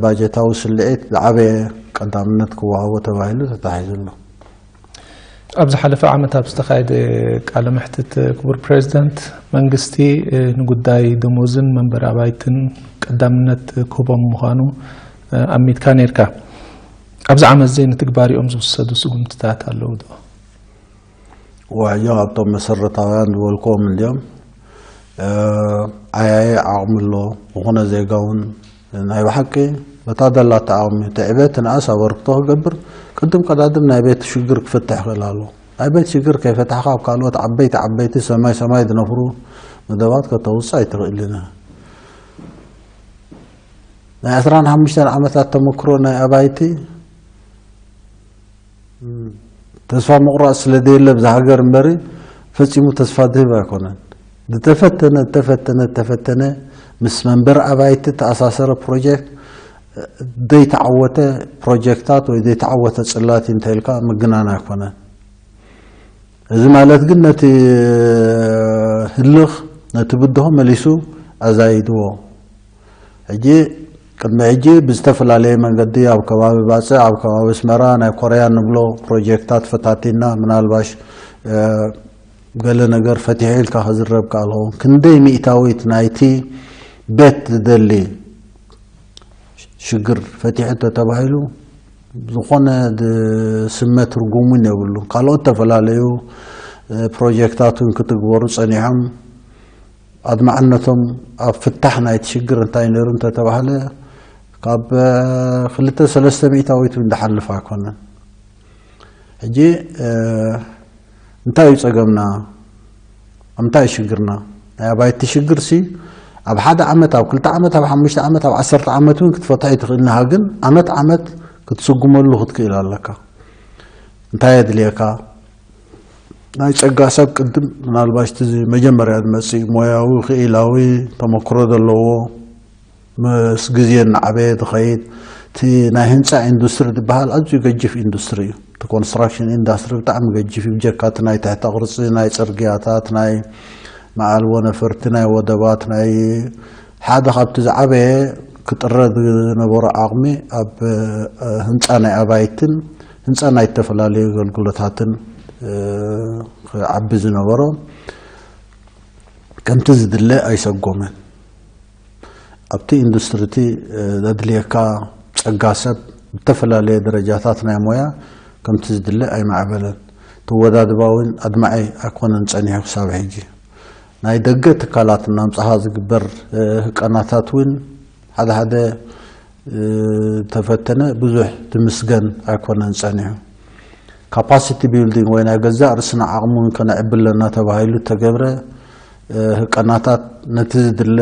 ባጀታዊ ስልዒት ዝዓበየ ቀዳምነት ክወሃቦ ተባሂሉ ተታሒዙ ኣሎ። ኣብ ዝሓለፈ ዓመት ኣብ ዝተኻየደ ቃለ መሕትት ክቡር ፕሬዚደንት መንግስቲ ንጉዳይ ደሞዝን መንበሪ ኣባይትን ቀዳምነት ክህቦም ምዃኑ ኣሚትካ ነርካ። ኣብዚ ዓመት ዘይ ንትግባሪኦም ዝውሰዱ ስጉምትታት ኣለዉ ዶ? ዋዮ ኣብቶም መሰረታውያን ዝበልክዎም እንዲኦም ዓያየ ዓቕሚ ኣሎ ዝኾነ ዜጋ እውን ናይ ብሓቂ በታ ደላታ ዓቕሚ ትዕቤት ንኣስ ኣበርክቶ ክገብር ቅድም ቀዳድም ናይ ቤት ሽግር ክፍትሕ ክእል ኣሎ ናይ ቤት ሽግር ከይፈታሕካ ኣብ ካልኦት ዓበይቲ ዓበይቲ ሰማይ ሰማይ ዝነፍሩ መደባት ከተውፅእ ኣይትኽእልን ናይ ዕስራን ሓሙሽተን ዓመታት ተመክሮ ናይ ኣባይቲ ተስፋ ምቑራፅ ስለ ዘየለ ብዛ ሃገር እምበሪ ፈፂሙ ተስፋ ዝህብ ኣይኮነን። ዝተፈተነ ዝተፈተነ ዝተፈተነ ምስ መንበሪ ኣባይቲ ተኣሳሰረ ፕሮጀክት ዘይተዓወተ ፕሮጀክታት ወይ ዘይተዓወተ ፅላት እዩ እንተኢልካ ምግናን ኣይኮነን። እዚ ማለት ግን ነቲ ህልኽ ነቲ ብድሆ መሊሱ ኣዛይድዎ። ሕጂ ቅድሚ ሕጂ ብዝተፈላለየ መንገዲ ኣብ ከባቢ ባፅዕ ኣብ ከባቢ ኣስመራ ናይ ኮርያ ንብሎ ፕሮጀክታት ፈታቲና ምናልባሽ ገለ ነገር ፈቲሐ ኢልካ ክዝረብ ከኣ ኣለኹ ክንደይ ሚእታዊት ናይቲ ቤት ዝደሊ ሽግር ፈቲሑ እንተተባሂሉ ዝኾነ ዝስመ ትርጉም እውን የብሉን። ካልኦት ዝተፈላለዩ ፕሮጀክታት እውን ክትግበሩ ጸኒሖም ኣድማዕነቶም ኣብ ፍታሕ ናይቲ ሽግር እንታይ ነይሩ እንተተባህለ ካብ ክልተ ሰለስተ ሚእታዊት እውን ዝሓልፍ ኣይኮነን። ሕጂ እንታይ እዩ ጸገምና? እንታይ እዩ ሽግርና? ናይ ኣባይቲ ሽግር ሲ ኣብ ሓደ ዓመት፣ ኣብ ክልተ ዓመት፣ ኣብ ሓሙሽተ ዓመት፣ ኣብ ዓሰርተ ዓመት እውን ክትፈትሖ ኣይትኽእልን ኢኻ። ግን ዓመት ዓመት ክትስጉመሉ ክትክእል ኣለካ። እንታይ የድልየካ? ናይ ጸጋ ሰብ ቅድም ምናልባሽ እቲ መጀመርያ ዝመጽእ ሞያዊ ክኢላዊ ተመክሮ ዘለዎ ምስ ግዜ እናዓበየ ዝኸይድ እቲ ናይ ህንፃ ኢንዱስትሪ ዝበሃል ኣዝዩ ገጅፍ ኢንዱስትሪ እዩ። እቲ ኮንስትራክሽን ኢንዳስትሪ ብጣዕሚ ገጅፍ እዩ። ብጀካ እቲ ናይ ትሕተ ቅርፂ ናይ ፅርግያታት፣ ናይ መኣልቦ ነፈርቲ፣ ናይ ወደባት፣ ናይ ሓደ ካብቲ ዝዓበየ ክጥረ ዝነበሮ ዓቕሚ ኣብ ህንፃ ናይ ኣባይትን ህንፃ ናይ ዝተፈላለዩ ኣገልግሎታትን ክዓቢ ዝነበሮ ከምቲ ዝድለ ኣይሰጎመን። ኣብቲ ኢንዱስትሪ እቲ ዘድልየካ ጸጋ ሰብ ብተፈላለየ ደረጃታት ናይ ሞያ ከምቲ ዝድለ ኣይማዕበለን። ተወዳድባ እውን ኣድማዒ ኣይኮነን ጸኒሑ ክሳብ ሕጂ። ናይ ደገ ትካላት እናምጻኻ ዝግበር ህቀናታት እውን ሓደ ሓደ ተፈተነ ብዙሕ ትምስገን ኣይኮነን ጸኒሑ። ካፓሲቲ ቢልዲንግ ወይ ናይ ገዛእ ርእስና ዓቕሚ እውን ከነዕቢ ኣለና ተባሂሉ እተገብረ ህቀናታት ነቲ ዝድለ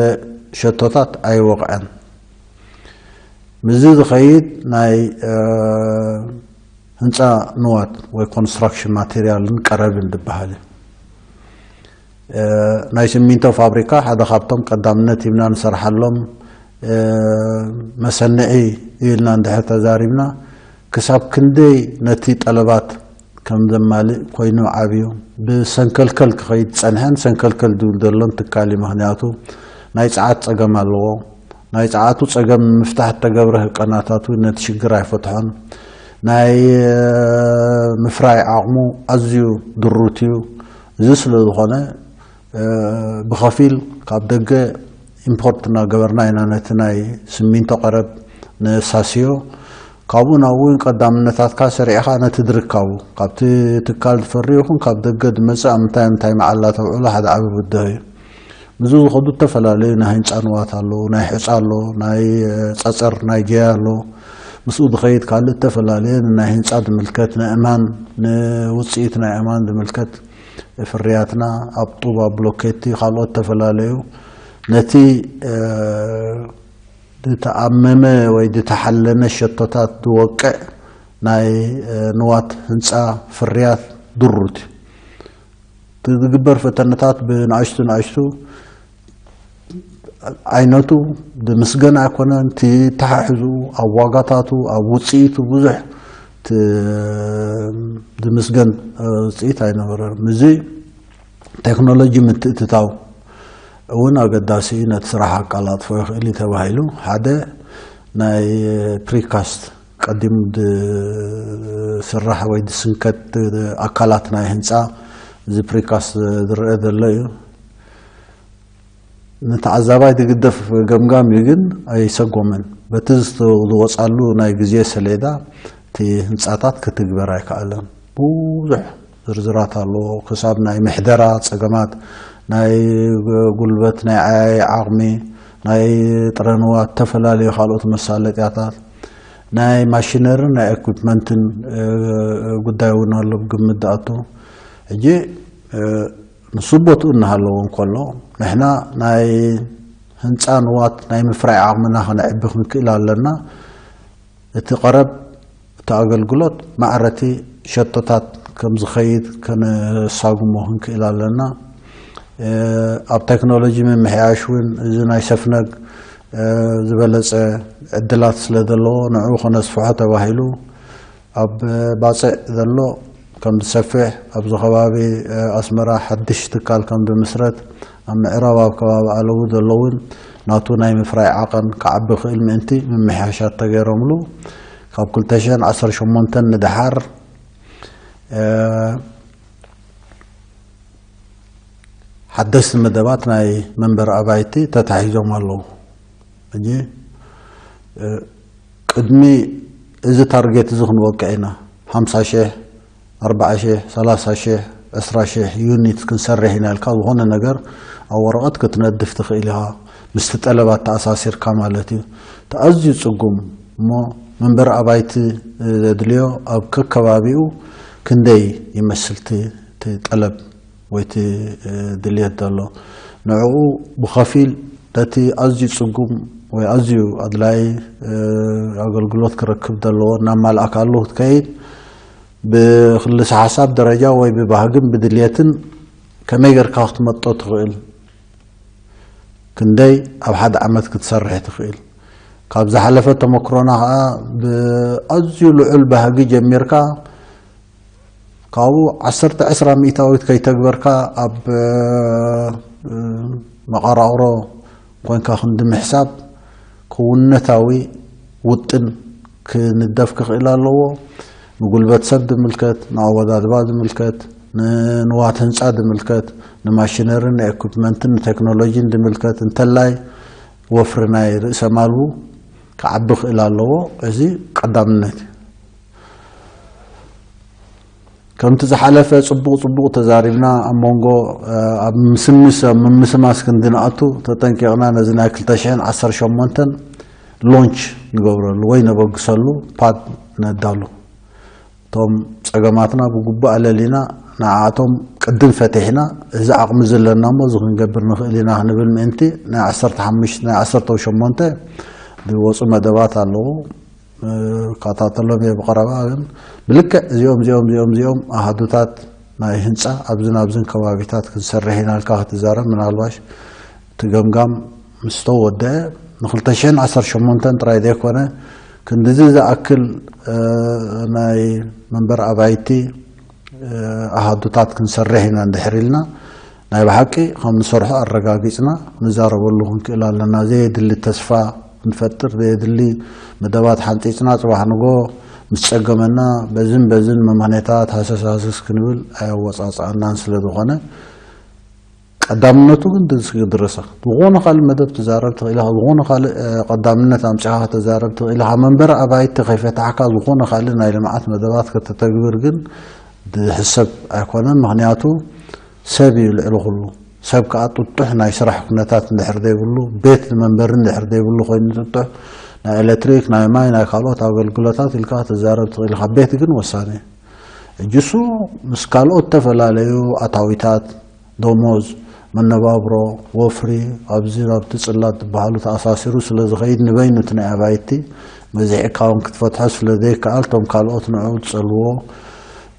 ሸቶታት ኣይወቕዐን። ምስዚ ዝኸይድ ናይ ህንፃ ንዋት ወይ ኮንስትራክሽን ማቴሪያልን ቀረብን ዝበሃል እዩ። ናይ ሲሚንቶ ፋብሪካ ሓደ ካብቶም ቀዳምነት ሂብና ንሰርሓሎም መሰንዒ ኢልና እንድሕር ተዛሪብና ክሳብ ክንደይ ነቲ ጠለባት ከም ዘማልእ ኮይኑ ዓብዩ ብሰንከልከል ክኸይድ ጸንሐን ሰንከልከል ዝብል ዘሎን ትካል እዩ። ምክንያቱ ናይ ጸዓት ጸገም ኣለዎ። ናይ ጸዓቱ ጸገም ንምፍታሕ እተገብረ ህቀናታት እውን ነቲ ሽግር ኣይፈትሖን። ናይ ምፍራይ ዓቕሙ ኣዝዩ ድሩት እዩ። እዚ ስለ ዝኾነ ብኸፊል ካብ ደገ ኢምፖርት እናገበርና ኢና ነቲ ናይ ስሚንቶ ቀረብ ነሳስዮ። ካብኡ ናብኡ እውን ቀዳምነታትካ ሰሪዕኻ ነቲ ድርካቡ ካብቲ ትካል ዝፈሪ ይኹን ካብ ደገ ዝመጽእ ኣብ ምንታይ ምንታይ መዓላ ተውዕሎ ሓደ ዓቢ ብድሆ እዩ። ምስኡ ዝኸዱ ዝተፈላለዩ ናይ ህንፃ ንዋት ኣለዉ፣ ናይ ሕፃ ኣሎ፣ ናይ ፀፀር ናይ ጀያ ኣሎ። ምስኡ ዝኸይድ ካልእ ዝተፈላለየ ንናይ ህንፃ ዝምልከት ንእማን ንውፅኢት ናይ እማን ዝምልከት ፍርያትና ኣብ ጡብ ኣብ ብሎኬቲ ካልኦት ዝተፈላለዩ ነቲ ዝተኣመመ ወይ ዝተሓለነ ሸቶታት ዝወቅዕ ናይ ንዋት ህንፃ ፍርያት ድሩት እዩ። እቲ ዝግበር ፈተነታት ብንኣሽቱ ንኣሽቱ ዓይነቱ ዝምስገን ኣይኮነን። እቲ ተሓሕዙ ኣብ ዋጋታቱ ኣብ ውፅኢቱ ብዙሕ ዝምስገን ውፅኢት ኣይነበረን። እዚ ቴክኖሎጂ ምትእትታው እውን ኣገዳሲ እዩ። ነቲ ስራሕ ኣቃላጥፎ ይኽእል እዩ ተባሂሉ ሓደ ናይ ፕሪካስት ቀዲሙ ዝስራሕ ወይ ዝስንከት ኣካላት ናይ ህንፃ እዚ ፕሪካስት ዝረአ ዘሎ እዩ። ንተዓዛባይ ዝግደፍ ገምጋም እዩ፣ ግን ኣይሰጎመን። በቲ ዝወፃሉ ናይ ግዜ ሰሌዳ እቲ ህንፃታት ክትግበር ኣይከኣለን። ብዙሕ ዝርዝራት ኣለዎ። ክሳብ ናይ ምሕደራ ፀገማት፣ ናይ ጉልበት፣ ናይ ዓያይ ዓቕሚ፣ ናይ ጥረንዋት፣ ዝተፈላለዩ ካልኦት መሳለጥያታት፣ ናይ ማሽነርን ናይ ኤኩፕመንትን ጉዳይ እውን ኣሎ ብግምት ዝኣቱ። ሕጂ ንሱ ቦትኡ እናሃለዎ እንከሎ ንሕና ናይ ህንፃ ንዋት ናይ ምፍራይ ዓቕምና ከነዕቢ ክንክእል ኣለና። እቲ ቀረብ እቲ ኣገልግሎት ማዕረቲ ሸቶታት ከም ዝኸይድ ከነሳጉሞ ክንክእል ኣለና። ኣብ ቴክኖሎጂ ምምሕያሽ እውን እዚ ናይ ሰፍነግ ዝበለፀ ዕድላት ስለ ዘለዎ ንዕኡ ከነስፍሖ ተባሂሉ ኣብ ባፅዕ ዘሎ ከም ዝሰፍሕ ኣብዚ ከባቢ ኣስመራ ሓድሽ ትካል ከም ዝምስረት ኣብ ምዕራብ ኣብ ከባቢ ኣለዉ ዘለውን ናቱ ናይ ምፍራይ ዓቐን ክዓቢ ክእል ምእንቲ ምምሕያሻት ተገይሮምሉ ካብ ክልተ ሽሕን ዓሰርተ ሸሞንተን ንደሓር ሓደስቲ መደባት ናይ መንበሪ ኣባይቲ ተታሒዞም ኣለዉ። ሕጂ ቅድሚ እዚ ታርጌት እዚ ክንወቅዕ ኢና። ሓምሳ ሺሕ፣ ኣርብዓ ሺሕ፣ ሰላሳ ሺሕ፣ ዕስራ ሺሕ ዩኒት ክንሰርሕ ኢና ኢልካ ዝኾነ ነገር ኣብ ወረቐት ክትነድፍ ትኽእል ኢኻ፣ ምስቲ ጠለባት ተኣሳሲርካ ማለት እዩ። እቲ ኣዝዩ ጽጉም እሞ መንበሪ ኣባይቲ ዘድልዮ ኣብ ከከባቢኡ ክንደይ ይመስል እቲ፣ እቲ ጠለብ ወይ እቲ፣ እ፣ ድልየት ዘሎ፣ ንዕኡ ብኸፊል ነቲ ኣዝዩ ጽጉም ወይ ኣዝዩ ኣድላዪ፣ እ፣ ኣገልግሎት ክረክብ ዘለዎ እናማልኣካሉ ክትከይድ፣ ብክልሰ ሓሳብ ደረጃ ወይ ብባህግን ብድልየትን ከመይ ጌርካ ክትመጦ ትኽእል፣ ክንደይ ኣብ ሓደ ዓመት ክትሰርሕ ትኽእል። ካብ ዝሓለፈ ተመክሮና ኸኣ ብኣዝዩ ልዑል ባህጊ ጀሚርካ ካብኡ ዓሰርተ ዕስራ ሚእታዊት ከይተግበርካ ኣብ፣ እ፣ መቐራቕሮ ኮንካ ክንዲ ምሕሳብ ክውንነታዊ ውጥን ክንደፍ ክኽእል ኣለዎ። ንጉልበት ሰብ ዝምልከት፣ ንኣወዳድባ ዝምልከት፣ ንንዋት ህንጻ ዝምልከት፣ ንማሽነርን ንኤኩፕመንትን ንቴክኖሎጂን ዝምልከት እንተላይ ወፍሪ ናይ ርእሰ ማሉ ክዓቢ ክእል ኣለዎ። እዚ ቀዳምነት እዩ። ከምቲ ዝሓለፈ ጽቡቕ ጽቡቕ ተዛሪብና ኣብ መንጎ፣ እ፣ ኣብ ምስምስ፣ ኣብ ምምስማስ ክንዲ ንኣቱ ተጠንቂቕና ነዚ ናይ ክልተ ሽሕን ዓሰርተ ሸሞንተን ሎንች ንገብረሉ ወይ ነበግሰሉ ፓድ ነዳሉ። እቶም ጸገማትና ብግቡእ ኣለሊና ንዓኣቶም ቅድም ፈቲሕና እዚ ዓቕሚ ዘለና እሞ እዚ ክንገብር ንኽእል ኢና ክንብል ምእንቲ ናይ ዓሰርተ ሓሙሽተ ናይ ዓሰርተ ሸሞንተ ዝወጹ መደባት ኣለዉ። እ፣ ከታተሎም እየ ብቐረባ። ግን ብልክዕ እዚኦም፣ እዚኦም፣ እዚኦም፣ እዚኦም ኣሃዱታት ናይ ህንጻ ኣብዝን ኣብዝን ከባቢታት ክንሰርሕ ኢና ኢልካ ክትዛረብ፣ ምናልባሽ እቲ ገምጋም ምስ ተወደአ ንክልተ ሽሕን ዓሰርተ ሸሞንተን ጥራይ ዘይኮነ ክንድዚ ዝኣክል፣ እ፣ ናይ መንበር ኣባይቲ፣ እ፣ ኣሃዱታት ክንሰርሕ ኢና እንድሕር ኢልና ናይ ብሓቂ ከም ንሰርሖ ኣረጋጊጽና ክንዛረበሉ ክንክእል ኣለና። ዘየድሊ ተስፋ ክንፈጥር፣ ዘየድሊ መደባት ሓንጺጽና ጽባሕ ንጎ ምስ ጸገመና በዝን በዝን መምኽኔታት ሃሰስ ሃሰስ ክንብል ኣየወጻጽኣናን ስለ ዝኾነ ቀዳምነቱ ግን ድስ-፣ ድረሰ። ዝኾነ ካልእ መደብ ትዛረብ ትኽእል ኢኻ፣ ዝኾነ ካልእ፣ እ፣ ቀዳምነት ኣምጺኻ ክትዛረብ ትኽእል ኢኻ። መንበሪ ኣባይቲ ከይፈታሕካ ዝኾነ ካልእ ናይ ልምዓት መደባት ከተተግብር ግን ዝሕሰብ ኣይኮነን። ምኽንያቱ ሰብ እዩ ልዕሊ ኩሉ። ሰብ ከኣ ጥጡሕ ናይ ስራሕ ኩነታት እንድሕር ዘይብሉ፣ ቤት ንመንበሪ እንድሕር ዘይብሉ ኮይኑ ጥጡሕ፣ ናይ ኤሌክትሪክ፣ ናይ ማይ፣ ናይ ካልኦት ኣገልግሎታት ኢልካ ክትዛረብ ትኽእል ኢኻ። ቤት ግን ወሳኒ እዩ። ሕጂ እሱ ምስ ካልኦት ዝተፈላለዩ ኣታዊታት፣ ደሞዝ፣ መነባብሮ፣ ወፍሪ፣ ኣብዚ ናብቲ ጽላት ዝበሃሉ ተኣሳሲሩ ስለ ዝኸይድ ንበይኑ እቲ ናይ ኣባይቲ በዚሕካ እውን ክትፈትሖ ስለ ዘይከኣል፣ እቶም ካልኦት ንዕኡ ዝጸልዎ፣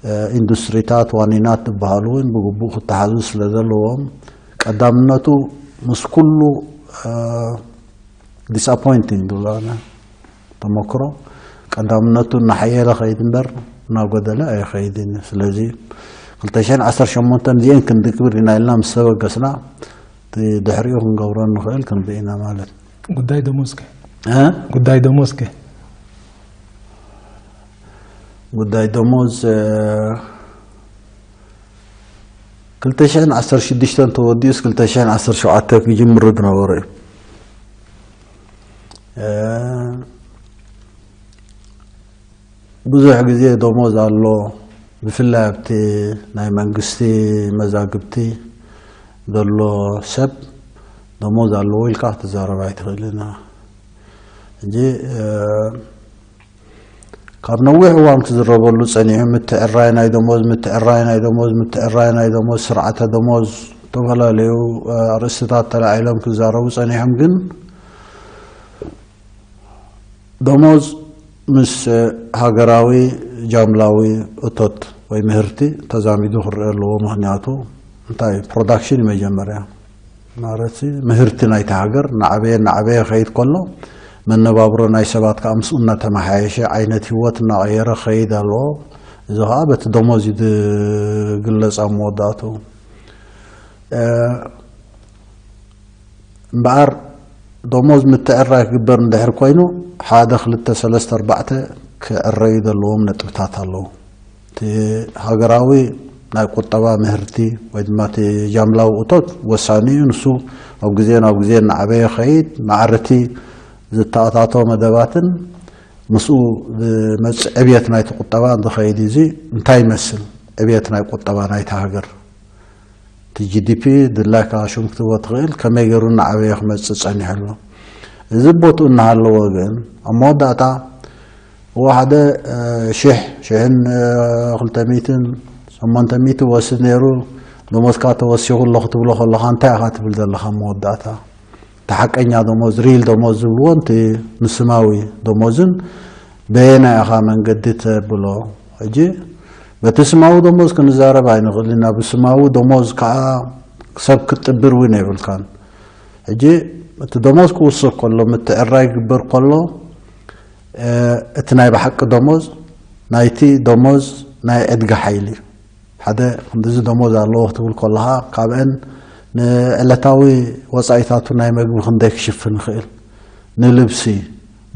እ፣ ኢንዱስትሪታት፣ ዋኒናት ዝበሃሉ እውን ብግቡእ ክተሓዙ ስለ ዘለዎም፣ ቀዳምነቱ ምስ ኩሉ፣ እ፣ ዲስኣፖይንቲንግ ዝብሎ ኣነ ተመክሮ ቀዳምነቱ እናሓየለ ኸይድ እምበር እናጎደለ ኣይኸይድን እዩ። ስለዚ ክልተ ሽሕን ዓሰርተ ሸሞንተን እዚአን ክንድግብር ኢና ኢልና ምስ ተበገስና፣ እቲ ድሕሪኡ ክንገብሮ ንኽእል ክንርኢ ኢና ማለት እዩ። ጉዳይ ደሞዝከ? እ? ጉዳይ ደሞዝከ? ጉዳይ ደሞዝ፣ እ፣ ክልተ ሽሕን ዓሰርተ ሽዱሽተን ተወዲኡስ ክልተ ሽሕን ዓሰርተ ሸውዓተ ክጅምር ዝነበረ እዩ። እ፣ ብዙሕ ግዜ ደሞዝ ኣሎ፣ ብፍላይ ኣብቲ ናይ መንግስቲ መዛግብቲ ዘሎ ሰብ ደሞዝ ኣለዎ ኢልካ ክትዛረብ ኣይትኽእልን። ሕጂ፣ እ፣ ካብ ነዊሕ እዋን ክዝረበሉ ጸኒሑ፣ ምትዕራይ ናይ ደሞዝ፣ ምትዕራይ ናይ ደሞዝ፣ ምትዕራይ ናይ ደሞዝ፣ ስርዓተ ደሞዝ፣ ዝተፈላለዩ፣ እ፣ ኣርእስትታት ተላዒሎም ክዛረቡ ጸኒሖም። ግን ደሞዝ ምስ፣ እ፣ ሃገራዊ ጃምላዊ እቶት ወይ ምህርቲ ተዛሚዱ ክረአ ኣለዎ። ምኽንያቱ እንታይ? ፕሮዳክሽን እዩ መጀመርያ። ማለት ምህርቲ ናይቲ ሃገር እናዓበየ እናዓበየ ከይድ ከሎ፣ መነባብሮ ናይ ሰባት ከዓ ምስኡ እናተመሓየሸ፣ ዓይነት ህይወት እናቐየረ ከይድ ኣለዎ። እዚ ከዓ በቲ ደሞዝ እዩ ዝግለጽ ኣብ መወዳእቱ። እ፣ እምበኣር ደሞዝ ምትዕራይ ክግበር እንድሕር ኮይኑ፣ ሓደ፣ ክልተ፣ ሰለስተ፣ ኣርባዕተ ክዕረዩ ዘለዎም ነጥብታት ኣለዉ። እቲ ሃገራዊ ናይ ቁጠባ ምህርቲ ወይ ድማ እቲ ጃምላዊ እቶት ወሳኒ እዩ። ንሱ ኣብ ግዜ ናብ ግዜ እናዓበየ ኸይድ፣ ማዕርቲ ዝተኣታቶ መደባትን ምስኡ ዝመጽእ ዕብየት ናይቲ ቁጠባ ዝኸይድ እዚ እንታይ ይመስል? ዕብየት ናይ ቁጠባ ናይቲ ሃገር፣ እቲ ጂ ዲ ፒ ድላይካ ሽም ክትህቦ ትኽእል፣ ከመይ ገይሩ እናዓበየ ክመጽእ ጸኒሑ ኣሎ? እዚ ቦትኡ እናሃለዎ ግን ኣብ መወዳእታ እዎ ሓደ ሽሕ ሽሕን ክልተ ሚእትን ሸሞንተ ሚእቲ ወስድ ነይሩ፣ ደሞዝካ ተወሲኹ ኣሎ ክትብሎ ከለኻ እንታይ ኢኻ ትብል ዘለኻ? መወዳእታ እቲ ሓቀኛ ደሞዝ፣ ሪል ደሞዝ ዝብልዎ፣ እቲ ንስማዊ ደሞዝን በየናይ ኢኻ መንገዲ ተብሎ? ሕጂ በቲ ስማዊ ደሞዝ ክንዛረብ ኣይንኽእል ኢና። ብስማዊ ደሞዝ ከዓ ሰብ ክትጥብር እውን የብልካን። ሕጂ እቲ ደሞዝ ክውስኽ ከሎ፣ ምትዕራይ ክግበር ከሎ፣ እቲ ናይ ብሓቂ ደሞዝ ናይቲ ደሞዝ ናይ ዕድጊ ሓይሊ፣ ሓደ ክንድዚ ደሞዝ ኣለዎ ክትብል ከለኻ፣ ካብአን ንዕለታዊ ወፃኢታቱ ናይ መግቢ ክንደይ ክሽፍን ይኽእል፣ ንልብሲ፣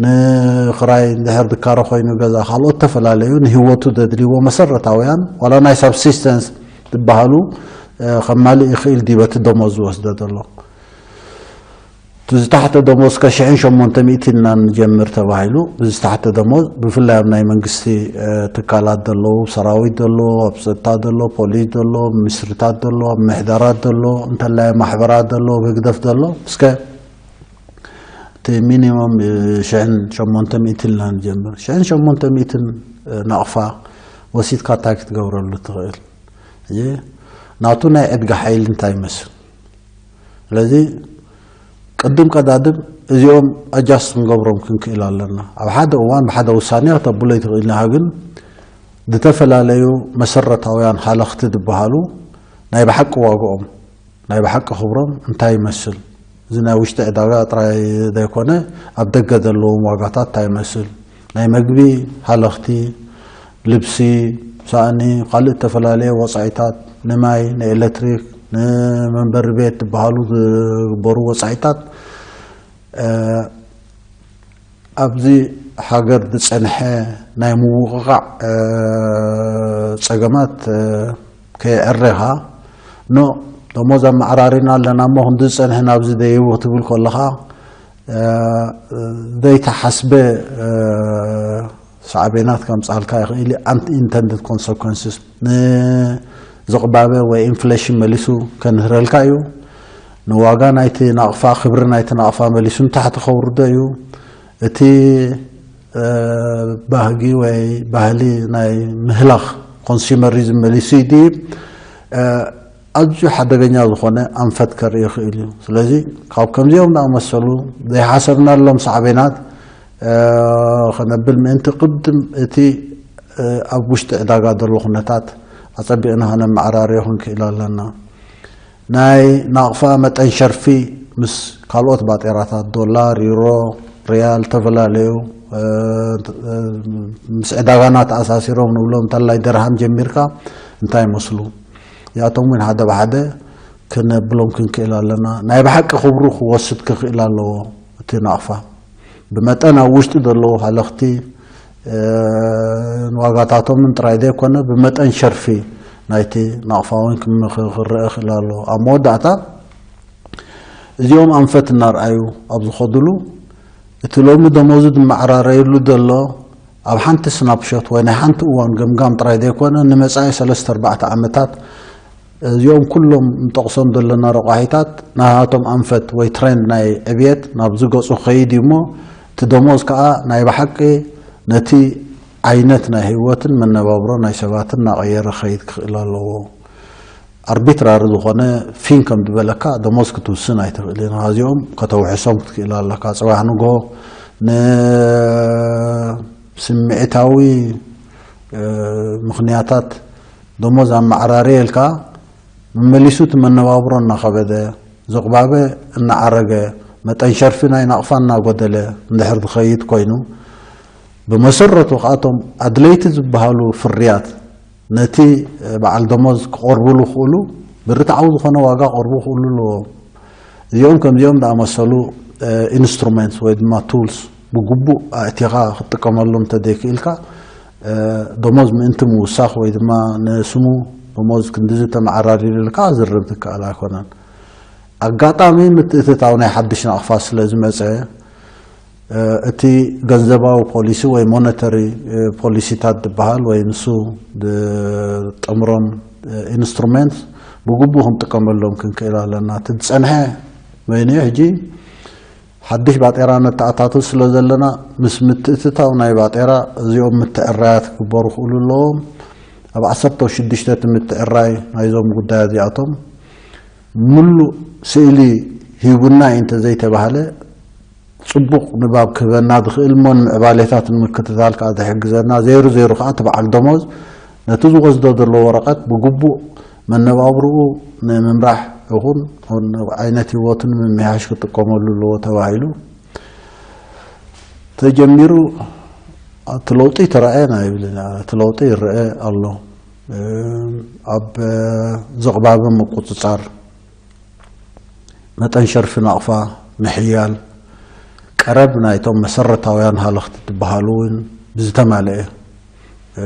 ንኽራይ እንድሕር ድካረ ኮይኑ ገዛ፣ ካልኦት ተፈላለዩ ንህይወቱ ዘድልይዎ መሰረታውያን ዋላ ናይ ሳብሲስተንስ ዝበሃሉ ከማልእ ይኽእል ድዩ በቲ ደሞዝ ዝወስዶ ዘሎ? እቲ ዝታሕተ ደሞዝ ከ ሽሕን ሸሞንተ ሚእቲ ኢና ንጀምር ተባሂሉ። ብዝታሕተ ደሞዝ ብፍላይ ኣብ ናይ መንግስቲ ትካላት ዘለዉ፣ ሰራዊት ዘሎ፣ ኣብ ፀጥታ ዘሎ፣ ፖሊስ ዘሎ፣ ሚኒስትሪታት ዘሎ፣ ኣብ ምሕደራት ዘሎ፣ እንተላይ ማሕበራት ዘሎ፣ ኣብ ህግደፍ ዘሎ፣ እስከ እቲ ሚኒመም ሽሕን ሸሞንተ ሚእትን ኢና ንጀምር። ሽሕን ሸሞንተ ሚእትን ናቕፋ ወሲድካ እንታይ ክትገብረሉ ትኽእል? ናቱ ናይ ዕድጋ ሓይሊ እንታይ ይመስል? ስለዚ ቅድም ቀዳድም እዚኦም ኣጃስት ክንገብሮም ክንክእል ኣለና። ኣብ ሓደ እዋን ብሓደ ውሳኔ ከተብሎ ይትኽእል ኢኻ፣ ግን ዝተፈላለዩ መሰረታውያን ሃለኽቲ ዝበሃሉ ናይ ብሓቂ ዋግኦም፣ ናይ ብሓቂ ክብሮም እንታይ ይመስል? እዚ ናይ ውሽጢ ዕዳጋ ጥራይ ዘይኮነ ኣብ ደገ ዘለዎም ዋጋታት እንታይ ይመስል? ናይ መግቢ ሃለኽቲ፣ ልብሲ፣ ሳእኒ፣ ካልእ እተፈላለየ ወጻኢታት፣ ንማይ፣ ንኤሌክትሪክ፣ ንመንበሪ ቤት ዝበሃሉ ዝግበሩ ወጻኢታት ኣብዚ ሃገር ዝጸንሐ ናይ ምውቕቓዕ ጸገማት ከየዕሬኻ፣ ኖ፣ ደሞዝ ኣመዓራሪና ኣለና እሞ ክንዲ ዝጸንሐ ናብዚ ደይቡ ክትብል ከለኻ ዘይተሓስበ ሳዕቤናት ከምጻልካ ይኽእል እዩ። ኣንኢንተንድድ ኮንሰኮንስስ፣ ንዝቕባበ ወይ ኢንፍሌሽን መሊሱ ከንህረልካ እዩ። ንዋጋ ናይቲ ናቕፋ፣ ክብሪ ናይቲ ናቕፋ መሊሱ ንታሕቲ ከውርዶ እዩ። እቲ ባህጊ ወይ ባህሊ ናይ ምህላኽ ኮንሱመሪዝም መሊሱ ይድይብ። ኣዝዩ ሓደገኛ ዝኾነ ኣንፈት ከርኢ ይኽእል እዩ። ስለዚ ካብ ከምዚኦም ዝኣመሰሉ ዘይሓሰብናሎም ሳዕቤናት ከነብል ምእንቲ ቅድም እቲ ኣብ ውሽጢ ዕዳጋ ዘሎ ኩነታት ኣጸቢቕና ከነመዓራርዮ ክንክእል ኣለና። ናይ ናቕፋ መጠን ሸርፊ ምስ ካልኦት ባጤራታት ዶላር፣ ዩሮ፣ ሪያል ዝተፈላለዩ ምስ ዕዳጋና ተኣሳሲሮም ንብሎም እንተላይ ደርሃም ጀሚርካ እንታይ ይመስሉ? ያቶም እውን ሓደ ብሓደ ክነብሎም ክንክእል ኣለና። ናይ ብሓቂ ክብሩ ክወስድ ክኽእል ኣለዎ እቲ ናቕፋ። ብመጠን ኣብ ውሽጢ ዘለዉ ሃለኽቲ ንዋጋታቶምን ጥራይ ዘይኮነ ብመጠን ሸርፊ ናይቲ ናቕፋ እውን ክረአ ክእል ኣለዎ። ኣብ መወዳእታ እዚኦም ኣንፈት እናርኣዩ ኣብ ዝኸድሉ እቲ ሎሚ ደሞዙ ዝመዓራረየሉ ዘሎ ኣብ ሓንቲ ስናፕሾት ወይ ናይ ሓንቲ እዋን ገምጋም ጥራይ ዘይኮነ ንመጻኢ ሰለስተ ኣርባዕተ ዓመታት እዚኦም ኩሎም ንጠቕሶም ዘለና ረቋሒታት ናሃቶም ኣንፈት ወይ ትሬንድ ናይ ዕብየት ናብ ዝገጹ ክኸይድ እዩ እሞ እቲ ደሞዝ ከኣ ናይ ብሓቂ ነቲ ዓይነት ናይ ህይወትን መነባብሮ ናይ ሰባትን እናቐየረ ክኸይድ ክኽእል ኣለዎ። ኣርቢትራሪ ዝኾነ ፊን ከም ዝበለካ ደሞዝ ክትውስን ኣይትኽእልን። እዚኦም ከተውሕሶም ክትክእል ኣለካ። ጽባሕ ንግሆ ንስምዒታዊ ምኽንያታት ደሞዝ ኣመዓራርየ ኢልካ መመሊሱ እቲ መነባብሮ እናኸበደ፣ ዝቕባበ እናዓረገ፣ መጠን ሸርፊ ናይ ናቕፋ እናጎደለ እንድሕር ዝኸይድ ኮይኑ፣ ብመሰረቱ ከኣቶም ኣድለይቲ ዝበሃሉ ፍርያት ነቲ በዓል ደሞዝ ክቐርቡሉ ክኽእሉ ብርትዓዊ ዝኾነ ዋጋ ክቐርቡ ክኽእሉ ኣለዎም። እዚኦም ከምዚኦም ዝኣመሰሉ ኢንስትሩመንትስ ወይ ድማ ቱልስ ብግቡእ ኣእቲኻ ክትጥቀመሎም እንተዘይክእልካ፣ ደሞዝ ምእንቲ ምውሳኽ ወይ ድማ ንስሙ ደሞዝ ክንድዚ ተመዓራሪሩልካ ዝርብ ትከኣል ኣይኮነን። ኣጋጣሚ ምትእትታው ናይ ሓድሽ ናቕፋ ስለ ዝመጸ፣ እቲ ገንዘባዊ ፖሊሲ ወይ ሞኔተሪ ፖሊሲታት ዝበሃል ወይ ንሱ ዝጠምሮም ኢንስትሩሜንት ብግቡእ ክንጥቀመሎም ክንክእል ኣለና። እቲ ዝጸንሐ በይኑ ሕጂ ሓድሽ ባጤራ ነተኣታቱ ስለ ዘለና ምስ ምትእትታው ናይ ባጤራ እዚኦም ምትዕራያት ክግበሩ ክእሉ ኣለዎም። ኣብ ዓሰርተ ሽዱሽተ እቲ ምትዕራይ ናይዞም ጉዳያት እዚኣቶም ምሉእ ስእሊ ሂቡና እዩ እንተዘይተባህለ ጽቡቕ ንባብ ክህበና ዝኽእል እሞ ንምዕባሌታት ንምክትታል ከኣ ዝሕግዘና፣ ዜሩ ዜሩ ከኣ እቲ በዓል ደሞዝ ነቲ ዝወስዶ ዘሎ ወረቐት ብግቡእ መነባብርኡ ንምምራሕ ይኹን ዓይነት ህይወቱ ንምምሕያሽ ክጥቀመሉ ኣለዎ ተባሂሉ ተጀሚሩ። እቲ ለውጢ ተረኣየ ናይ ብልና እቲ ለውጢ ይረአ ኣሎ። ኣብ ዘቕባብ ምቁጽጻር፣ መጠን ሸርፊ ናቕፋ ምሕያል፣ ቀረብ ናይቶም መሰረታውያን ሃለኽቲ ዝበሃሉ እውን ብዝተማልአ፣ እ፣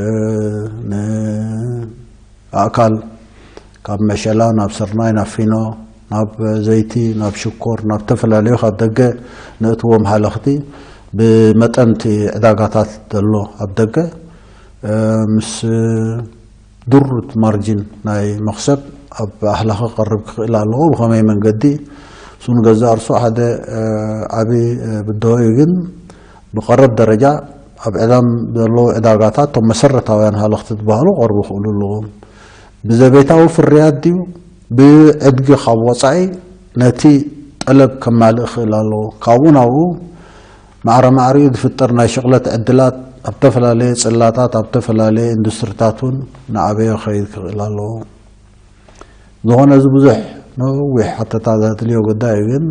ንኣእካል ካብ መሸላ ናብ ስርናይ፣ ናብ ፊኖ፣ ናብ ዘይቲ፣ ናብ ሽኮር፣ ናብ ዝተፈላለዩ ካብ ደገ ነእትዎም ሃለኽቲ ብመጠን እቲ ዕዳጋታት ዘሎ ኣብ ደገ፣ እ፣ ምስ ድሩት ማርጂን ናይ መኽሰብ ኣብ ኣህላኺ ክቐርብ ክኽእል ኣለዎ። ብኸመይ መንገዲ? እሱ ንገዛእ ርእሱ ሓደ፣ እ፣ ዓቢ፣ እ፣ ብድሆ እዩ፣ ግን ብቐረብ ደረጃ ኣብ ዕዳም ዘለዉ ዕዳጋታት እቶም መሰረታውያን ሃለኽቲ ዝበሃሉ ክቐርቡ ክኽእሉ ኣለዎም። ብዘቤታዊ ፍርያት ድዩ? ብዕድጊ ካብ ወጻኢ ነቲ ጠለብ ከማልእ ክኽእል ኣለዎ። ካብኡ ናብኡ ማዕረ ማዕሪኡ ዝፍጠር ናይ ሽቕለት ዕድላት ኣብ ዝተፈላለየ ጽላታት፣ ኣብ ዝተፈላለየ ኢንዱስትሪታት እውን እናዓበየ ክኸይድ ክኽእል ኣለዎ። ዝኾነ እዚ ብዙሕ ነዊሕ ሓተታ ዘድልዮ ጉዳይ እዩ፣ ግን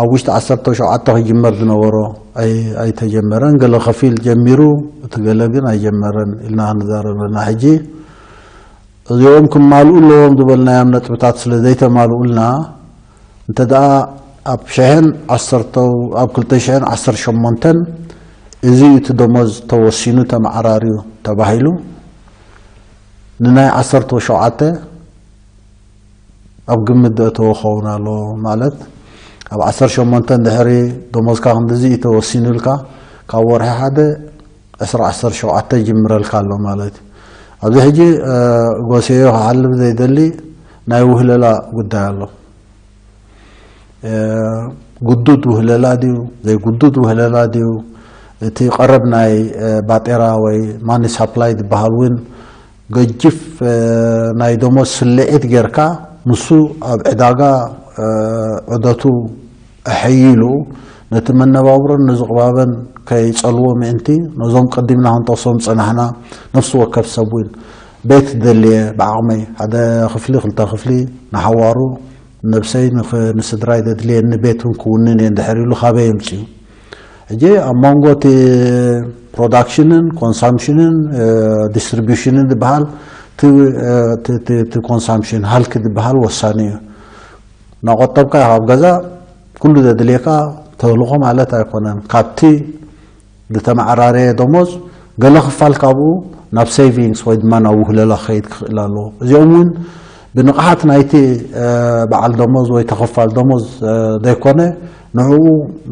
ኣብ ውሽጢ ዓሰርተ ሸውዓተ ክጅመር ዝነበሮ ኣይ-፣ ኣይተጀመረን። ገለ ከፊል ጀሚሩ፣ እቲ ገለ ግን ኣይጀመረን ኢልና ክንዛረብ ኣለና። ሕጂ እዚኦም ክማልኡ ኣለዎም ዝበልናዮም ነጥብታት ስለ ዘይተማልኡልና፣ እንተ ደኣ ኣብ ሽሕን ዓሰርተ፣ ኣብ ክልተ ሽሕን ዓሰርተ ሸሞንተን እዚ እቲ ደሞዝ ተወሲኑ ተመዓራርዩ ተባሂሉ፣ ንናይ ዓሰርተ ሸውዓተ ኣብ ግምት ዘእተወ ክኸውን ኣለዎ። ማለት፣ ኣብ ዓሰርተ ሸሞንተ ድሕሪ ደሞዝካ ክንድዚ እዩ ተወሲኑልካ፣ ካብ ወርሒ ሓደ ዕስራ ዓሰርተ ሸውዓተ ይጅምረልካ ኣሎ ማለት እዩ። ኣብዚ ሕጂ፣ እ፣ ጎሰዮ ክሓልፍ ዘይደሊ ናይ ውህለላ ጉዳይ ኣሎ። እ፣ ግዱድ ውህለላ ድዩ፣ ዘይግዱድ ውህለላ ድዩ፣ እቲ ቀረብ ናይ፣ እ፣ ባጤራ ወይ ማኒ ሳፕላይ ዝበሃል እውን ገጅፍ፣ እ፣ ናይ ደሞዝ ስልዒት ጌርካ፣ ንሱ ኣብ ዕዳጋ፣ እ፣ ዑደቱ ኣሐይሉ፣ ነቲ መነባብሮን ንዝቕባበን ከይጸልዎ ምእንቲ፣ ነዞም ቀዲምና ክንጠቕሶም ዝጸናሕና ነፍሲ ወከፍ ሰብ እውን ቤት ደልየ ብዓቕመይ ሓደ ክፍሊ፣ ክልተ ክፍሊ ንሓዋሩ ነብሰይ ንኽ-፣ ንስድራይ ዘድልየኒ ቤት እውን ክውንን እየ እንድሕር ኢሉ ካበይ የምጽኡ? ሕጂ ኣብ መንጎ እቲ ፕሮዳክሽንን ኮንሳምፕሽንን፣ እ፣ ዲስትሪቢዩሽንን ዝበሃል እቲ፣ እ፣ እቲ፣ እቲ፣ እቲ ኮንሳምፕሽን ሃልኪ ዝበሃል ወሳኒ እዩ። እናቆጠብካ ኢኻ ኣብ ገዛ ኩሉ ዘድልየካ ተህልኾ ማለት ኣይኮነን። ካብቲ ዝተመዓራረየ ደሞዝ ገለ ክፋል ካብኡ ናብ ሴቪንግስ ወይ ድማ ናብ ውህለላ ክኸይድ ክኽእል ኣለዎ። እዚኦም እውን ብንቕሓት ናይቲ፣ እ፣ በዓል ደሞዝ ወይ ተኸፋል ደሞዝ፣ እ፣ ዘይኮነ ንዕኡ፣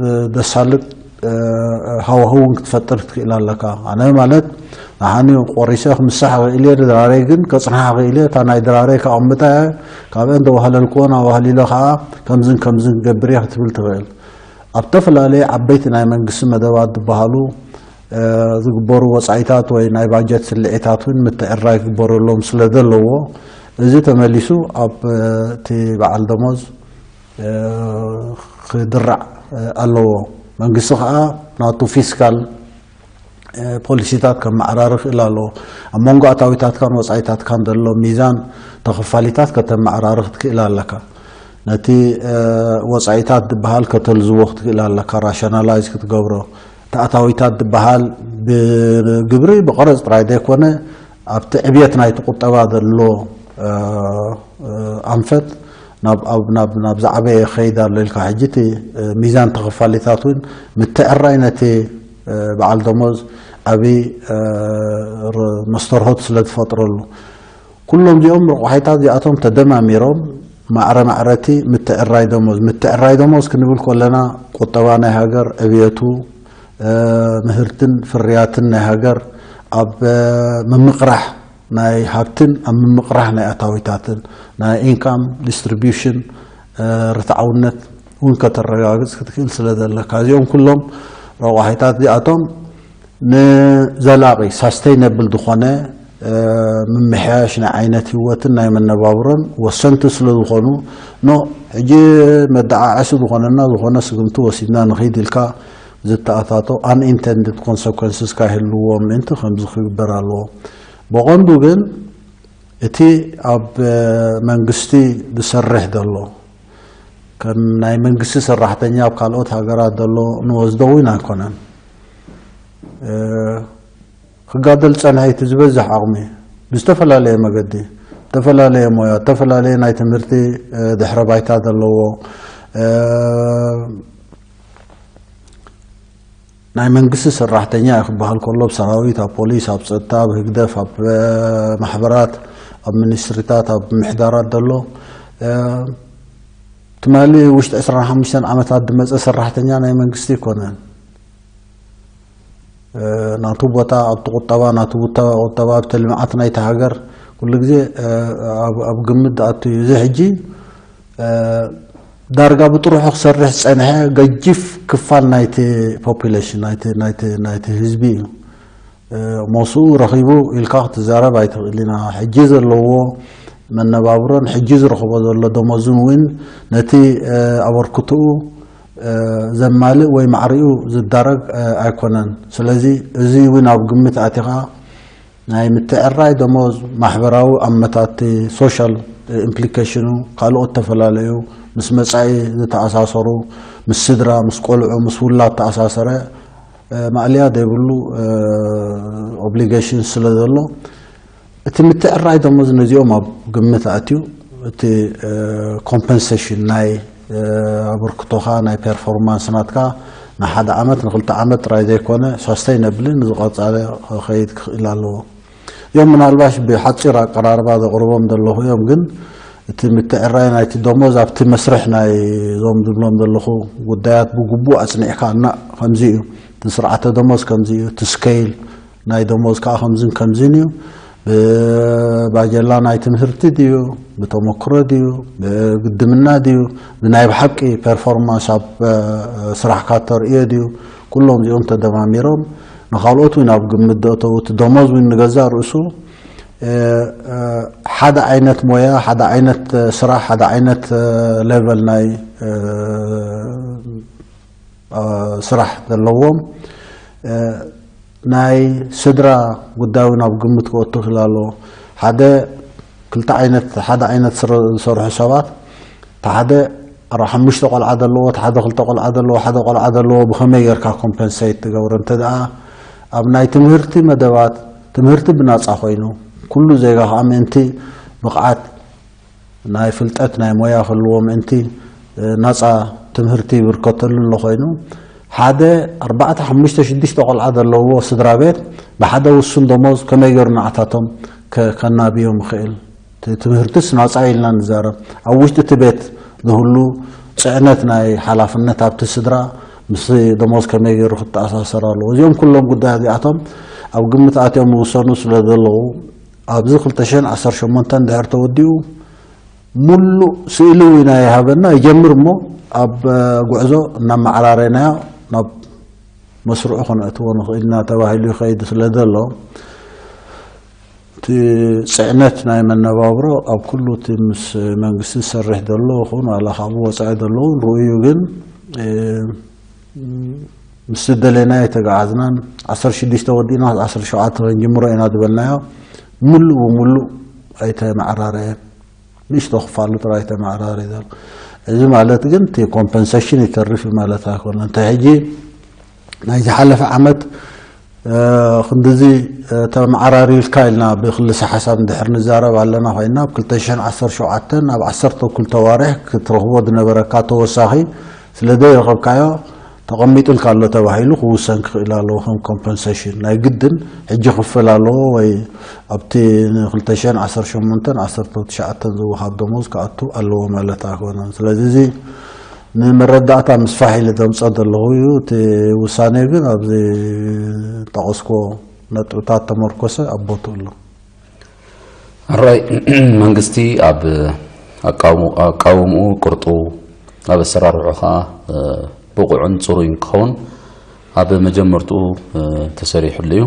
እ፣ ዘሳልጥ፣ እ፣ ሃዋህው እውን ክትፈጥር ክትክእል ኣለካ። ኣነ ማለት ንሓኒ ቆሪሰ ክምሳሕ ክእል እየ፣ ድራረይ ግን ከጽንሓ ክእል እየ። እታ ናይ ድራረይ ከቐምጣ እየ፣ ካብአን ተዋህለልክወን ኣዋህሊለ ከዓ ከምዝን ከምዝን ክገብር እየ ክትብል ትኽእል። ኣብ ዝተፈላለየ ዓበይቲ ናይ መንግስቲ መደባት ዝበሃሉ፣ እ፣ ዝግበሩ ወጻኢታት ወይ ናይ ባጀት ስልዒታት እውን ምትዕራይ ክግበረሎም ስለ ዘለዎ፣ እዚ ተመሊሱ ኣብ፣ እ፣ እቲ በዓል ደሞዝ፣ እ፣ ክድራዕ፣ እ፣ ኣለዎ። መንግስቲ ከዓ ናቱ ፊስካል፣ እ፣ ፖሊሲታት ከመዓራሪ ክእል ኣለዎ። ኣብ መንጎ ኣታዊታትካን ወጻኢታትካን ዘሎ ሚዛን ተኸፋሊታት ከተመዓራሪ ክትክእል ኣለካ። ነቲ፣ እ፣ ወጻኢታት ዝበሃል ከተልዝቦ ክትክእል ኣለካ፣ ራሽናላይዝ ክትገብሮ። እቲ ኣታዊታት ዝበሃል ብግብሪ ብቐረጽ ጥራይ ዘይኮነ ኣብቲ ዕብየት ናይቲ ቁጠባ ዘሎ፣ እ፣ እ፣ ኣንፈት ናብ፣ ኣብ፣ ናብ፣ ናብ ዝዓበየ ይኸይድ ኣሎ ኢልካ፣ ሕጂ እቲ፣ እ፣ ሚዛን ተኸፋሊታት እውን ምትዕራይ ነቲ፣ እ፣ በዓል ደሞዝ ዓብዪ፣ እ፣ ር-፣ መስተርሆት ስለ ዝፈጥረሉ፣ ኩሎም እዚኦም ረቋሒታት እዚኣቶም ተደማሚሮም ማዕረ ማዕረቲ ምትዕራይ ደሞዝ ምትዕራይ ደሞዝ ክንብል ከለና ቁጠባ ናይ ሃገር ዕብየቱ ምህርትን ፍርያትን ናይ ሃገር ኣብ ምምቕራሕ ናይ ሃብትን ኣብ ምምቕራሕ ናይ ኣታዊታትን ናይ income distribution ርትዓውነት እውን ከተረጋግፅ ክትክእል ስለ ዘለካ እዚኦም ኩሎም ረቋሒታት እዚኣቶም ንዘላቒ sustainable ዝኾነ ምምሕያሽ ናይ ዓይነት ህይወትን ናይ መነባብሮን ወሰንቲ ስለ ዝኾኑ ኖ ሕጂ መደዓዓሲ ዝኾነና ዝኾነ ስግምቲ ወሲድና ንኽይድ ኢልካ ዝተኣታቶ unintended consequences ካይህልዎም ምእንቲ ከምዚ ክግበር ኣለዎ። ብቐንዱ ግን እቲ ኣብ መንግስቲ ዝሰርሕ ዘሎ ከም ናይ መንግስቲ ሰራሕተኛ ኣብ ካልኦት ሃገራት ዘሎ ንወስዶ እውን ኣይኮነን። ክጋደል ጸንሐ እቲ ዝበዝሕ ዓቕሚ ብዝተፈላለየ መገዲ ዝተፈላለየ ሞያ ዝተፈላለየ ናይ ትምህርቲ ድሕረ ባይታ ዘለዎ ናይ መንግስቲ ሰራሕተኛ ክበሃል ከሎ ኣብ ሰራዊት ኣብ ፖሊስ ኣብ ጸጥታ ኣብ ህግደፍ ኣብ ማሕበራት ኣብ ሚኒስትሪታት ኣብ ምሕዳራት ዘሎ ትማሊ ውሽጢ ዕስራን ሓሙሽተን ዓመታት ዝመፀ ሰራሕተኛ ናይ መንግስቲ ኣይኮነን። ናቱ ቦታ ኣብቲ ቁጠባ ናቱ ቁጠባ ኣብቲ ልምዓት ናይቲ ሃገር ኩሉ ግዜ ኣብ ግምት ዝኣቱ እዩ። እዚ ሕጂ ዳርጋ ብጥሩሑ ክሰርሕ ዝፀንሐ ገጂፍ ክፋል ናይቲ population ናይቲ ህዝቢ እዩ። ሞስኡ ረኺቡ ኢልካ ክትዛረብ ኣይትኽእል ኢና። ሕጂ ዘለዎ መነባብሮን ሕጂ ዝረኽቦ ዘሎ ደሞዝን እውን ነቲ ኣበርክትኡ ዘማልእ ወይ ማዕሪኡ ዝዳረግ ኣይኮነን። ስለዚ እዚ እውን ኣብ ግምት ኣቲኻ ናይ ምትዕራይ ደሞዝ ማሕበራዊ ኣመታቲ social implication ኡ ካልኦት ተፈላለዩ ምስ መጻኢ ዝተኣሳሰሩ ምስ ስድራ ምስ ቆልዑ ምስ ውላድ ተኣሳሰረ ማእለያ ዘይብሉ obligation ስለ ዘሎ እቲ ምትዕራይ ደሞዝ ነዚኦም ኣብ ግምት ኣትዩ እቲ compensation ናይ ኣበርክቶኻ ናይ performance ናትካ ንሓደ ዓመት ንክልተ ዓመት ጥራይ ዘይኮነ sustainably ንዝቐጻለ ክኸይድ ክኽእል ኣለዎ። እዮም ምናልባሽ ብሓፂር ኣቀራርባ ዘቕርቦም ዘለኹ እዮም ግን እቲ ምትዕራይ ናይቲ ደሞዝ ኣብቲ መስርሕ ናይ ዞም ዝብሎም ዘለኹ ጉዳያት ብግቡእ ኣፅኒዕካ እና ከምዚ እዩ እቲ ስርዓተ ደሞዝ ከምዚ እዩ እቲ scale ናይ ደሞዝ ከዓ ከምዝን ከምዝን እዩ ብባጀላ ናይ ትምህርቲ ድዩ ብተመክሮ ድዩ ብግድምና ድዩ ብናይ ብሓቂ performance ኣብ ስራሕካ ተርእዮ ድዩ ኩሎም እዚኦም ተደማሚሮም ንካልኦት እውን ኣብ ግምት ዘእተው እቲ ደሞዝ እውን ንገዛእ ርእሱ ሓደ ዓይነት ሞያ ሓደ ዓይነት ስራሕ ሓደ ዓይነት level ናይ ስራሕ ዘለዎም ናይ ስድራ ጉዳዩ ናብ ግምት ክወቱ ክላሎ ሓደ ክልተ ዓይነት ሓደ ዓይነት ዝሰርሑ ሰባት ሓደ ኣርባ ሓሙሽተ ቆልዓ ዘለዎ ሓደ ክልተ ቆልዓ ዘለዎ ሓደ ቆልዓ ዘለዎ ብኸመይ ጌርካ compensate ትገብሮ እንተ ደኣ ኣብ ናይ ትምህርቲ መደባት ትምህርቲ ብናፃ ኮይኑ ኩሉ ዜጋ ከዓ ምእንቲ ብቕዓት ናይ ፍልጠት ናይ ሞያ ክህልዎ ምእንቲ ናፃ ትምህርቲ ይብርከተሉ ኣሎ ኮይኑ ሓደ ኣርባዕተ ሓሙሽተ ሽዱሽተ ቆልዓ ዘለውዎ ስድራ ቤት ብሓደ ውሱን ደሞዝ ከመይ ገይሩ ንዓታቶም ከናብዮም ይኽእል? ትምህርትስ ናፃ ኢልና ንዛረብ ኣብ ውሽጢ እቲ ቤት ዝህሉ ፅዕነት ናይ ሓላፍነት ኣብቲ ስድራ ምስ ደሞዝ ከመይ ገይሩ ክተኣሳሰር ኣለዎ? እዚኦም ኩሎም ጉዳያት እዚኣቶም ኣብ ግምት ኣትዮም ዝውሰኑ ስለ ዘለዉ ኣብዚ ክልተ ሽሕን ዓሰርተ ሸሞንተን ድሕር ተወዲኡ ሙሉእ ስእሊ ዊና ይሃበና ይጀምር እሞ ኣብ ጉዕዞ እናመዓራረናዮ ናብ መስርዑ ከነእትዎ ንኽእል ኢና ተባሂሉ ይኸይድ ስለ ዘሎ እቲ ፅዕነት ናይ መነባብሮ ኣብ ኩሉ እቲ ምስ መንግስቲ ዝሰርሕ ዘሎ ይኹን ዋላ ካብኡ ወፃኢ ዘለውን ርኡዩ ግን ምስ ዝደለናዮ ኣይተገዓዝናን ዓሰርተ ሽዱሽተ ወዲእና ዓሰርተ ሸውዓተ ክንጅምሮ ኢና ዝበልናዮ ምሉእ ብምሉእ ኣይተመዓራረየን ንእሽቶ ክፋሉ ጥራይ ተመዓራሪ ዘሎ እዚ ማለት ግን እቲ compensation ይተርፍ እዩ ማለት ኣይኮነን እንተ ሕጂ ናይ ዝሓለፈ ዓመት ክንድዚ ተመዓራሪልካ ኢልና ብክልሰ ሓሳብ እንድሕር ንዛረብ ኣለና ኮይና ኣብ ክልተ ሽሕን ዓሰርተ ሸውዓተን ኣብ ዓሰርተ ክልተ ዋርሕ ክትረኽቦ ዝነበረካ ተወሳኺ ስለ ዘይረኸብካዮ ተቐሚጥልካ ኣሎ ተባሂሉ ክውሰን ክኽእል ኣለዎ። ከም ኮምፐንሴሽን ናይ ግድን ሕጂ ክፍል ኣለዎ ወይ ኣብቲ ን2018 19 ዝወሃብ ደሞዝ ክኣቱ ኣለዎ ማለት ኣይኮነን። ስለዚ እዚ ንመረዳእታ ምስፋሕ ኢለ ዘምፀ ዘለኹ እዩ። እቲ ውሳኔ ግን ኣብዚ ጠቐስኮ ነጥብታት ተመርኮሰ ኣብ ቦትኡ ኣሎ። ኣራይ መንግስቲ ኣብ ኣቃውምኡ ቅርጡ ኣብ ኣሰራርሑ ከዓ ብቑዕን ፅሩይን ክኸውን ኣብ መጀመርትኡ ተሰሪሕሉ እዩ።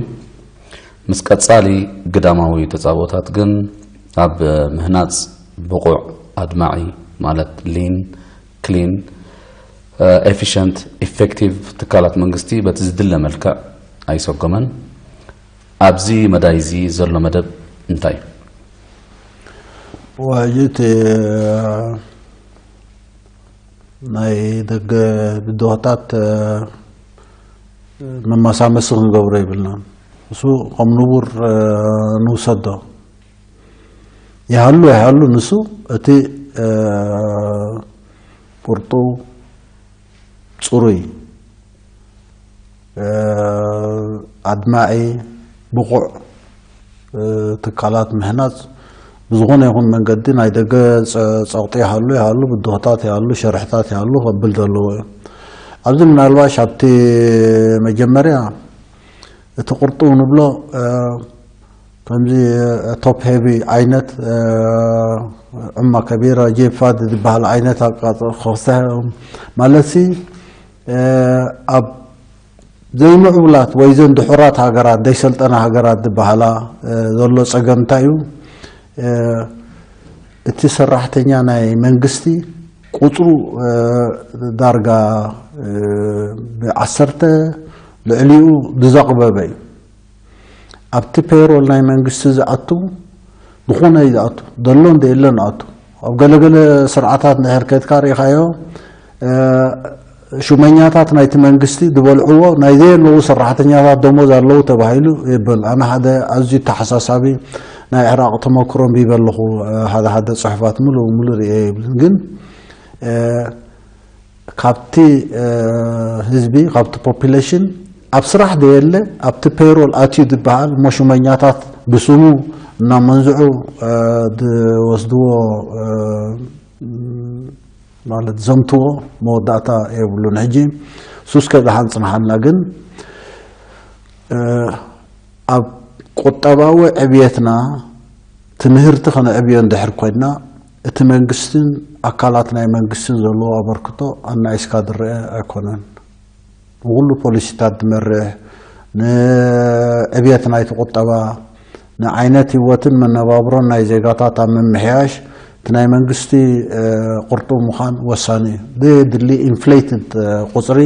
ምስ ቀፃሊ ግዳማዊ ተፃቦታት ግን ኣብ ምህናፅ ብቑዕ ኣድማዒ ማለት ሊን ክሊን ኤፊሽንት ኢፌክቲቭ ትካላት መንግስቲ በቲ ዝድለ መልክዕ ኣይሰጎመን። ኣብዚ መዳይ እዚ ዘሎ መደብ እንታይ እዩ? ዋጅት ናይ ደገ ብድሆታት መመሳመሲ ክንገብሮ ይብልናን እሱ ከም ንቡር ንውሰዶ ይሃሉ ይሃሉ ንሱ እቲ ቁርጡ ፅሩይ ኣድማዒ ብቑዕ ትካላት ምህናፅ ብዝኾነ ይኹን መንገዲ ናይ ደገ ፀቕጢ ይሃሉ ይሃሉ ብድሆታት ይሃሉ ሸርሕታት ይሃሉ ከብል ዘለዎ እዩ። ኣብዚ ምናልባሽ ኣብቲ መጀመርያ እቲ ቁርጡ ንብሎ ከምዚ ቶፕ ሄቪ ዓይነት ዕማ ከቢራ ጄፋድ ዝበሃል ዓይነት ኣቃጽ ማለት ሲ ኣብ ዘይምዕቡላት ወይ ዘን ድሑራት ሃገራት ዘይሰልጠና ሃገራት ዝበሃላ ዘሎ ፀገም እንታይ እዩ? እቲ ሰራሕተኛ ናይ መንግስቲ ቁፅሩ ዳርጋ ብዓሰርተ ልዕሊኡ ዝዘቕበበ እዩ። ኣብቲ ፔሮል ናይ መንግስቲ ዝኣቱ ዝኾነ እዩ ዝኣቱ ዘሎ እንደ የለን ኣቱ ኣብ ገለገለ ስርዓታት ንድሕር ከድካ ርኢኻዮ ሹመኛታት ናይቲ መንግስቲ ዝበልዕዎ ናይ ዘየለዉ ሰራሕተኛታት ደሞዝ ኣለዉ ተባሂሉ ይብል። ኣነ ሓደ ኣዝዩ ተሓሳሳቢ ናይ ዕራቕ ተመክሮ ኣንቢበ ኣለኹ። ሓደ ሓደ ፅሑፋት ምሉእ ምሉእ ርእየ ይብልን ግን ካብቲ ህዝቢ ካብቲ ፖፕሌሽን ኣብ ስራሕ ደየለ ኣብቲ ፔሮል ኣትዩ ዝበሃል እሞ ሹመኛታት ብስሙ እናመንዝዑ ዝወስድዎ ማለት ዘምትዎ መወዳእታ የብሉን። ሕጂ ሱስከ ደሓን ፅንሓልና ግን ኣብ ቁጠባዊ ዕብየትና ትምህርቲ ከነዕብዮ እንድሕር ኮይንና እቲ መንግስትን ኣካላት ናይ መንግስትን ዘለዎ ኣበርክቶ ኣናኢስካ ዝረአ ኣይኮነን። ንኩሉ ፖሊሲታት ዝመርሕ ንዕብየት ናይቲ ቁጠባ ንዓይነት ህይወትን መነባብሮን ናይ ዜጋታት ኣብ ምምሕያሽ እቲ ናይ መንግስቲ ቁርጡ ምዃን ወሳኒ እዩ። ዘየድሊ ኢንፍሌትድ ቁፅሪ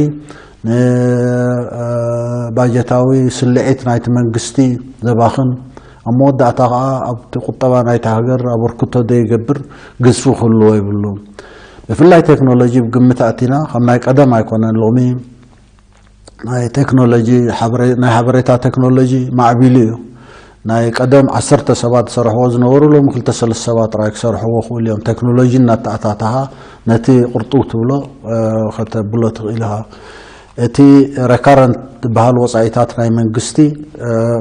ንባጀታዊ ስልዒት ናይቲ መንግስቲ ዘባኽን ኣብ መወዳእታ ከዓ ኣብቲ ቁጠባ ናይቲ ሃገር ኣበርክቶ ዘይገብር ግዝፊ ክህልዎ ይብሉ። ብፍላይ ቴክኖሎጂ ብግምት ኣእቲና ከም ናይ ቀደም ኣይኮነን። ሎሚ ናይ ቴክኖሎጂ ናይ ሓበሬታ ቴክኖሎጂ ማዕቢሉ እዩ። ናይ ቀደም ዓሰርተ ሰባት ዝሰርሕዎ ዝነበሩ ሎሚ ክልተ ሰለስተ ሰባት ጥራይ ክሰርሕዎ ክእሉ እዮም። ቴክኖሎጂ እናተኣታተኻ ነቲ ቁርጡ ትብሎ ከተብሎ ትኽእል ኢኻ። እቲ ረካረንት ዝበሃል ወፃኢታት ናይ መንግስቲ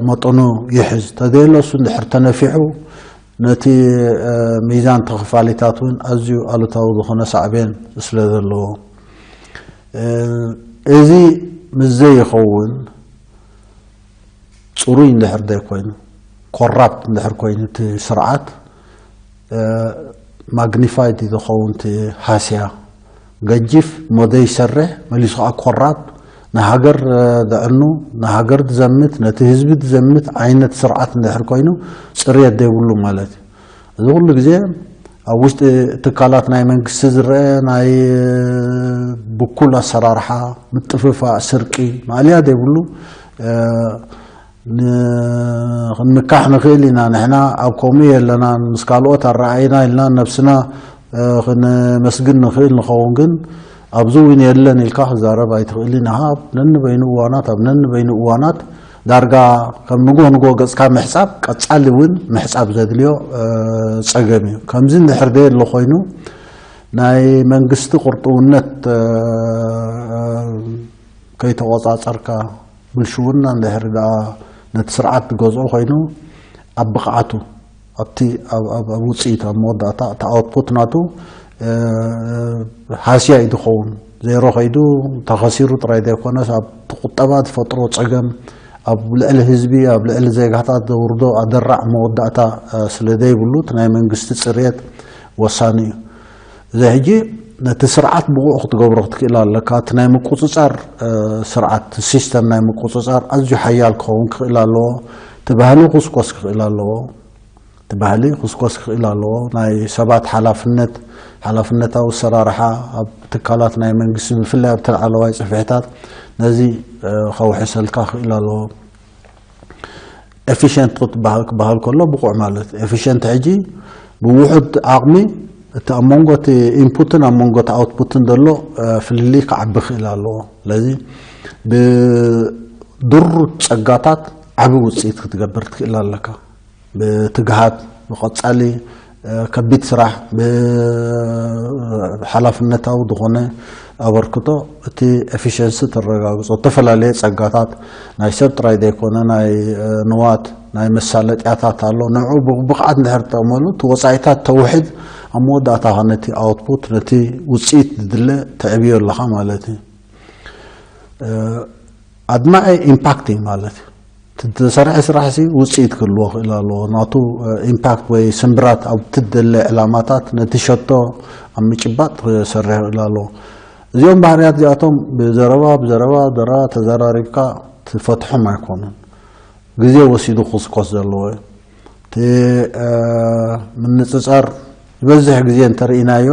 መጠኑ ይሕዝ ተዘየሎ እሱ እንድሕር ተነፊሑ ነቲ ሚዛን ተኸፋሊታት እውን ኣዝዩ ኣሉታዊ ዝኾነ ሳዕቤን ስለ ዘለዎ እዚ ምስ ዘይኸውን ፅሩይ እንድሕር ዘይኮይኑ ኮራፕት እንድሕር ኮይኑ እቲ ስርዓት ማግኒፋይድ ዝኸውን እቲ ሃስያ ገጅፍ ሞደ ይሰርሕ መሊሱ ከዓ ኮራፕት ንሃገር ዘዕኑ ንሃገር ዝዘምት ነቲ ህዝቢ ዝዘምት ዓይነት ስርዓት እንድሕር ኮይኑ ፅርየት ዘይብሉ ማለት እዩ። እዚ ኩሉ ግዜ ኣብ ውሽጢ ትካላት ናይ መንግስቲ ዝረአ ናይ ብኩል ኣሰራርሓ ምጥፍፋእ ስርቂ ማእልያ ዘይብሉ ክንምካሕ ንኽእል ኢና። ንሕና ኣብ ከምኡ የለናን ምስ ካልኦት ኣረኣይና ኢልና ነብስና ክነመስግን ንኽእል ንኸውን ግን ኣብዚ እውን የለን ኢልካ ክዛረብ ኣይትኽእልን ኢኻ። ኣብ ነንበይኑ እዋናት ኣብ ነንበይኑ እዋናት ዳርጋ ከም ንጎ ንጎ ገፅካ ምሕፃብ ቀፃሊ እውን ምሕፃብ ዘድልዮ ፀገም እዩ። ከምዚ እንድሕር ደየሎ ኮይኑ ናይ መንግስቲ ቁርጥውነት ከይተቆጻጸርካ ብልሽውና እንድሕር ደኣ ነቲ ስርዓት ዝገዝኦ ኮይኑ ኣብ ብቕዓቱ ኣብቲ ኣብ ውፅኢት ኣብ መወዳእታ እቲ ኣውትፑት ናቱ ሃስያ እዩ ዝኸውን። ዜሮ ከይዱ ተኸሲሩ ጥራይ ዘይኮነስ ኣብቲ ቁጠባ ዝፈጥሮ ፀገም ኣብ ልዕሊ ህዝቢ ኣብ ልዕሊ ዜጋታት ዘውርዶ ኣደራዕ መወዳእታ ስለ ዘይብሉ እቲ ናይ መንግስቲ ፅርየት ወሳኒ እዩ። እዚ ሕጂ ነቲ ስርዓት ብቑዕ ክትገብሮ ክትክእል ኣለካ። እቲ ናይ ምቁፅፃር ስርዓት ሲስተም ናይ ምቁፅፃር ኣዝዩ ሓያል ክኸውን ክኽእል ኣለዎ። እቲ ባህሊ ኩስኮስ ክኽእል ኣለዎ። እቲ ባህሊ ኩስኮስ ክኽእል ኣለዎ። ናይ ሰባት ሓላፍነት ሓላፍነታዊ ኣሰራርሓ ኣብ ትካላት ናይ መንግስቲ ብፍላይ ኣብ ተላዕለዋይ ፅፍሕታት ነዚ ከውሕሰልካ ክኽእል ኣለዎ። ኤፊሽንት ክትበሃል ክበሃል ከሎ ብቑዕ ማለት ኤፊሽንት ሕጂ ብውሑድ ዓቕሚ እቲ ኣብ መንጎ እቲ ኢንፑትን ኣብ መንጎ እቲ ኣውትፑትን ዘሎ ፍልልይ ክዓቢ ክእል ኣለዎ። ስለዚ ብድሩት ፀጋታት ዓቢ ውፅኢት ክትገብር ትክእል ኣለካ። ብትግሃት ብቐጻሊ ከቢድ ስራሕ ብሓላፍነታዊ ዝኾነ ኣበርክቶ እቲ ኤፊሽንሲ ተረጋግጾ። ዝተፈላለየ ጸጋታት ናይ ሰብ ጥራይ ዘይኮነ ናይ ንዋት ናይ መሳለጥያታት ኣሎ። ንዑ ብብቕዓት እንድሕር ትጠቕመሉ እቲ ወጻኢታት ተውሕድ ኣብ መወዳእታ ነቲ ኣውትፑት ነቲ ውጽኢት ዝድለ ተዕብዮ ኣለኻ ማለት እዩ። ኣድማዒ ኢምፓክቲንግ ማለት እዩ። እቲ ዝተሰርሐ ስራሕ ሲ ውፅኢት ክህልዎ ክእል ኣለዎ። ናቱ ኢምፓክት ወይ ስምብራት ኣብ ትደለ ዕላማታት ነቲ ሸቶ ኣብ ምጭባጥ ክሰርሕ ክእል ኣለዎ። እዚኦም ባህርያት እዚኣቶም ብዘረባ ብዘረባ ዘረባ ተዘራሪብካ ትፈትሖም ኣይኮኑን። ግዜ ወሲዱ ክስኮስ ዘለዎ እዩ። እቲ ምንፅፃር ዝበዝሕ ግዜ እንተርኢናዮ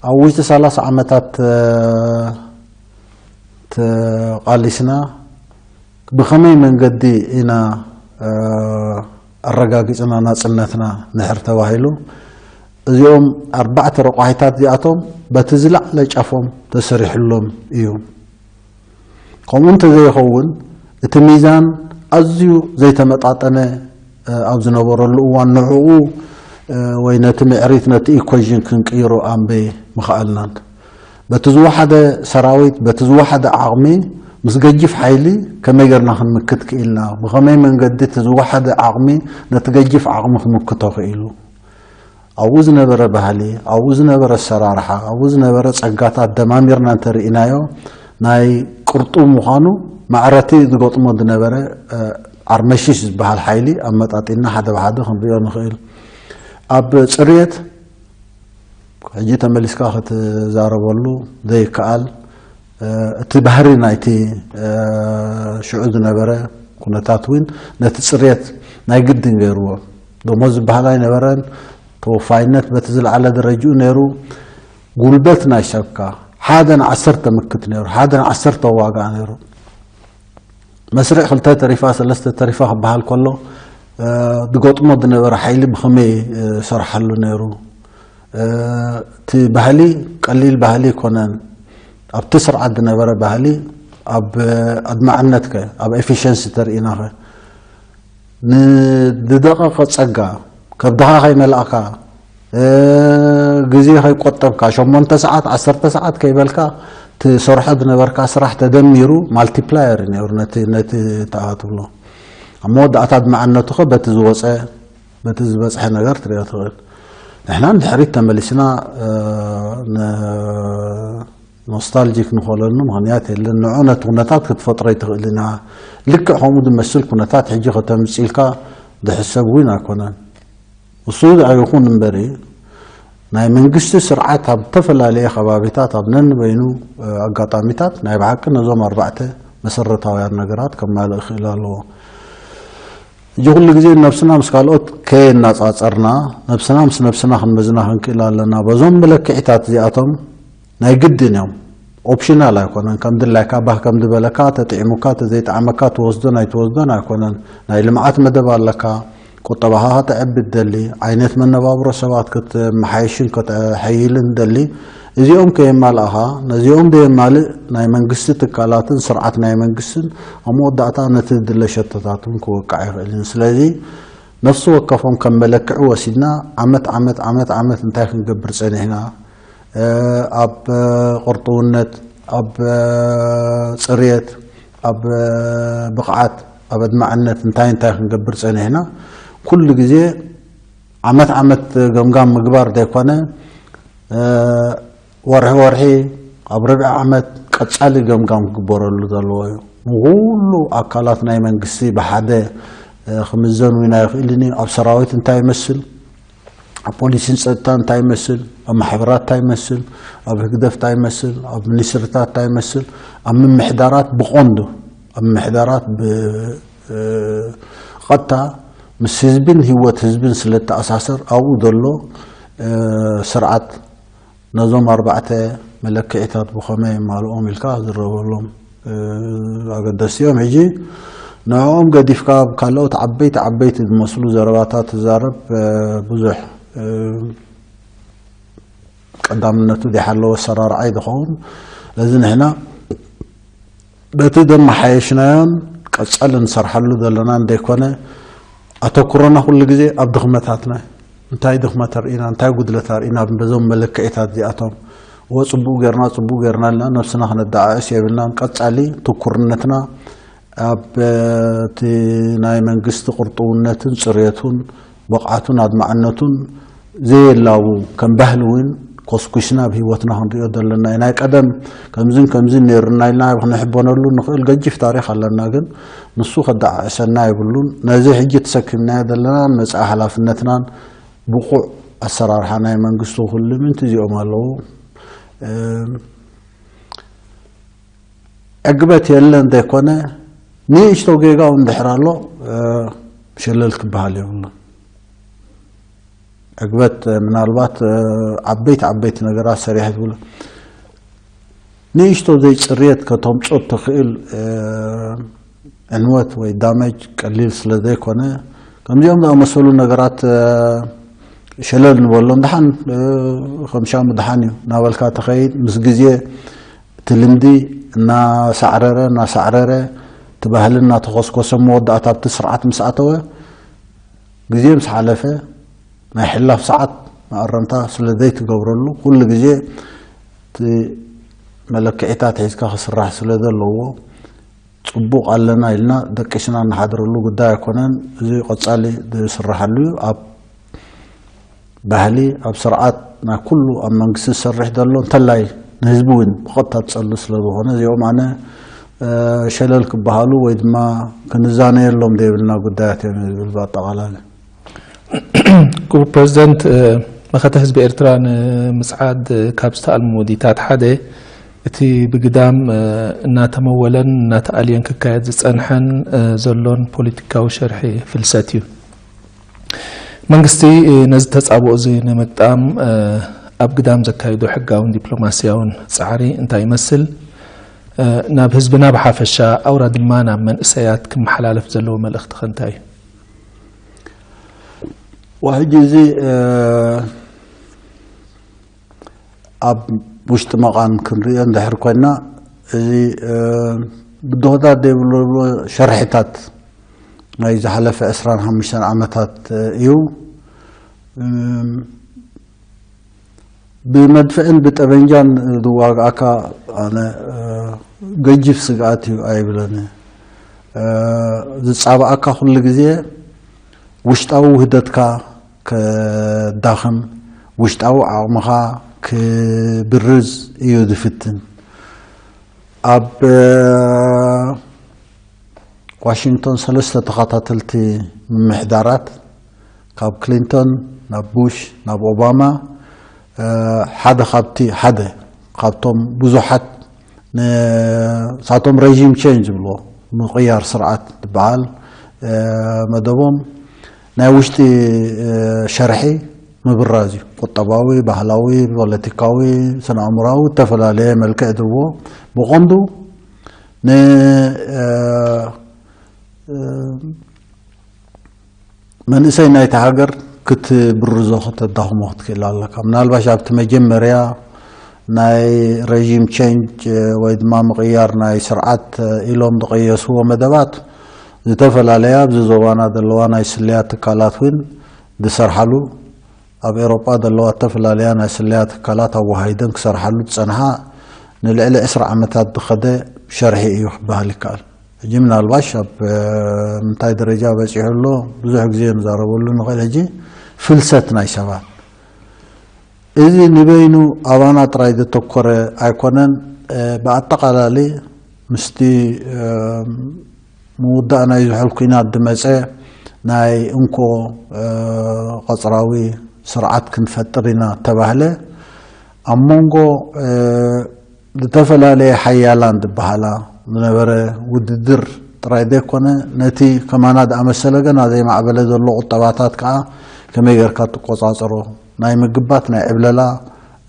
ኣብ ውሽጢ ሰላሳ ዓመታት ተቓሊስና ብኸመይ መንገዲ ኢና ኣረጋጊፅና ናፅነትና ንሕር ተባሂሉ እዚኦም ኣርባዕተ ረቋሒታት እዚኣቶም በቲ ዝለዓለ ጫፎም ተሰሪሕሎም እዩ። ከምኡ እንተዘይኸውን እቲ ሚዛን ኣዝዩ ዘይተመጣጠነ ኣብ ዝነበረሉ እዋን ንዕኡ ወይ ነቲ ምዕሪት ነቲ ኢኮዥን ክንቅይሮ ኣንበይ ምኽኣልናን በቲ ዝወሓደ ሰራዊት በቲ ዝወሓደ ዓቕሚ ምስ ገጅፍ ሓይሊ ከመይ ገርና ክንምክት ክኢልና ብኸመይ መንገዲ እቲ ዝወሓደ ዓቕሚ ነቲ ገጅፍ ዓቕሚ ክምክቶ ክኢሉ ኣብኡ ዝነበረ ባህሊ ኣብኡ ዝነበረ ኣሰራርሓ ኣብኡ ዝነበረ ፀጋታት ደማሚርና እንተርኢናዮ ናይ ቅርጡ ምዃኑ ማዕረቲ ዝገጥሞ ዝነበረ ኣርመሽሽ ዝበሃል ሓይሊ ኣመጣጢና ሓደ ብሓደ ክንሪኦ ንኽእል ኣብ ፅርየት ሕጂ ተመሊስካ ክትዛረበሉ ዘይከኣል እቲ ባህሪ ናይቲ ሽዑ ዝነበረ ኩነታት እውን ነቲ ፅርየት ናይ ግድን ገይርዎ ደሞዝ ዝበሃል ኣይነበረን ተወፋይነት በቲ ዝለዓለ ደረጅኡ ነይሩ ጉልበት ናይ ሰብካ ሓደ ንዓሰርተ ምክት ነይሩ ሓደ ንዓሰርተ ዋጋ ነይሩ መስርዕ ክልተ ተሪፋ ሰለስተ ተሪፋ ክበሃል ከሎ ዝገጥሞ ዝነበረ ሓይሊ ብኸመይ ሰርሓሉ ነይሩ እቲ ባህሊ ቀሊል ባህሊ ይኮነን ኣብቲ ስርዓት ዝነበረ ባህሊ ኣብ ኣድማዕነትከ ኣብ ኤፊሽንሲ ተርኢናኸ ንዝደቐቐ ጸጋ ከብድኻ ከይመላእካ ግዜ ከይቆጠብካ ሸሞንተ ሰዓት ዓሰርተ ሰዓት ከይበልካ ትሰርሖ ዝነበርካ ስራሕ ተደሚሩ ማልቲፕላየር ነሩ ነቲ ተኣትብሎ ኣብ መወዳእታ ኣድማዕነቱ ከ በቲ ዝወፀ በቲ ዝበፅሐ ነገር ትሪኦ ትኽእል ንሕና ንድሕሪት ተመሊስና ኖስታልጂክ ንኾለሉ ምኽንያት የለን ንዑ ነቲ ኩነታት ክትፈጥሮ ይትኽእል ኢና ልክዕ ከምኡ ዝመስል ኩነታት ሕጂ ከተምፅእ ኢልካ ዝሕሰብ እውን ኣይኮነን እሱ ኣይኹን እምበሪ ናይ መንግስቲ ስርዓት ኣብ ዝተፈላለየ ከባቢታት ኣብ ነንበይኑ ኣጋጣሚታት ናይ ብሓቂ ነዞም ኣርባዕተ መሰረታውያን ነገራት ከማልእ ይኽእል ኣለዎ ሕጂ ኩሉ ግዜ ነብስና ምስ ካልኦት ከየናፃፀርና ነብስና ምስ ነብስና ክንመዝና ክንክእል ኣለና በዞም መለክዒታት እዚኣቶም ናይ ግድን እዮም ኦፕሽናል ኣይኮነን ከም ድላይካ ባህ ከም ዝበለካ ተጥዒሙካ ተዘይጠዓመካ ትወስዶን ኣይትወስዶን ኣይኮነን ናይ ልምዓት መደብ ኣለካ ቁጠባኻ ከተዕቢ ትደሊ ዓይነት መነባብሮ ሰባት ከተመሓይሽን ከተሐይልን ትደሊ እዚኦም ከየማልእኻ ነዚኦም ዘየማልእ ናይ መንግስቲ ትካላትን ስርዓት ናይ መንግስትን ኣብ መወዳእታ ነቲ ዝድለ ሸቶታት እውን ክወቃዕ ይኽእል እዩ ስለዚ ነፍሲ ወከፎም ከም መለክዒ ወሲድና ዓመት ዓመት ዓመት ዓመት እንታይ ክንገብር ፀኒሕና ኣብ ቅርጥውነት፣ ኣብ ፅርየት፣ ኣብ ብቕዓት፣ ኣብ ኣድማዕነት እንታይ እንታይ ክንገብር ፀኒሕና፣ ኩሉ ግዜ ዓመት ዓመት ገምጋም ምግባር ዘይኮነ፣ ወርሒ ወርሒ፣ ኣብ ርብዒ ዓመት ቀጻሊ ገምጋም ክግበረሉ ዘለዎ እዩ። ንኹሉ ኣካላት ናይ መንግስቲ ብሓደ ክምዘን እውን ኣይኽእልን እዩ። ኣብ ሰራዊት እንታይ ይመስል፣ ኣብ ፖሊሲን ጸጥታ እንታይ ይመስል፣ ኣብ ማሕበራት እንታይ ይመስል፣ ኣብ ህግደፍ እንታይ ይመስል፣ ኣብ ሚኒስትሪታት እንታይ ይመስል፣ ኣብ ምምሕዳራት ብቐንዱ፣ ኣብ ምምሕዳራት ብቐጥታ ምስ ህዝብን ህይወት ህዝብን ስለ እተኣሳሰር ኣብኡ ዘሎ ስርዓት ነዞም ኣርባዕተ መለክዒታት ብኸመይ የማልኦም ኢልካ ዝረበሎም ኣገደስቲ እዮም። ሕጂ ንዕኦም ገዲፍካ ኣብ ካልኦት ዓበይቲ ዓበይቲ ዝመስሉ ዘረባታት ትዛረብ ብዙሕ ቀዳምነቱ ዘይሓለወ ኣሰራርዓ እዩ ዝኸውን። ስለዚ ንሕና በቲ ዘመሓየሽናዮን ቀጻሊ ንሰርሓሉ ዘለና እንደይኮነ ኣተኩሮና ኩሉ ግዜ ኣብ ድኽመታትና እዩ። እንታይ ድኽመት ኣርኢና፣ እንታይ ጉድለት ኣርኢና፣ በዞም መለክዒታት እዚኣቶም እወ ጽቡቕ ጌርና፣ ጽቡቕ ጌርና ኣለና፣ ነብስና ክነደዓዕስ የብልናን። ቀጻሊ ትኩርነትና ኣብ እቲ ናይ መንግስቲ ቅርጥውነትን ጽርየቱን ብቕዓቱን ኣድማዕነቱን ዘየላቡ ከም ባህሊ እውን ኮስኩስና ኣብ ህይወትና ክንሪኦ ዘለና እዩ። ናይ ቀደም ከምዝን ከምዝን ነይሩና ኢልና ክንሕበነሉ ንኽእል ገጂፍ ታሪኽ ኣለና፣ ግን ንሱ ከደዓዕሰና የብሉን። ነዚ ሕጂ ተሰኪምናዮ ዘለና መጻኢ ሓላፍነትናን ብቑዕ ኣሰራርሓ ናይ መንግስቱ ክልምንቲ እዚኦም ኣለዉ። ዕግበት የለን ዘይኮነ፣ ንእሽቶ ጌጋ እውን ድሕር ኣሎ ሸለል ክበሃል የብሉን። ዕግበት ምናልባት ዓበይቲ ዓበይቲ ነገራት ሰሪሐ ትብሎ፣ ንእሽቶ ዘይፅርየት ከተምፅኦ ትኽእል ዕንወት ወይ ዳመጅ ቀሊል ስለ ዘይኮነ፣ ከምዚኦም ዝኣመሰሉ ነገራት ሸለል ንበሎም። ደሓን ከም ሻሙ ደሓን እዩ እናበልካ ተኸይድ። ምስ ግዜ እቲ ልምዲ እናሳዕረረ እናሳዕረረ፣ እቲ ባህሊ እናተኾስኮሰ፣ መወዳእታ ኣብቲ ስርዓት ምስ ኣተወ፣ ግዜ ምስ ሓለፈ ናይ ሕላፍ ሰዓት መኣረምታ ስለ ዘይትገብረሉ፣ ኩሉ ግዜ እቲ መለክዒታት ሒዝካ ክስራሕ ስለ ዘለዎ፣ ጽቡቕ ኣለና ኢልና ደቂስና እንሓድረሉ ጉዳይ ኣይኮነን። እዚ ቀጻሊ ዝስራሓሉ እዩ። ኣብ ባህሊ፣ ኣብ ስርዓት ናይ ኩሉ ኣብ መንግስቲ ዝሰርሕ ዘሎ እንተላይ ንህዝቢ እውን ብቐጥታ ዝጸሉ ስለ ዝኾነ፣ እዚኦም ኣነ ሸለል ክበሃሉ ወይ ድማ ክንዛነየሎም ዘይብልና ጉዳያት እዮም ዝብል ብኣጠቓላሊ። ክቡር ፕረዚደንት፣ መኸተ ህዝቢ ኤርትራ ንምጽዓድ ካብ ዝተኣልሙ ውዲታት ሓደ እቲ ብግዳም እናተመወለን እናተኣልየን ክካየድ ዝጸንሐን ዘሎን ፖለቲካዊ ሸርሒ ፍልሰት እዩ። መንግስቲ ነዚ ተጻብኦ እዚ ንምግጣም ኣብ ግዳም ዘካይዶ ሕጋውን ዲፕሎማስያውን ጻዕሪ እንታይ ይመስል? ናብ ህዝብና ብሓፈሻ ኣውራ ድማ ናብ መንእሰያት ክመሓላለፍ ዘለዎ መልእኽቲ ከ እንታይ እዩ? ሕጂ እዚ ኣብ ውሽጢ መቓን ክንሪኦ እንድሕር ኮይና፣ እዚ ብድሆታት ዘይብሉ ሸርሒታት ናይ ዝሓለፈ ዕስራን ሓሙሽተን ዓመታት እዩ። ብመድፍዕን ብጠበንጃን ዝዋግኣካ ኣነ ገጅፍ ስግኣት እዩ ኣይብለኒ። ዝጻባኣካ ኩሉ ግዜ ውሽጣዊ ውህደትካ ከዳኽም፣ ውሽጣዊ ዓቕምኻ ክብርዝ እዩ ዝፍትን። ኣብ ዋሽንግቶን ሰለስተ ተኸታተልቲ ምምሕዳራት፣ ካብ ክሊንቶን ናብ ቡሽ ናብ ኦባማ፣ ሓደ ካብቲ ሓደ ካብቶም ብዙሓት ንሳቶም ሬጂም ቼንጅ ዝብልዎ ምቕያር ስርዓት ዝበሃል መደቦም ናይ ውሽጢ ሸርሒ ምብራዝ እዩ። ቁጠባዊ፣ ባህላዊ፣ ፖለቲካዊ፣ ስነ ኣእምሮዊ ዝተፈላለየ መልክዕ ዝህብዎ ብቐንዱ ን መንእሰይ ናይቲ ሃገር ክትብርዞ ከተዳኽሞ ክትክእል ኣለካ። ምናልባሽ ኣብቲ መጀመርያ ናይ ሬጂም ቼንጅ ወይ ድማ ምቕያር ናይ ስርዓት ኢሎም ዝቐየስዎ መደባት ዝተፈላለያ ኣብዚ ዞባና ዘለዋ ናይ ስለያ ትካላት እውን ዝሰርሓሉ ኣብ ኤውሮጳ ዘለዋ እተፈላለያ ናይ ስለያ ትካላት ኣወሃሂደን ክሰርሓሉ ዝጸንሓ ንልዕሊ ዕስራ ዓመታት ዝኸደ ሸርሒ እዩ ክበሃል ይከኣል። ሕጂ ምናልባሽ ኣብ ምንታይ ደረጃ በጺሑ ኣሎ ብዙሕ ግዜ ንዛረበሉ ንኽእል። ሕጂ ፍልሰት ናይ ሰባት እዚ ንበይኑ ኣባና ጥራይ ዘተኮረ ኣይኮነን። ብኣጠቓላሊ ምስቲ ምውዳእ ናይ ዝሑል ኲናት ዝመጸ ናይ እንኮ ቀጽራዊ ስርዓት ክንፈጥር ኢና ተባህለ ኣብ መንጎ ዝተፈላለየ ሓያላን ዝበሃላ ዝነበረ ውድድር ጥራይ ዘይኮነ ነቲ ከማና ዝኣመሰለ ገና ዘይማዕበለ ዘሎ ቁጠባታት ከዓ ከመይ ጌርካ ትቆጻጸሮ ናይ ምግባት ናይ ዕብለላ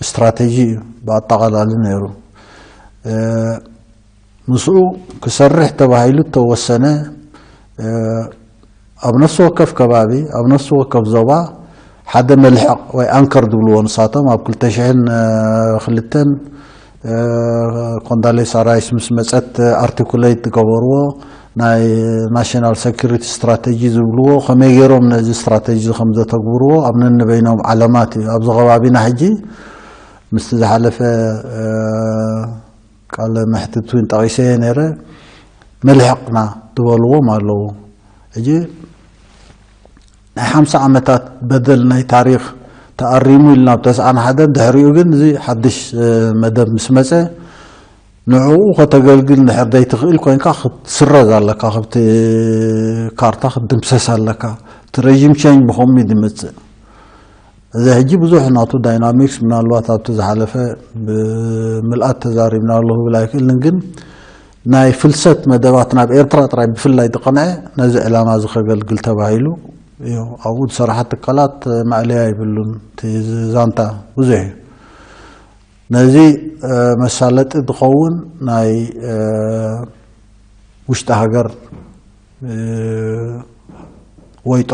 ስትራተጂ እዩ ብኣጠቓላሊ ነይሩ። ምስኡ ክሰርሕ ተባሂሉ እተወሰነ ኣብ ነፍሲ ወከፍ ከባቢ ኣብ ነፍሲ ወከፍ ዞባ ሓደ መልሕቕ ወይ ኣንከር ዝብልዎ ንሳቶም ኣብ ክልተ ሽሕን ክልተን ኮንዳሌሳ ራይስ ምስ መፀት ኣርቲኩሌት ዝገበርዎ ናይ ናሽናል ሰኪሪቲ ስትራተጂ ዝብልዎ ከመይ ገይሮም ነዚ ስትራተጂ ከም ዘተግብርዎ ኣብ ነንበይኖም ዓለማት እዩ። ኣብዚ ከባቢና ሕጂ ምስቲ ዝሓለፈ ቃለ መሕትት እውን ጠቒሰ ነይረ። መልሕቕና ዝበልዎም ኣለዉ። ሕጂ ናይ ሓምሳ ዓመታት በደል ናይ ታሪኽ ተኣሪሙ ኢልና ኣብ ተስዓን ሓደን ድሕሪኡ ግን እዚ ሓድሽ መደብ ምስ መፀ ንዕኡ ከተገልግል እንድሕር ዘይትኽእል ኮይንካ ክትስረዝ ኣለካ ካብቲ ካርታ ክትድምሰስ ኣለካ። እቲ ረዥም ቸንጅ ብኸምኡ እዩ ዝመፅእ። እዚ ሕጂ ብዙሕ ናቱ ዳይናሚክስ ምናልባት ኣብቲ ዝሓለፈ ብምልኣት ተዛሪብናሉ ክብል ኣይክእልን ግን ናይ ፍልሰት መደባት ናብ ኤርትራ ጥራይ ብፍላይ ዝቐንዐ ነዚ ዕላማ እዚ ከገልግል ተባሂሉ እዩ። ኣብኡ ዝሰርሓ ትካላት ማእለያ ይብሉን እቲ ዛንታ ብዙሕ እዩ። ነዚ መሳለጢ ዝኸውን ናይ ውሽጢ ሃገር ወይጦ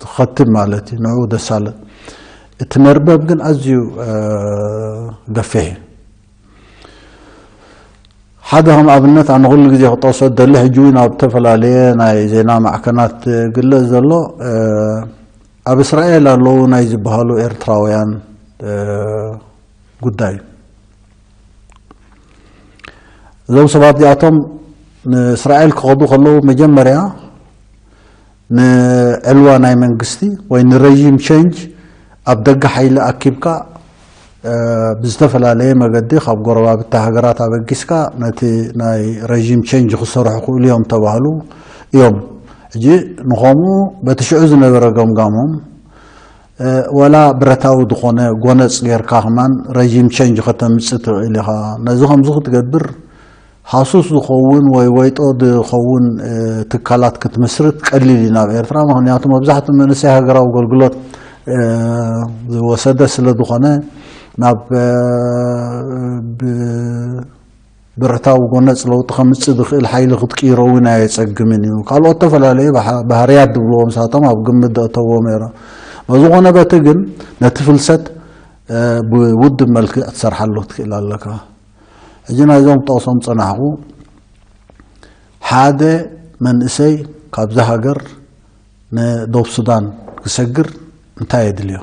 ዝኸትብ ማለት እዩ። ንዑ ዘሳልጥ እቲ መርበብ ግን ኣዝዩ ገፊሕ እዩ። ሓደ ከም ኣብነት ኣነ ኩሉ ግዜ ክጠቅሶ ደሊ ሕጂ እውን ኣብ ዝተፈላለየ ናይ ዜና ማዕከናት ግለጽ ዘሎ ኣብ እስራኤል ኣለዉ ናይ ዝበሃሉ ኤርትራውያን ጉዳይ እዩ። እዞም ሰባት እዚኣቶም ንእስራኤል ክኸዱ ከለዉ መጀመርያ ንዕልዋ ናይ መንግስቲ ወይ ንረዥም ቸንጅ ኣብ ደገ ሓይሊ ኣኪብካ ብዝተፈላለየ መገዲ ካብ ጎረባብቲ ሃገራት ኣበጊስካ ነቲ ናይ ረዥም ቸንጅ ክሰርሑ ክእሉ እዮም ተባህሉ እዮም። ሕጂ ንኸምኡ በቲ ሽዑ ዝነበረ ገምጋሞም ወላ ብረታዊ ዝኾነ ጎነፅ ጌርካ ከማን ረዥም ቸንጅ ከተምፅእ ትኽእል ኢኻ። ነዚ ከምዚ ክትገብር ሃሱስ ዝኸውን ወይ ወይጦ ዝኸውን ትካላት ክትምስርት ቀሊል እዩ ናብ ኤርትራ። ምክንያቱ መብዛሕትኡ መንእሰይ ሃገራዊ ኣገልግሎት ዝወሰደ ስለ ዝኾነ ናብ ብረታዊ ጎነፅ ለውጢ ከምፅእ ዝኽእል ሓይሊ ክትቅይሮ እውን ኣየፀግምን እዩ። ካልኦት ዝተፈላለዩ ባህርያት ዝብልዎ ምሳቶም ኣብ ግምት ዘእተዎም ነይሮም። በዝኾነ በቲ ግን ነቲ ፍልሰት ብውድብ መልክዕ ትሰርሓሉ ክትክእል ኣለካ። ሕጂ ናይዞም ጠቕሶም ፀናሕኩ ሓደ መንእሰይ ካብዚ ሃገር ንዶብ ሱዳን ክሰግር እንታይ የድልዮ?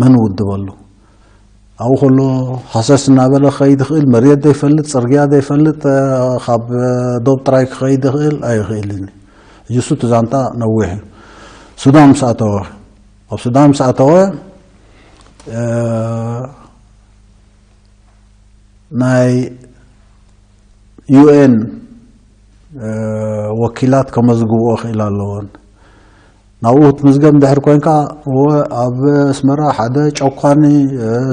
መን ውድበሉ? ኣብኡ ከሎ ሃሰስ እናበለ ክኸይድ ይኽእል፣ መሬት ዘይፈልጥ፣ ፅርግያ ዘይፈልጥ፣ ካብ ዶብ ጥራይ ክኸይድ ይኽእል ኣይኽእልን እዩ። ሕጂ እሱ እቲ ዛንታ ነዊሕ እዩ። ሱዳን ምስ ኣተወ፣ ኣብ ሱዳን ምስ ኣተወ ናይ ዩኤን ወኪላት ከመዝግብኦ ክእል ኣለዎን። ናብኡ ክትምዝገብ እንድሕር ኮይንካ እወ ኣብ ኣስመራ ሓደ ጨኳኒ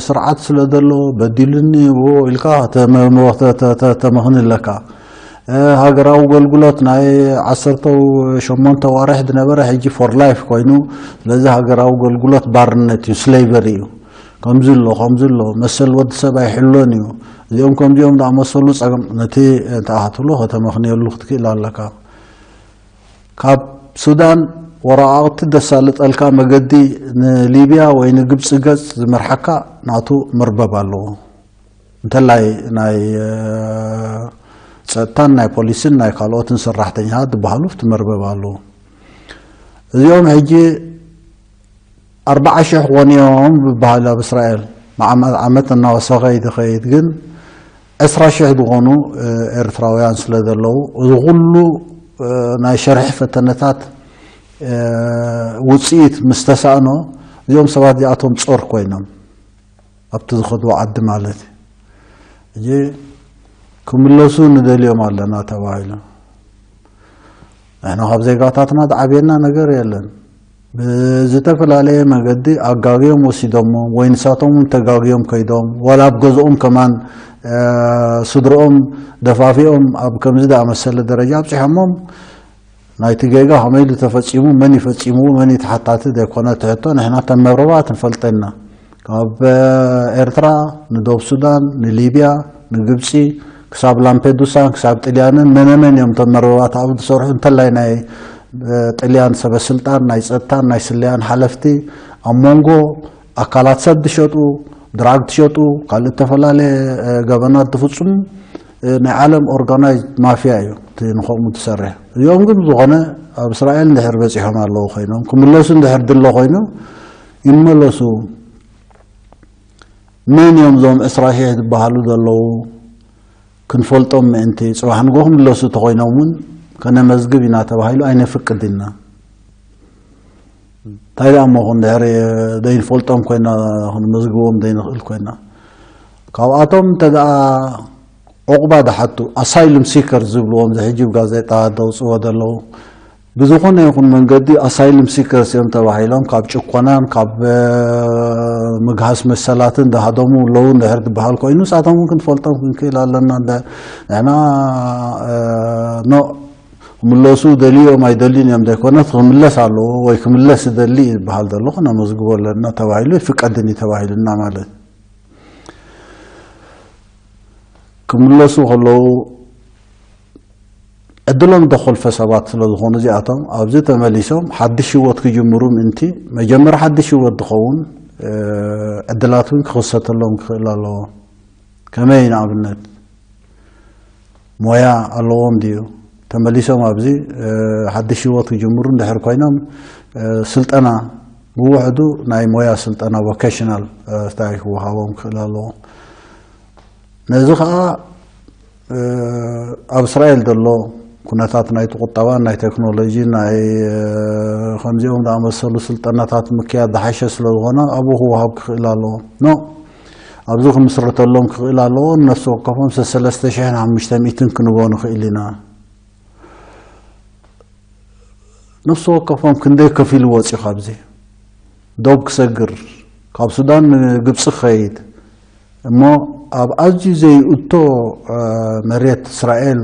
ስርዓት ስለ ዘሎ በዲሉኒ እዎ ኢልካ ተመኽኒ ኣለካ። ሃገራዊ ኣገልግሎት ናይ ዓሰርተ ሸሞንተ ዋርሕ ዝነበረ ሕጂ ፎር ላይፍ ኮይኑ ስለዚ ሃገራዊ ኣገልግሎት ባርነት እዩ፣ ስሌቨሪ እዩ። ከምዚ ኣሎ ከምዚ ኣሎ መሰል ወዲ ሰብ ኣይሕሎን እዩ። እዚኦም ከምዚኦም ዝኣመሰሉ ጸገም ነቲ እንተኣትሎ ከተመኽንየሉ ክትክእል ኣለካ። ካብ ሱዳን ወረቓቕቲ ደሳልጠልካ መገዲ ንሊብያ ወይ ንግብፂ ገፅ ዝመርሓካ ናቱ መርበብ ኣለዎ። እንተላይ ናይ ፀጥታን ናይ ፖሊስን ናይ ካልኦትን ሰራሕተኛታት ዝበሃሉ ኣብቲ መርበብ ኣለዉ። እዚኦም ሕጂ ኣርባዓ ሽሕ ክኾኑ እዮም ዝበሃል ኣብ እስራኤል። ዓመት እናወሰኸ ይኸይድ፣ ግን ዕስራ ሽሕ ዝኾኑ ኤርትራውያን ስለ ዘለዉ፣ እዚ ኩሉ ናይ ሸርሒ ፈተነታት ውፅኢት ምስ ተሳእኖ፣ እዚኦም ሰባት እዚኣቶም ጾር ኮይኖም ኣብቲ ዝኸድዎ ዓዲ ማለት እዩ። ሕጂ ክምለሱ ንደልዮም ኣለና ተባሂሉ። ንሕና ካብ ዜጋታትና ዝዓብየና ነገር የለን። ብዝተፈላለየ መገዲ ኣጋግዮም ወሲዶሞም ወይ ንሳቶም እውን ተጋግዮም ከይዶም፣ ዋላ ኣብ ገዝኦም ከማን ስድርኦም ደፋፊኦም ኣብ ከምዚ ዝኣመሰለ ደረጃ ኣብፂሖሞም፣ ናይቲ ጌጋ ከመይ ኢሉ ተፈፂሙ፣ መን ይፈፂሙ፣ መን እዩ ተሓታቲ ዘይኮነ ትሕቶ ንሕና ከም መረባት ንፈልጠና። ካብ ኤርትራ ንደቡብ ሱዳን፣ ንሊብያ፣ ንግብፂ፣ ክሳብ ላምፔዱሳን ክሳብ ጥልያንን መነመን እዮም እቶም መረባት ኣብኡ ዝሰርሑ፣ እንተላይ ናይ ጥልያን ሰበስልጣን ናይ ፀጥታን ናይ ስለያን ሓለፍቲ ኣብ መንጎ ኣካላት ሰብ ዝሸጡ፣ ድራግ ትሸጡ፣ ካልእ እተፈላለየ ገበናት ዝፍፅሙ ናይ ዓለም ኦርጋናይዝድ ማፍያ እዩ እቲ ንኸምኡ ትሰርሕ። እዚኦም ግን ዝኾነ ኣብ እስራኤል እንድሕር በፂሖም ኣለዉ ኮይኖም ክምለሱ እንድሕር ድሎ ኮይኑ ይመለሱ። መን እዮም እዞም ዕስራ ሺሕ ዝበሃሉ ዘለዉ? ክንፈልጦም ምእንቲ፣ ፅባሕ ንጎ ክምለሱ ተኾይኖም እውን ከነመዝግብ ኢና ተባሂሉ ኣይነፍቅድ ኢና። እንታይ ደኣ እሞ ኹን ድሕሪ ዘይንፈልጦም ኮይና፣ ክንመዝግቦም ዘይንኽእል ኮይና፣ ካብኣቶም እንተ ደኣ ዑቕባ ደሓቱ፣ ኣሳይሉም ሲከር ዝብልዎም፣ ዝሕጂ ብጋዜጣ ደውፅዎ ዘለዉ፣ ብዝኾነ ይኹን መንገዲ ኣሳይሉም ሲከርስ እዮም ተባሂሎም ካብ ጭኮናን ካብ ምግሃስ መሰላትን ዝሃደሙ ኣለዉ እንድሕር ዝበሃል ኮይኑ፣ ንሳቶም እውን ክንፈልጦም ክንክእል ኣለና። ንሕና ኖ ክምለሱ ደልዮም ኣይደልዩን እዮም ዘይኮነስ፣ ክምለስ ኣለዎ ወይ ክምለስ ይደሊ ዝበሃል ዘሎ ክነመዝግቦ ኣለና ተባሂሉ፣ ይፍቀድን እዩ ተባሂሉና ማለት። ክምለሱ ከለዉ ዕድሎም ዝተኾልፈ ሰባት ስለ ዝኾኑ፣ እዚኣቶም ኣብዚ ተመሊሶም ሓድሽ ህይወት ክጅምሩ ምእንቲ፣ መጀመር ሓድሽ ህይወት ዝኸውን ዕድላት እውን ክኽሰተሎም ክኽእል ኣለዎ። ከመይ? ንኣብነት ሞያ ኣለዎም ድዩ? ተመሊሶም ኣብዚ ሓድሽ ህይወት ክጅምሩ እንድሕር ኮይኖም፣ ስልጠና ብውሕዱ ናይ ሞያ ስልጠና፣ ቮኬሽናል፣ እንታይ ክወሃቦም ክኽእል ኣለዎ። ነዚ ኸዓ ኣብ እስራኤል ዘሎ ኩነታት ናይቲ ቁጠባን ናይ ቴክኖሎጂ ናይ ከምዚኦም ዝኣመሰሉ ስልጠናታት ምክያድ ዝሓሸ ስለ ዝኾነ ኣብኡ ክወሃብ ክኽእል ኣለዎ። ኖ ኣብዚ ክምስረተሎም ክኽእል ኣለዎ። ነፍሲ ወከፎም ሰለስተ ሽሕን ሓሙሽተ ሚእትን ክንቦ ንኽእል ኢና። ነፍሲ ወከፎም ክንደይ ከፊሉ ወፂኡ ካብዚ ዶብ ክሰግር፣ ካብ ሱዳን ንግብፂ ክኸይድ፣ እሞ ኣብ ኣዝዩ ዘይእቶ መሬት እስራኤል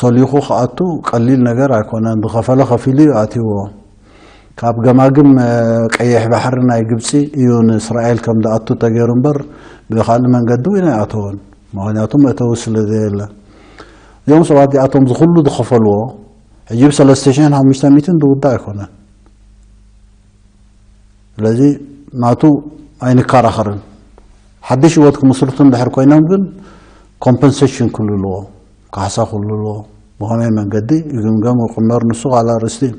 ሰሊኹ ክኣቱ ቀሊል ነገር ኣይኮነን። ዝኸፈለ ከፊሉ እዩ ኣትይዎ። ካብ ገማግም ቀይሕ ባሕሪ ናይ ግብፂ እዩ ንእስራኤል ከም ዝኣቱ ተገይሩ እምበር፣ ብኻልእ መንገዲ እውን ኣይኣተወን። ምኽንያቱ መእተዊ ስለ ዘየለ። እዚኦም ሰባት እዚኣቶም ዝኹሉ ዝኸፈልዎ ሕጂ ብ ሰለስተ ሽሕን ሓሙሽተ ሚእትን ዝውዳእ ኣይኮነን። ስለዚ ናቱ ኣይንከራኸርን። ሓድሽ ህይወት ክምስርቱ እንድሕር ኮይኖም ግን ኮምፐንሴሽን ክልልዎ፣ ካሕሳ ክልልዎ፣ ብኸመይ መንገዲ ይግምገም ይቕመር፣ ንሱ ካልእ ኣርእስቲ እዩ።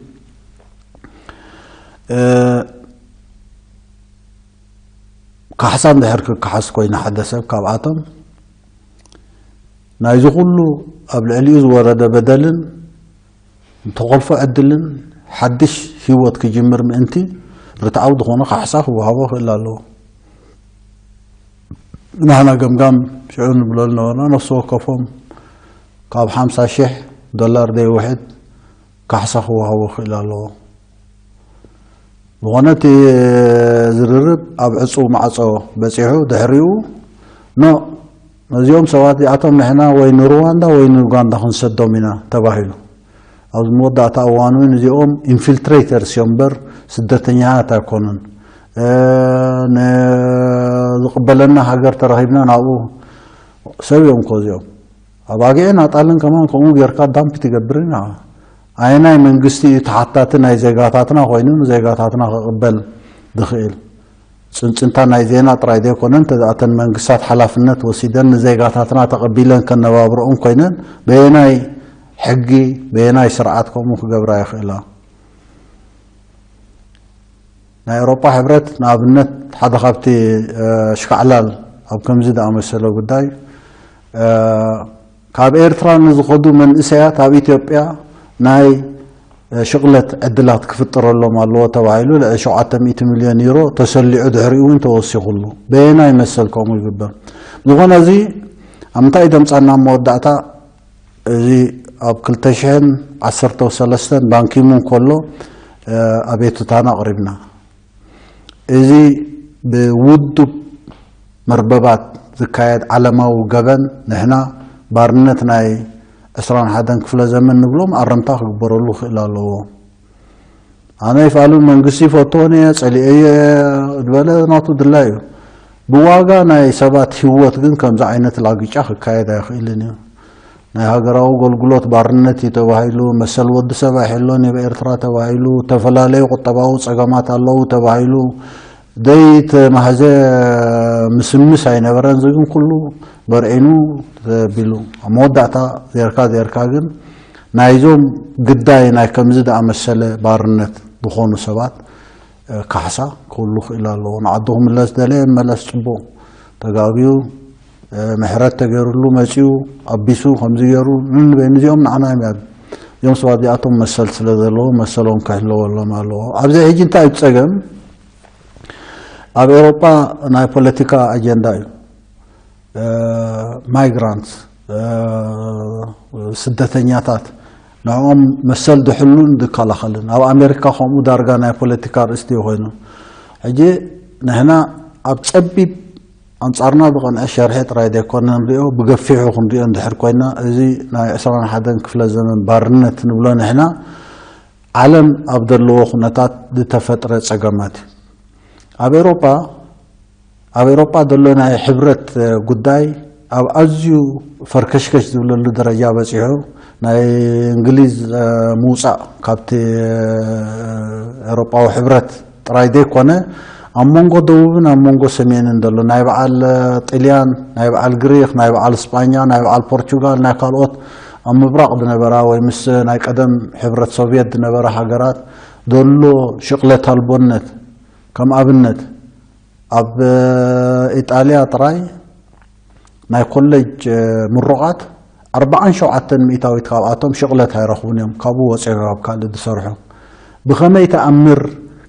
ካሕሳ እንድሕር ክከሓስ ኮይኑ ሓደ ሰብ ካብኣቶም ናይዚ ኩሉ ኣብ ልዕሊኡ ዝወረደ በደልን ዝተኾልፎ ዕድልን ሓድሽ ህይወት ክጅምር ምእንቲ ርትዓዊ ዝኾነ ካሕሳ ክወሃቦ ክእል ኣለዎ። ንሕና ገምጋም ሽዑ ንብሎ ዝነበርና ነፍሲ ወከፎም ካብ ሓምሳ ሽሕ ዶላር ዘይውሕድ ካሕሳ ክወሃቦ ክእል ኣለዎ። ዝኾነ እቲ ዝርርብ ኣብ ዕፁው ማዕፆ በፂሑ ድሕሪኡ ኖ ነዚኦም ሰባት እዚኣቶም ንሕና ወይ ንሩዋንዳ ወይ ንኡጋንዳ ክንሰዶም ኢና ተባሂሉ። ኣብዚ መወዳእታ እዋን እውን እዚኦም ኢንፊልትሬተርስ እዮም እምበር ስደተኛታት ኣይኮኑን። ንዝቕበለና ሃገር ተረኺብና ናብኡ ሰብ እዮም እኮ እዚኦም። ኣባጊዕን ኣጣልን ከማን ከምኡ ጌርካ ዳምፕ ትገብር ኢና። ኣየናይ መንግስቲ እዩ ተሓታቲ ናይ ዜጋታትና ኮይኑ ንዜጋታትና ክቕበል ዝኽእል? ጽንጽንታ ናይ ዜና ጥራይ ዘይኮነ እንተኣተን መንግስታት ሓላፍነት ወሲደን ንዜጋታትና ተቐቢለን ከነባብረኦም ኮይነን በየናይ ሕጊ በየናይ ስርዓት ከምኡ ክገብራ ይኽእላ? ናይ ኤውሮጳ ሕብረት ንኣብነት ሓደ ካብቲ ኣሽካዕላል ኣብ ከምዚ ዝኣመሰለ ጉዳይ ካብ ኤርትራ ንዝኸዱ መንእሰያት ኣብ ኢትዮጵያ ናይ ሽቕለት ዕድላት ክፍጠረሎም ኣለዎ ተባሂሉ ልዕሊ ሸውዓተ ሚእቲ ሚልዮን ዩሮ ተሰሊዑ ድሕሪኡ እውን ተወሲኹሉ። በየናይ መሰል ከምኡ ይግበር? ዝኾነ እዚ ኣብ ምንታይ ደምፃና መወዳእታ እዚ ኣብ ክልተ ሽሕን ዓሰርተ ሰለስተን ባንኪሙን ከሎ ኣቤቱታና ኣቕሪብና። እዚ ብውዱብ መርበባት ዝካየድ ዓለማዊ ገበን ንሕና ባርነት ናይ ዕስራን ሓደን ክፍለ ዘመን ንብሎም ኣረምታ ክግበረሉ ክእል ኣለዎ። ኣነ ይፍኣሉ መንግስቲ ይፈትዎን እየ ጸሊኤዮ እየ ዝበለ ናቱ ድላይ እዩ። ብዋጋ ናይ ሰባት ህይወት ግን ከምዚ ዓይነት ላግጫ ክካየድ ኣይኽእልን እዩ። ናይ ሃገራዊ ኣገልግሎት ባርነት እዩ ተባሂሉ፣ መሰል ወዲ ሰብ ኣይሕሎን እዩ ኤርትራ ተባሂሉ፣ ዝተፈላለዩ ቁጠባዊ ጸገማት ኣለዉ ተባሂሉ፣ ዘይተማህዘ ምስምስ ኣይነበረን። እዚ ግን ኩሉ በርዒኑ ተቢሉ ኣብ መወዳእታ ዜርካ ዜርካ ግን ናይዞም ግዳይ ናይ ከምዚ ዝኣመሰለ ባርነት ዝኾኑ ሰባት ካሕሳ ክህሉ ክእል ኣለዎ። ንዓዱ ክምለስ ደለየ መለስ ጽቡቕ ተጋግዩ ምሕረት ተገይሩሉ መጺኡ ኣቢሱ ከምዚ ገይሩ ንበይኑ እዚኦም ንዓና እዮም። እዚኦም ሰባት እዚኣቶም መሰል ስለ ዘለዎ መሰሎም ክሕለወሎም ኣለዎ። ኣብዚ ሕጂ እንታይ እዩ ጸገም? ኣብ ኤውሮጳ ናይ ፖለቲካ ኣጀንዳ እዩ። ማይግራንት ስደተኛታት ንዕኦም መሰል ድሕሉን ድከላኸልን ኣብ ኣሜሪካ ከምኡ ዳርጋ ናይ ፖለቲካ ርእስቲ ኮይኑ ሕጂ ንሕና ኣብ ጸቢብ ኣንጻርና ዝቐንዐ ሸርሒ ጥራይ ዘይኮነ ንሪኦ ብገፊሑ ክንሪኦ እንድሕር ኮይና እዚ ናይ ዕስራን ሓደን ክፍለ ዘመን ባርነት ንብሎ ንሕና ዓለም ኣብ ዘለዎ ኩነታት ዝተፈጥረ ጸገማት እዩ። ኣብ ኤውሮጳ ኣብ ኤውሮጳ ዘሎ ናይ ሕብረት ጉዳይ ኣብ ኣዝዩ ፈርከሽከሽ ዝብለሉ ደረጃ በጺሑ ናይ እንግሊዝ ምውጻእ ካብቲ ኤውሮጳዊ ሕብረት ጥራይ ዘይኮነ ኣብ መንጎ ደቡብን ኣብ መንጎ ሰሜንን ዘሎ ናይ በዓል ጥልያን ናይ በዓል ግሪክ ናይ በዓል ስጳኛ ናይ በዓል ፖርቹጋል ናይ ካልኦት ኣብ ምብራቕ ዝነበራ ወይ ምስ ናይ ቀደም ሕብረት ሶቭየት ዝነበራ ሃገራት ዘሎ ሽቕለት ኣልቦነት ከም ኣብነት ኣብ ኢጣልያ ጥራይ ናይ ኮሌጅ ምሩቓት ኣርብዓን ሸውዓተን ሚእታዊት ካብኣቶም ሽቕለት ኣይረኽቡን እዮም ካብኡ ወፂኦም ኣብ ካልእ ዝሰርሑ። ብኸመይ ተኣምር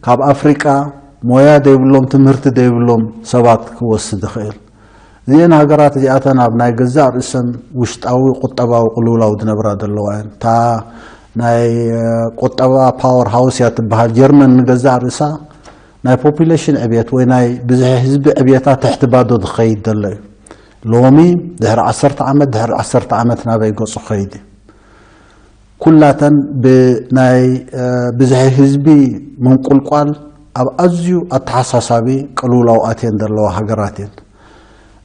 ካብ ኣፍሪቃ ሞያ ዘይብሎም ትምህርቲ ዘይብሎም ሰባት ክወስድ ይኽእል? እዚአን ሃገራት እዚኣተን ኣብ ናይ ገዛእ ርእሰን ውሽጣዊ ቁጠባዊ ቅልውላው ዝነብራ ዘለዋ እየን። እታ ናይ ቁጠባ ፓወር ሃውስ እያ ትበሃል ጀርመን ንገዛእ ርእሳ ናይ ፖፑሌሽን ዕብየት ወይ ናይ ብዝሒ ህዝቢ ዕብየታ ትሕቲ ባዶ ዝኸይድ ዘሎ እዩ። ሎሚ ድሕሪ ዓሰርተ ዓመት ድሕሪ ዓሰርተ ዓመት ናበይ ገፁ ክኸይድ እዩ? ኩላተን ብናይ ብዝሒ ህዝቢ ምንቁልቋል ኣብ ኣዝዩ ኣተሓሳሳቢ ቅልውላው ኣትየን ዘለዋ ሃገራት እየን።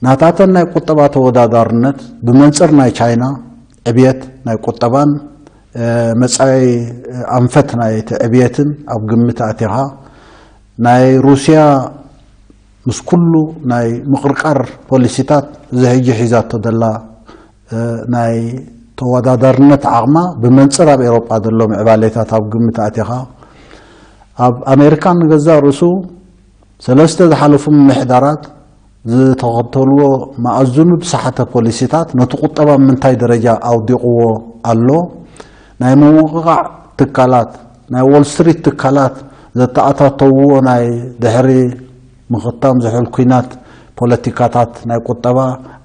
ናታተን ናይ ቁጠባ ተወዳዳርነት ብመንፅር ናይ ቻይና ዕብየት ናይ ቁጠባን መፃኢ ኣንፈት ናይቲ ዕብየትን ኣብ ግምት ኣቲኻ ናይ ሩስያ ምስ ኩሉ ናይ ምቕርቃር ፖሊሲታት እዚ ሕጂ ሒዛቶ ዘላ ናይ ተወዳዳርነት ዓቕማ ብመንፅር ኣብ ኤውሮጳ ዘሎ ምዕባሌታት ኣብ ግምት ኣቲኻ ኣብ ኣሜሪካ ንገዛእ ርእሱ ሰለስተ ዝሓለፉ ምምሕዳራት ዝተኸተልዎ መኣዝኑ ዝሰሓተ ፖሊሲታት ነቲ ቁጠባ ምንታይ ደረጃ ኣውዲቕዎ ኣሎ? ናይ ምውቕቓዕ ትካላት ናይ ዎል ስትሪት ትካላት ዘተኣታተውዎ ናይ ድሕሪ ምኽታም ዝሑል ኲናት ፖለቲካታት ናይ ቁጠባ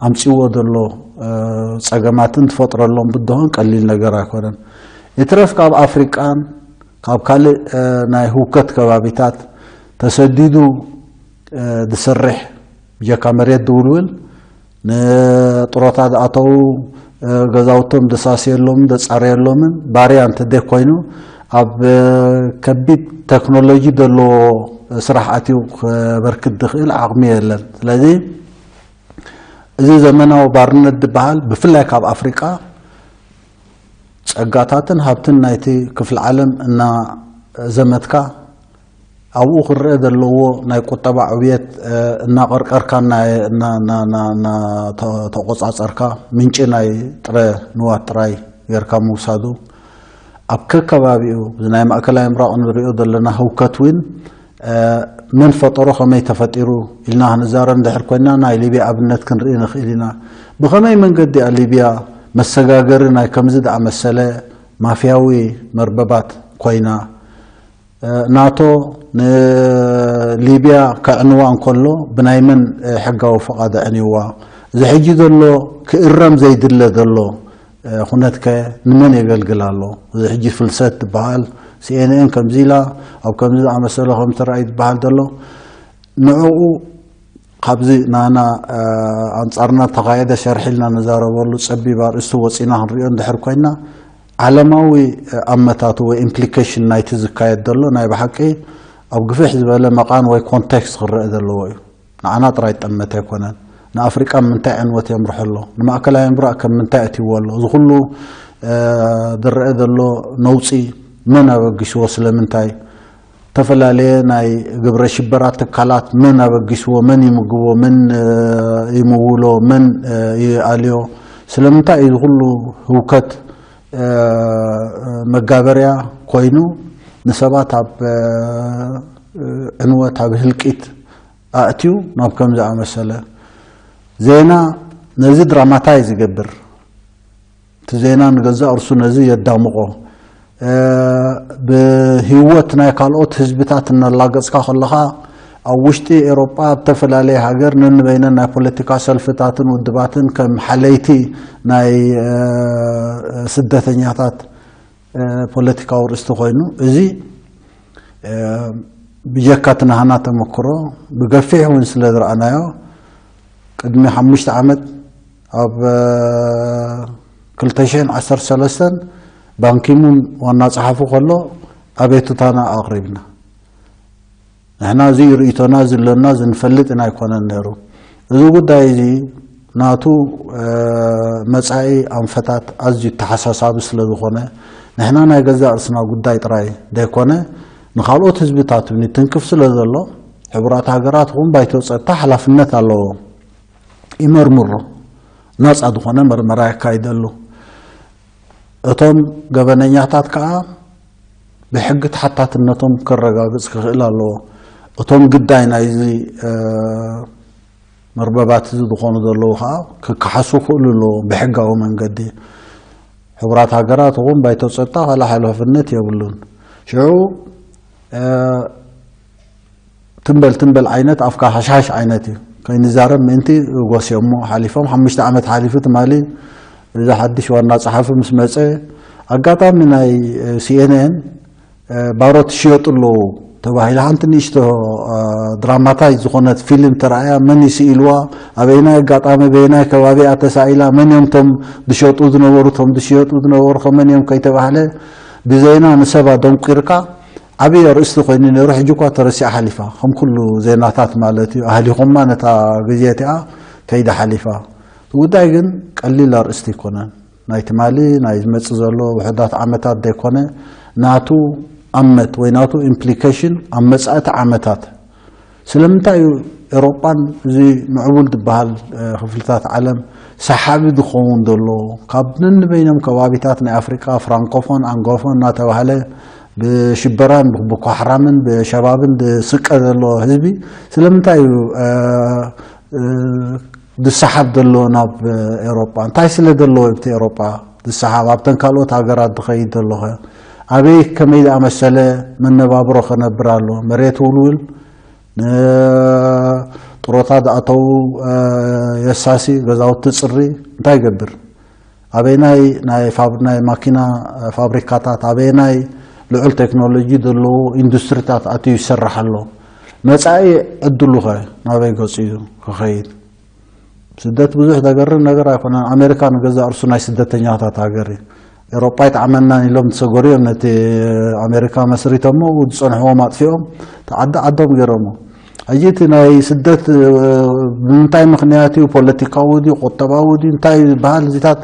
ኣምጺእዎ ዘሎ ጸገማትን ትፈጥረሎም ብድሆን ቀሊል ነገር ኣይኮነን። ይትረፍ ካብ ኣፍሪቃን ካብ ካልእ ናይ ህውከት ከባቢታት ተሰዲዱ ዝሰርሕ ብጀካ መሬት ዝውልውል ንጥሮታ ዝኣተዉ ገዛውቶም ደሳስየሎምን ደጻረየሎምን ባርያ እንተደይ ኮይኑ ኣብ ከቢድ ቴክኖሎጂ ዘለዎ ስራሕ ኣትዩ ክበርክት ዝኽእል ዓቕሚ የለን። ስለዚ እዚ ዘመናዊ ባርነት ዝበሃል ብፍላይ ካብ ኣፍሪቃ ጸጋታትን ሃብትን ናይቲ ክፍሊ ዓለም እናዘመትካ ኣብኡ ክረአ ዘለዎ ናይ ቁጠባ ዕብየት እናቐርቀርካ ተቆጻጸርካ ምንጪ ናይ ጥረ ንዋት ጥራይ ጌርካ ምውሳዱ ኣብ ከከባቢኡ ናይ ማእከላይ ምብራቕ ንሪኦ ዘለና ህውከት እውን መን ፈጠሮ፣ ከመይ ተፈጢሩ ኢልና ክንዛረብ እንድሕር ኮይና፣ ናይ ሊብያ ኣብነት ክንርኢ ንኽእል ኢና። ብኸመይ መንገዲ እያ ሊብያ መሰጋገሪ ናይ ከምዚ ዝኣመሰለ ማፍያዊ መርበባት ኮይና? ናቶ ንሊብያ ከዕንዋ እንከሎ ብናይ መን ሕጋዊ ፍቓድ ኣዕንዋ? እዚ ሕጂ ዘሎ ክእረም ዘይድለ ዘሎ ኩነትከ ንመን የገልግል ኣሎ? እዚ ሕጂ ፍልሰት ዝበሃል፣ ሲኤንኤን ከምዚ ኢላ፣ ኣብ ከምዚ ዝኣመሰለ ከም ተራእዩ ዝበሃል ዘሎ፣ ንዕኡ ካብዚ ናና ኣንጻርና ተኻየደ ሸርሒ ኢልና ንዛረበሉ ጸቢብ ኣርእስቲ ወጺና ክንሪኦ እንድሕር ኮይና፣ ዓለማዊ ኣመታቱ ወይ ኢምፕሊኬሽን ናይቲ ዝካየድ ዘሎ ናይ ብሓቂ ኣብ ግፍሕ ዝበለ መቓን ወይ ኮንቴክስት ክረአ ዘለዎ እዩ። ንዓና ጥራይ ጠመተ ኣይኮነን። ንኣፍሪቃ ምንታይ ዕንወት የምርሖ ኣሎ? ንማእከላይ ምብራቕ ከም ምንታይ ኣትይዎ ኣሎ? እዚ ኩሉ ዝረአ ዘሎ ነውጺ መን ኣበጊስዎ? ስለምንታይ? ዝተፈላለየ ናይ ግብረ ሽበራ ትካላት መን ኣበጊስዎ? መን ይምግቦ? መን ይምውሎ? መን ይኣልዮ? ስለምንታይ እዩ እዚ ኩሉ ህውከት መጋበርያ ኮይኑ ንሰባት ኣብ ዕንወት፣ ኣብ ህልቂት ኣእትዩ ናብ ከም ዝኣመሰለ ዜና ነዚ ድራማታይ ዝገብር፣ እቲ ዜና ንገዛእ ርሱ ነዚ የዳምቖ። ብህይወት ናይ ካልኦት ህዝብታት እናላገጽካ ከለኻ፣ ኣብ ውሽጢ ኤሮጳ ኣብ ዝተፈላለየ ሃገር ነንበይነን ናይ ፖለቲካ ሰልፍታትን ውድባትን ከም ሓለይቲ ናይ ስደተኛታት ፖለቲካዊ ርእስቲ ኮይኑ፣ እዚ ብጀካ እቲ ናህና ተመክሮ ብገፊሕ እውን ስለ ዝረኣናዮ፣ ቅድሚ ሓሙሽተ ዓመት ኣብ ክልተ ሽሕን ዓሰርተ ሰለስተን ባንኪሙን ዋና ጸሓፊ ከሎ ኣቤቱታና ኣቕሪብና። ንሕና እዚ ርእይቶና ዝለና ዝንፈልጥ ኢና ኣይኮነን ነይሩ። እዚ ጉዳይ እዚ ናቱ መጻኢ ኣንፈታት ኣዝዩ ተሓሳሳቢ ስለ ዝኾነ፣ ንሕና ናይ ገዛእ ርእስና ጉዳይ ጥራይ ዘይኮነ፣ ንኻልኦት ህዝብታት እውን ይትንክፍ ስለ ዘሎ፣ ሕቡራት ሃገራት ይኹን ባይቶ ጸጥታ ሓላፍነት ኣለዎ። ይመርምሮ፣ ናጻ ዝኾነ መርመራ የካይደሉ። እቶም ገበነኛታት ከኣ ብሕጊ ተሓታትነቶም ከረጋግጽ ክኽእል ኣለዎ። እቶም ግዳይ ናይዚ መርበባት እዚ ዝኾኑ ዘለዉ ከኣ ክከሓሱ ክኽእሉ ኣለዎም ብሕጋዊ መንገዲ። ሕቡራት ሃገራት ይኹን ባይቶ ጸጥታ ካልእ ሓላፍነት የብሉን። ሽዑ ትንበል ትንበል ዓይነት ኣፍካ ሃሽሃሽ ዓይነት እዩ። ከይንዛረብ ምእንቲ ጎስዮሞ ሓሊፎም፣ ሓሙሽተ ዓመት ሓሊፉ ትማሊ እዚ ሓድሽ ዋና ጸሓፊ ምስ መጸ፣ ኣጋጣሚ ናይ ሲኤንኤን ባሮት ይሽየጡ ኣለዉ ተባሂለ ሓንቲ ንእሽቶ ድራማታይ ዝኾነት ፊልም ተራእያ፣ መን ይስኢልዋ፣ ኣበይናይ ኣጋጣሚ በየናይ ከባቢ እያ ተሳኢላ፣ መን እዮም ቶም ዝሸጡ ዝነበሩ፣ ቶም ዝሽየጡ ዝነበሩ ከመን እዮም ከይተባህለ ብዜና ንሰብ ኣደንቂርካ ዓብዪ ኣርእስቲ ኮይኑ ነይሩ። ሕጂ እኳ ተረሲዓ ሓሊፋ፣ ከም ኩሉ ዜናታት ማለት እዩ። ኣህሊኾማ ነታ ግዜ እቲኣ ከይዳ ሓሊፋ። እቲ ጉዳይ ግን ቀሊል ኣርእስቲ ኣይኮነን። ናይ ትማሊ፣ ናይ ዝመጽእ ዘሎ ውሑዳት ዓመታት ዘይኮነ፣ ናቱ ኣመት ወይ ናቱ ኢምፕሊኬሽን ኣብ መጻእቲ ዓመታት ስለምንታይ እዩ ኤውሮጳን እዚ ምዕቡል ዝበሃል ክፍልታት ዓለም ሰሓቢ ዝኸውን ዘሎ? ካብ ነንበይኖም ከባቢታት ናይ ኣፍሪቃ ፍራንኮፎን፣ ኣንጎሎፎን እናተባህለ ብሽበራን ብኮሓራምን ብሸባብን ዝስቀ ዘሎ ህዝቢ ስለምንታይ እዩ ዝሰሓብ ዘሎ ናብ ኤውሮጳ? እንታይ ስለ ዘለዎ ኣብቲ ኤውሮጳ ዝሰሓብ? ኣብተን ካልኦት ሃገራት ዝኸይድ ዘሎ ኸ ኣበይ ከመይ ዝኣመሰለ መነባብሮ ከነብር ኣሎ? መሬት ውልውል፣ ንጥሮታ ዝኣተዉ የሳሲ፣ ገዛውቲ ጽሪ፣ እንታይ ይገብር? ኣበይናይ ናይ ፋብ-፣ ናይ ማኪና ፋብሪካታት፣ ኣበይናይ ልዑል ቴክኖሎጂ ዘለዎ ኢንዱስትሪታት ኣትዩ ይሰርሕ ኣሎ? መጻኢ ዕድሉ ኸ ናበይ ገጹ እዩ ክኸይድ? ስደት ብዙሕ ዘገርም ነገር ኣይኮነን። ኣሜሪካ ንገዛእ ርእሱ ናይ ስደተኛታት ሃገር እዩ። ኤውሮጳ ኣይጠዓመናን ኢሎም ዝሰገሩ እዮም ነቲ ኣሜሪካ መስሪቶሞ ዝጸንሕዎም ኣጥፊኦም ዓዲ ዓዶም ገይሮሞ። ሕጂ እቲ ናይ ስደት ብምንታይ ምኽንያት እዩ? ፖለቲካዊ ድዩ? ቁጠባዊ ድዩ? እንታይ ዝበሃል እዚታት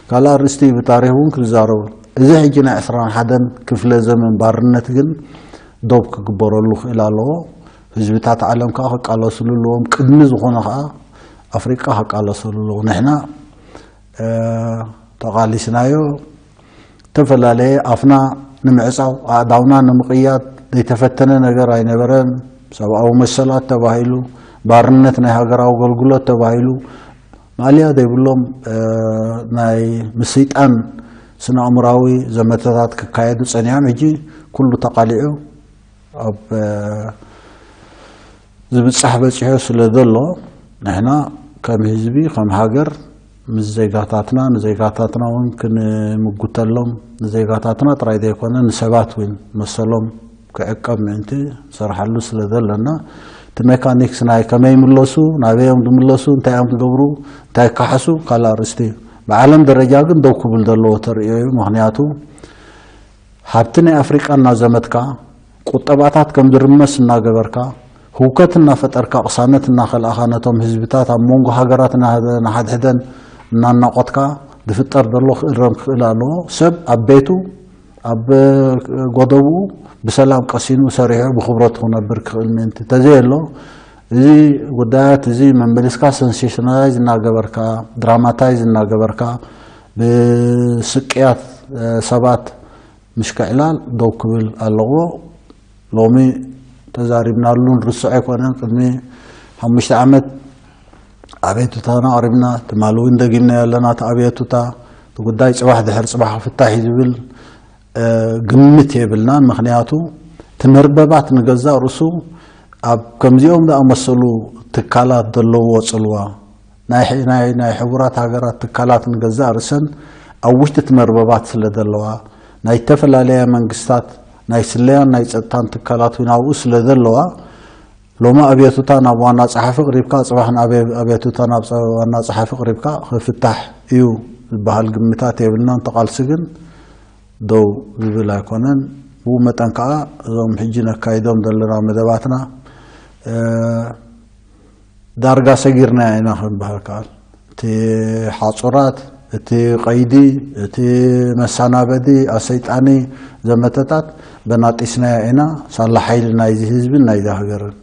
ካልእ ኣርእስቲ እዩ። ብታሪኽ እውን ክንዛረቡ። እዚ ሕጂ ናይ ዕስራን ሓደን ክፍለ ዘመን ባርነት ግን ዶብ ክግበረሉ ክእል ኣለዎ። ህዝብታት ዓለም ከዓ ክቃለስሉ ኣለዎም። ቅድሚ ዝኾነ ከዓ ኣፍሪቃ ክቃለሰሉ ኣለዎ። ንሕና ተቓሊስናዮ፣ ዝተፈላለየ ኣፍና ንምዕጻው፣ ኣእዳውና ንምቕያድ፣ ዘይተፈተነ ነገር ኣይነበረን። ሰብኣዊ መሰላት ተባሂሉ፣ ባርነት ናይ ሃገራዊ ኣገልግሎት ተባሂሉ፣ ማእለያ ዘይብሎም ናይ ምስይጣን ስነ ኣእምራዊ ዘመተታት ክካየዱ ጸኒሖም። ሕጂ ኩሉ ተቓሊዑ ኣብ ዝብጻሕ በጺሑ ስለ ዘሎ፣ ንሕና ከም ህዝቢ፣ ከም ሃገር፣ ምስ ዜጋታትና፣ ንዜጋታትና እውን ክንምጉተሎም፣ ንዜጋታትና ጥራይ ዘይኮነ ንሰባት እውን መሰሎም ክዕቀብ ምእንቲ ንሰርሓሉ ስለ ዘለና፣ እቲ ሜካኒክስ ናይ ከመይ ይምለሱ፣ ናበይ እዮም ዝምለሱ፣ እንታይ እዮም ዝገብሩ፣ እንታይ ይከሓሱ ካልእ ኣርእስቲ እዩ። ብዓለም ደረጃ ግን ደው ክብል ዘለዎ ተርእዮ እዩ። ምኽንያቱ ሃብቲ ናይ ኣፍሪቃ እናዘመትካ፣ ቁጠባታት ከም ዝርመስ እናገበርካ፣ ህውከት እናፈጠርካ፣ ቅሳነት እናኸልኣኻ፣ ነቶም ህዝብታት ኣብ መንጎ ሃገራት እናሃደ-፣ እናሓድሕደን እናናቖትካ ዝፍጠር ዘሎ ክእረም ክኽእል ኣለዎ። ሰብ ኣብ ቤቱ፣ ኣብ ጎደብኡ ብሰላም ቀሲኑ ሰሪሑ ብኽብረቱ ክነብር ክኽእል ምእንቲ። ተዘየሎ፣ እዚ ጉዳያት እዚ መመሊስካ ሰንሴሽናላይዝ እናገበርካ፣ ድራማታይዝ እናገበርካ፣ ብስቅያት ሰባት ምሽክዕላል ደው ክብል ኣለዎ። ሎሚ ተዛሪብናሉ ንርስዖ ኣይኮነን። ቅድሚ ሓሙሽተ ዓመት ኣቤቱታና ኣቕሪብና፣ ትማሊ እውን ደጊምናዮ ኣለና። እቲ ኣቤቱታ፣ እቲ ጉዳይ ጽባሕ ድሕሪ ጽባሕ ክፍታሕ እዩ ዝብል ግምት የብልናን። ምኽንያቱ እቲ መርበባት ንገዛእ ርእሱ ኣብ ከምዚኦም ዝኣመሰሉ ትካላት ዘለውዎ ጽልዋ፣ ናይ ሕ-፣ ናይ፣ ናይ ሕቡራት ሃገራት ትካላት ንገዛእ ርእሰን ኣብ ውሽጢ እቲ መርበባት ስለ ዘለዋ፣ ናይ ዝተፈላለያ መንግስታት ናይ ስለያን ናይ ጸጥታን ትካላት እውን ኣብኡ ስለ ዘለዋ፣ ሎሚ ኣቤቱታ ናብ ዋና ጸሓፊ ቅሪብካ፣ ጽባሕ ንኣቤ-፣ ኣቤቱታ ናብ ጸ-፣ ዋና ጸሓፊ ቅሪብካ ክፍታሕ እዩ ዝበሃል ግምታት የብልናን። እቲ ቃልሲ ግን ደው ዝብል ኣይኮነን። ብኡ መጠን ከኣ እዞም ሕጂ ነካይዶም ዘለና መደባትና፣ እ፣ ዳርጋ ሰጊርናዮ ኢና ክንበሃል ከኣል። እቲ ሓጹራት፣ እቲ ቀይዲ፣ እቲ መሰናበዲ ኣሰይጣኒ ዘመተታት በናጢስናዮ ኢና፣ ሳላ ሓይሊ ናይዚ ህዝብን ናይዚ ሃገርን።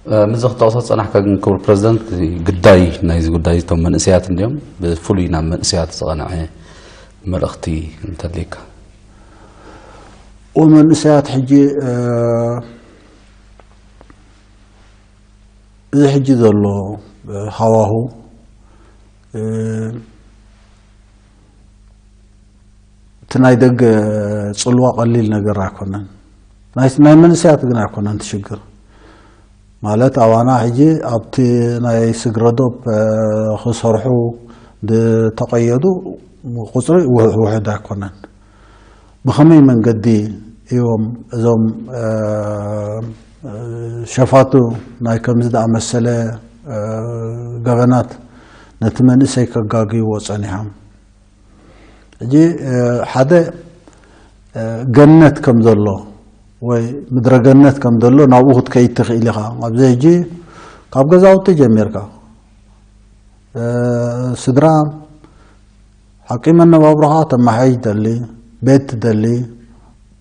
እ፣ ምስዚ ክትጠቕሶ ዝጸናሕካ ግን ክቡር ፕረዚደንት፣ ግዳይ ናይዚ ጉዳይ እቶም መንእሰያት እንድዮም። ብፍሉይ ናብ መንእሰያት ዝቐንዐ መልእኽቲ እንተልየካ። ወመንእሰያት ሕጂ፣ እ፣ እዚ ሕጂ ዘሎ፣ እ፣ ሃዋሁ፣ እ፣ እቲ ናይ ደገ ጽልዋ ቀሊል ነገር ኣይኮነን። ናይ፣ ናይ መንእሰያት ግን ኣይኮነን እቲ ሽግር። ማለት ኣባና ሕጂ ኣብቲ ናይ ስግረዶብ፣ እ፣ ክሰርሑ ዝተቐየዱ ቁጽሪ ውሕ-፣ ውሑድ ኣይኮነን። ብኸመይ መንገዲ እዮም እዞም፣ እ፣ እ፣ ሸፋቱ ናይ ከምዚ ዝኣመሰለ፣ እ፣ ገበናት ነቲ መንእሰይ ከጋግይዎ ጸኒሖም? ሕጂ፣ እ፣ ሓደ፣ እ፣ ገነት ከም ዘሎ ወይ ምድረ ገነት ከም ዘሎ ናብኡ ክትከይድ ትኽእል ኢኻ። ኣብዚ ሕጂ ካብ ገዛውቲ ጀሚርካ፣ እ፣ ስድራ ሓቂ መነባብሮኻ ተመሓይሽ ትደሊ፣ ቤት ትደሊ፣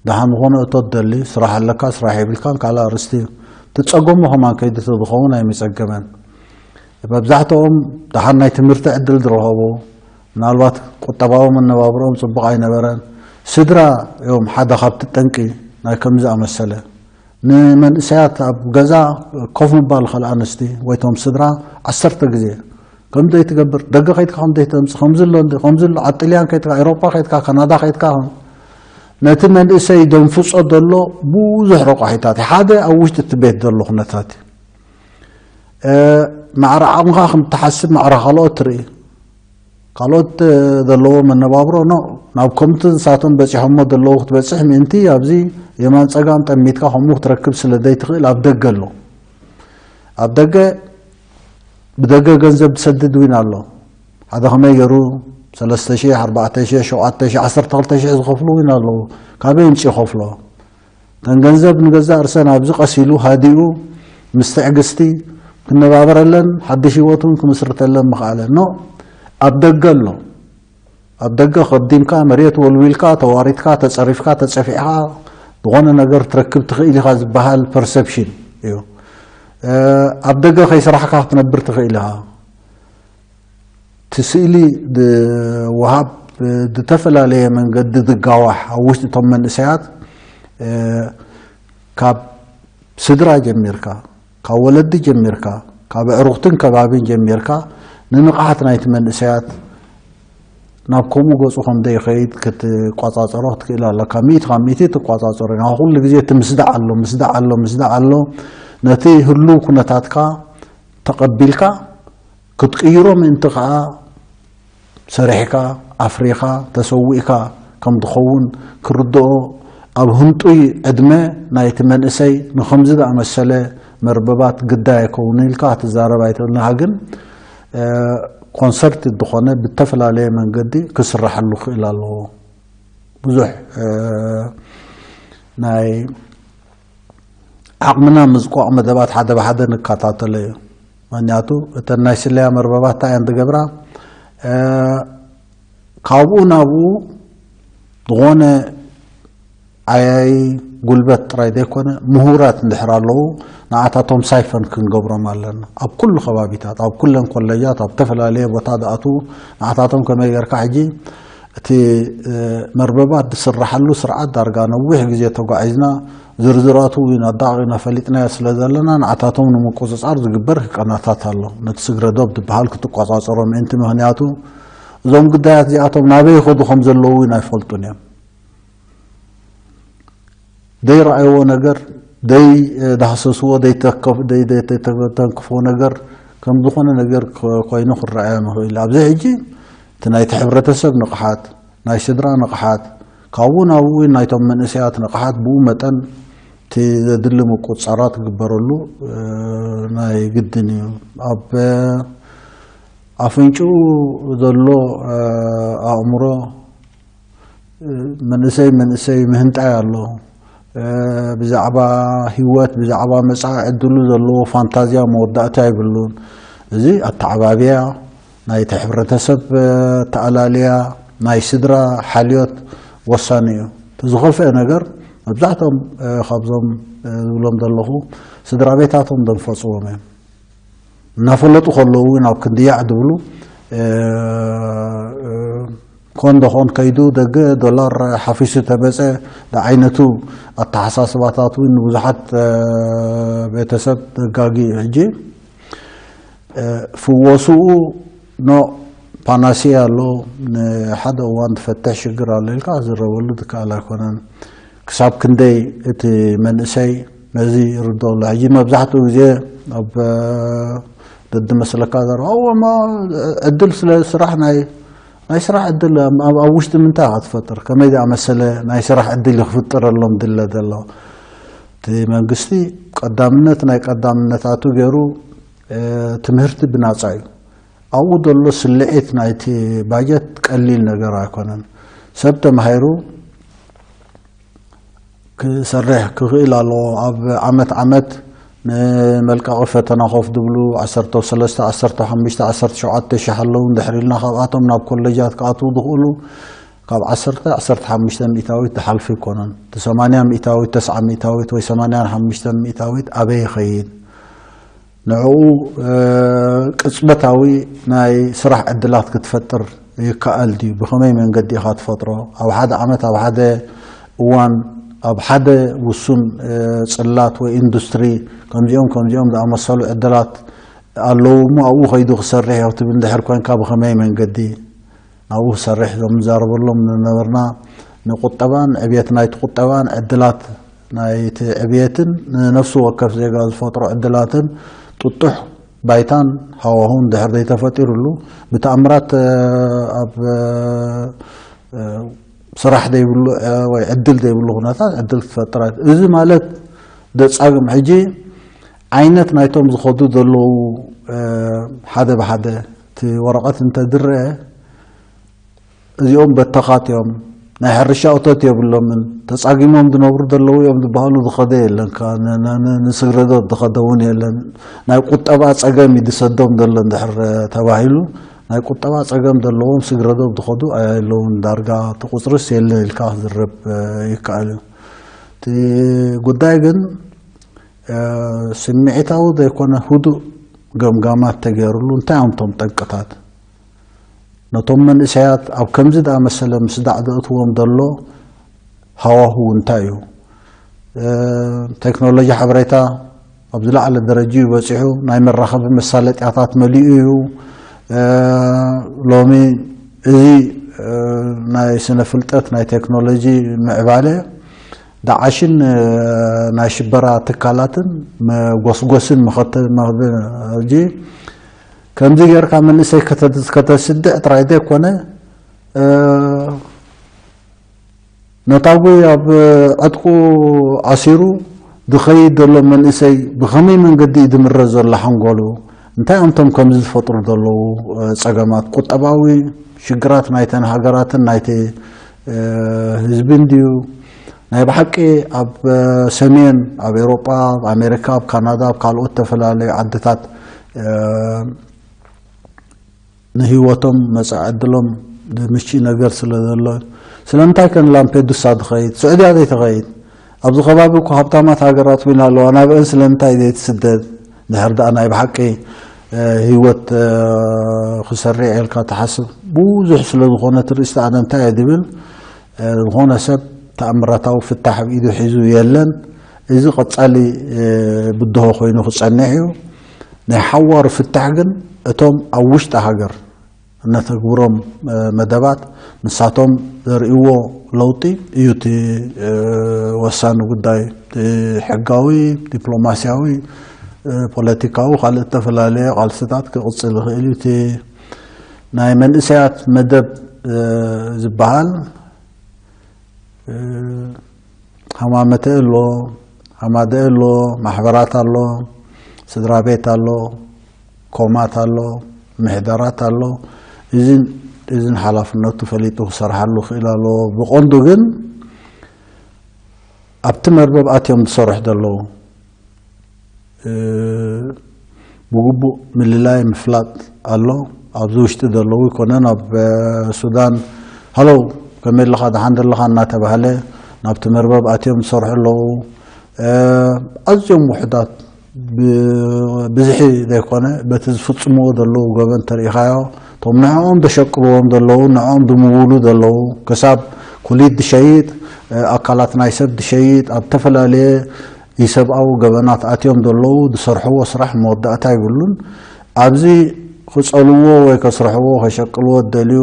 ደሓን ዝኾነ እቶ ትደሊ፣ ስራሕ ኣለካ፣ ስራሕ የብልካን፣ ካልእ ኣርእስቲ እዩ። እቲ ጸገሙ ከማን ከይዲ ተዝኸውን ኣይምጸገመን። መብዛሕትኦም ደሓን ናይ ትምህርቲ ዕድል ዝረኸቡ፣ ምናልባት ቁጠባዊ መነባብሮኦም ጽቡቕ ኣይነበረን። ስድራ እዮም ሓደ ካብቲ ጠንቂ ናይ ከምዚ ዝኣመሰለ። ንመንእሰያት ኣብ ገዛ ኮፍ ምባል፣ ኸል ኣንስቲ ወይ ቶም ስድራ ዓሰርተ ግዜ ከምዚ ዘይትገብር፣ ደገ ከይድካ ከምዚ ዘይተምጽእ፣ ከምዚ ኣሎ እንዲ፣ ከምዚ ኣሎ፣ ኣብ ጥልያን ከይድካ፣ ኤውሮጳ ከይድካ፣ ካናዳ ከይድካ፣ ነቲ መንእሰይ ደንፍጾ ዘሎ ብዙሕ ረቋሒታት፣ ሓደ ኣብ ውሽጢ እቲ ቤት ዘሎ ኩነታት እዩ። እ፣ ማዕረ ዓቕምኻ ከም እትሓስብ ማዕረ ካልኦት ትርኢ። ካልኦት፣ እ፣ ዘለዎ መነባብሮ፣ ኖ፣ ናብ ከምቲ ንሳቶም በጺሖሞ ዘለዉ ክትበጽሕ ምእንቲ ኣብዚ የማን ጸጋም ጠሚትካ ከምኡ ክትረክብ ስለ ዘይትኽእል ኣብ ደገ ኣሎ። ኣብ ደገ ብደገ ገንዘብ ዝሰድድ እውን ኣሎ። ሓደ ከመይ ገይሩ ሰለስተ ሺሕ፣ ኣርባዕተ ሺሕ፣ ሸውዓተ ሺሕ፣ ዓሰርተ ክልተ ሺሕ ዝኸፍሉ እውን ኣለዉ። ካበይ ይምጽእ ይኸፍሎ? እተን ገንዘብ ንገዛእ ርእሰን ኣብዚ ቀሲሉ ሃዲኡ ምስ ትዕግስቲ ክነባበረለን ሓድሽ ህይወት እውን ክምስርተለን ምኽኣለ። ኖ፣ ኣብ ደገ ኣሎ። ኣብ ደገ ከዲምካ፣ መሬት ወልዊልካ፣ ተዋሪድካ፣ ተጸሪፍካ፣ ተጸፊዕካ፣ ዝኾነ ነገር ትረክብ ትኽእል ኢኻ ዝበሃል ፐርሰፕሽን እዩ። እ፣ ኣብ ደገ ከይሰራሕካ ክትነብር ትኽእል ኢኻ። እቲ ስእሊ ድ-፣ ወሃብ ብዝተፈላለየ መንገዲ ዝጋዋሕ ኣብ ውሽጢ እቶም መንእሰያት ካብ ስድራ ጀሚርካ፣ ካብ ወለዲ ጀሚርካ፣ ካብ ኣዕሩኽትን ከባቢን ጀሚርካ ንንቕሓት ናይቲ መንእሰያት ናብ ከምኡ ገጹ ከም ዘይኸይድ ክትቋጻጸሮ ክትክእል ኣለካ። ሚእቲ ካብ ሚእቲ ትቋጻጸሮ ኢና። ኩሉ ግዜ እቲ ምስዳዕ ኣሎ፣ ምስዳዕ ኣሎ፣ ምስዳዕ ኣሎ። ነቲ ህሉው ኩነታትካ ተቐቢልካ ክትቅይሮ ምእንቲ ከኣ ሰሪሕካ፣ ኣፍሪኻ፣ ተሰዊእካ ከም ትኸውን ክርድኦ ኣብ ህንጡይ ዕድመ ናይቲ መንእሰይ ንኸምዚ ዝኣመሰለ መርበባት ግዳይ ኣይከውንን ኢልካ ክትዛረብ ኣይትኽእልን። ግን ኮንሰርት ዝኾነ ብተፈላለየ መንገዲ ክስራሓሉ ክእል ኣለዎ። ብዙሕ ናይ ዓቕምና ምዝቋቕ መደባት ሓደ ብሓደ ንከታተሎ እዩ። ምክንያቱ እተን ናይ ስለያ መርበባት እንታይ እየን ዝገብራ? ካብኡ ናብኡ ዝኾነ ዓያይ ጉልበት ጥራይ ዘይኮነ ምሁራት እንድሕር ኣለዉ ንኣታቶም ሳይፈን ክንገብሮም ኣለና። ኣብ ኩሉ ከባቢታት፣ ኣብ ኩለን ኮለጃት፣ ኣብ ተፈላለየ ቦታ ዝኣትዉ ንኣታቶም ከመይ ጌርካ ሕጂ እቲ መርበባት ዝስራሓሉ ስርዓት ዳርጋ ነዊሕ ግዜ ተጓዒዝና ዝርዝራቱ እውን ኣዳቒቕና ፈሊጥናዮ ስለ ዘለና ንኣታቶም ንምቁፅፃር ዝግበር ህቀናታት ኣሎ። ነቲ ስግረ ዶብ ዝበሃል ክትቆፃፀሮ ምእንቲ። ምክንያቱ እዞም ግዳያት እዚኣቶም ናበይ ይኸዱ ከም ዘለዉ እውን ኣይፈልጡን እዮም። ዘይረኣይዎ ነገር፣ ዘይዳህሰስዎ፣ ዘይተንክፎ ነገር ከም ዝኾነ ነገር ኮይኑ ክረኣዮም ይኽእል። ኣብዚ ሕጂ እቲ ናይቲ ሕብረተሰብ ንቕሓት፣ ናይ ስድራ ንቕሓት፣ ካብኡ ናብኡ ናይቶም መንእሰያት ንቕሓት ብኡ መጠን እቲ ዘድሊ ምቁፅፃራት ክግበረሉ ናይ ግድን እዩ። ኣብ ኣፍንጭኡ ዘሎ ኣእምሮ መንእሰይ መንእሰይ ምህንጣይ ኣሎ። ብዛዕባ ህይወት፣ ብዛዕባ መጻኢ ዕድሉ ዘለዎ ፋንታዝያ መወዳእታ የብሉን። እዚ ኣተዓባብያ ናይቲ ሕብረተሰብ ኣተኣላልያ፣ ናይ ስድራ ሓልዮት ወሳኒ እዩ። እቲ ዝኸፍአ ነገር መብዛሕትኦም ካብዞም ዝብሎም ዘለኹ ስድራ ቤታቶም ደንፈጽዎም እዮም። እናፈለጡ ከለዉ ናብ ክንድያዕ ዝብሉ ኮን ደኾን ከይዱ ደገ ዶላር ሓፊሱ ተመፀ ዝዓይነቱ ኣተሓሳስባታት እውን ንብዙሓት ቤተሰብ ዘጋጊ እዩ። ሕጂ ፍወስኡ ኖ ፓናሲያ ኣሎ። ንሓደ እዋን ትፈትሕ ሽግር ኣሎ ኢልካ ዝረበሉ ትከኣል ኣይኮነን። ክሳብ ክንደይ እቲ መንእሰይ ነዚ ይርድኦ ኣሎ። ሕጂ መብዛሕትኡ ግዜ ኣብ ደዲ መስለካ ዘረባ እወማ ዕድል ስለ ስራሕ ናይ ናይ ስራሕ ዕድል ኣብ ውሽጢ ምንታይ ኢኻ ትፈጥር? ከመይ ዝኣመሰለ ናይ ስራሕ ዕድል ይኽፍጥረሎም ድለ ዘሎ? እቲ መንግስቲ ቀዳምነት ናይ ቀዳምነታቱ ገይሩ ትምህርቲ ብናፃ እዩ። ኣብኡ ዘሎ ስልዒት ናይቲ ባጀት ቀሊል ነገር ኣይኮነን። ሰብ ተማሂሩ ክሰርሕ ክኽእል ኣለዎ። ኣብ ዓመት ዓመት ንመልቀቒ ፈተና ኮፍ ዝብሉ ዓሰርተ ሰለስተ፣ ዓሰርተ ሓሙሽተ፣ ዓሰርተ ሸውዓተ ሺሕ ኣለዉ። እንድሕር ኢልና ካብኣቶም ናብ ኮሌጃት ክኣትዉ ዝኽእሉ ካብ ዓሰርተ፣ ዓሰርተ ሓሙሽተ ሚእታዊት ዝሓልፉ ኣይኮኑን። እቲ ሰማንያ ሚእታዊት፣ ተስዓ ሚእታዊት ወይ ሰማንያን ሓሙሽተን ሚእታዊት ኣበይ ይኸይድ? ንዕኡ ቅጽበታዊ ናይ ስራሕ ዕድላት ክትፈጥር ይከኣል ድዩ? ብኸመይ መንገዲ ኢኻ ትፈጥሮ? ኣብ ሓደ ዓመት፣ ኣብ ሓደ እዋን፣ ኣብ ሓደ ውሱን ጽላት ወይ ኢንዱስትሪ ከምዚኦም ከምዚኦም ዝኣመሰሉ ዕድላት ኣለዉ እሞ ኣብኡ ከይዱ ክሰርሕ እዩ ክትብል እንድሕር ኮንካ ብኸመይ መንገዲ ናብኡ ክሰርሕ ዞም ንዛረበሎም ዝነበርና ንቁጠባን ዕብየት ናይቲ ቁጠባን ዕድላት ናይቲ ዕብየትን ንነፍሲ ወከፍ ዜጋ ዝፈጥሮ ዕድላትን ጥጡሕ ባይታን ሃዋሁን ድሕር ዘይተፈጢሩሉ ብተኣምራት ኣብ ስራሕ ዘይብሉ ወይ ዕድል ዘይብሉ ኩነታት ዕድል ክትፈጥር። እዚ ማለት ደጻግም ሕጂ ዓይነት ናይቶም ዝኸዱ ዘለዉ ሓደ ብሓደ እቲ ወረቐት እንተዝረአ እዚኦም በተኻት እዮም፣ ናይ ሕርሻ እቶት የብሎምን፣ ተጻጊሞም ዝነብሩ ዘለዉ እዮም ዝበሃሉ ዝኸደ የለን። ንስግረዶብ ዝኸደ እውን የለን። ናይ ቁጠባ ጸገም እዩ ዝሰዶም ዘሎ እንድሕር ተባሂሉ ናይ ቁጠባ ጸገም ዘለዎም ስግረዶብ ዝኸዱ ኣየለውን። ዳርጋ እቲ ቁጽርስ የለን ኢልካ ክዝረብ ይከኣል እዩ። እቲ ጉዳይ ግን ስምዒታዊ ዘይኮነ ህዱእ ገምጋማት ተገይሩሉ እንታይ እዮም እቶም ጠንቅታት? ነቶም መንእሰያት ኣብ ከምዚ ዝኣመሰለ ምስዳዕ ዘእትዎም ዘሎ ሃዋህው እንታይ እዩ? ቴክኖሎጂ ሓበሬታ ኣብ ዝለዓለ ደረጃ እዩ በፂሑ። ናይ መራኸቢ መሳለጥያታት መሊኡ እዩ። ሎሚ እዚ ናይ ስነ ፍልጠት፣ ናይ ቴክኖሎጂ ምዕባለ ዳዓሽን ናይ ሽበራ ትካላትን መጎስጎስን መኸተ መኸተ ከምዚ ጌርካ መንእሰይ ከተስድዕ ጥራይ ዘይኮነ፣ ነታጉ ኣብ ዕጥቁ ኣሲሩ ዝኸይድ ዘሎ መንእሰይ ብኸመይ መንገዲ እዩ ዝምረዝ ዘሎ ሓንጎሉ? እንታይ እዮም እቶም ከምዚ ዝፈጥሩ ዘለዉ ጸገማት? ቁጠባዊ ሽግራት ናይተን ሃገራትን ናይቲ ህዝቢ እንድዩ? ናይ ብሓቂ ኣብ ሰሜን፣ ኣብ ኤውሮጳ፣ ኣብ ኣሜሪካ፣ ኣብ ካናዳ፣ ኣብ ካልኦት ዝተፈላለዩ ዓድታት ንህይወቶም መጻኢ ዕድሎም ዝምችእ ነገር ስለ ዘሎ፣ ስለምንታይ ከ ንላምፔዱሳ ትኸይድ? ስዑድያ ዘይትኸይድ? ኣብዚ ከባቢ እኮ ሃብታማት ሃገራት እውን ኣለዋ። ናብአን ስለምንታይ ዘይትስደድ? ድሕር ደኣ ናይ ብሓቂ ህይወት ክሰርዕ ኢልካ ትሓስብ ብዙሕ ስለ ዝኾነ፣ ትርእስቲ ኣነ እንታይ እየ ዝብል፣ ዝኾነ ሰብ ተኣምራታዊ ፍታሕ ኣብ ኢዱ ሒዙ የለን። እዚ ቀጻሊ ብድሆ ኮይኑ ክጸንሕ እዩ። ናይ ሓዋሩ ፍታሕ ግን እቶም ኣብ ውሽጢ ሃገር እነተግብሮም መደባት ንሳቶም ዘርእይዎ ለውጢ እዩ እቲ ወሳኒ ጉዳይ። እቲ ሕጋዊ፣ ዲፕሎማስያዊ፣ ፖለቲካዊ፣ ካልእ እተፈላለየ ቃልስታት ክቕጽል ይኽእል እዩ። እቲ ናይ መንእሰያት መደብ ዝበሃል ሃማመተ ኣሎ፣ ሃማደ ኣሎ፣ ማሕበራት ኣሎ፣ ስድራ ቤት ኣሎ፣ ኮማት ኣሎ፣ ምሕደራት ኣሎ። እዝን እዝን ሓላፍነቱ ፈሊጡ ክሰርሓሉ ክእል ኣለዎ። ብቐንዱ ግን ኣብቲ መርበብ ኣትዮም ዝሰርሑ ዘለዉ ብግቡእ ምልላይ ምፍላጥ ኣሎ። ኣብዚ ውሽጢ ዘለዉ ይኮነን ኣብ ሱዳን ሃለው ከመይ ኣለኻ ደሓን ዘለኻ እናተባህለ ናብቲ መርበብ ኣትዮም ዝሰርሑ ኣለዉ። ኣዝዮም ውሕዳት ብዝሒ ዘይኮነ በቲ ዝፍጽምዎ ዘለዉ ገበን ተሪኢኻዮ። እቶም ንዕኦም ዘሸቅልዎም ዘለዉ፣ ንዕኦም ዝምውሉ ዘለዉ፣ ክሳብ ኩሊት ዝሸይጥ፣ ኣካላት ናይ ሰብ ዝሸይጥ፣ ኣብ ዝተፈላለየ ኢሰብኣዊ ገበናት ኣትዮም ዘለዉ ዝሰርሕዎ ስራሕ መወዳእታ ይብሉን። ኣብዚ ክጸልዎ ወይ ከስርሕዎ ከሸቅልዎ ዝደልዩ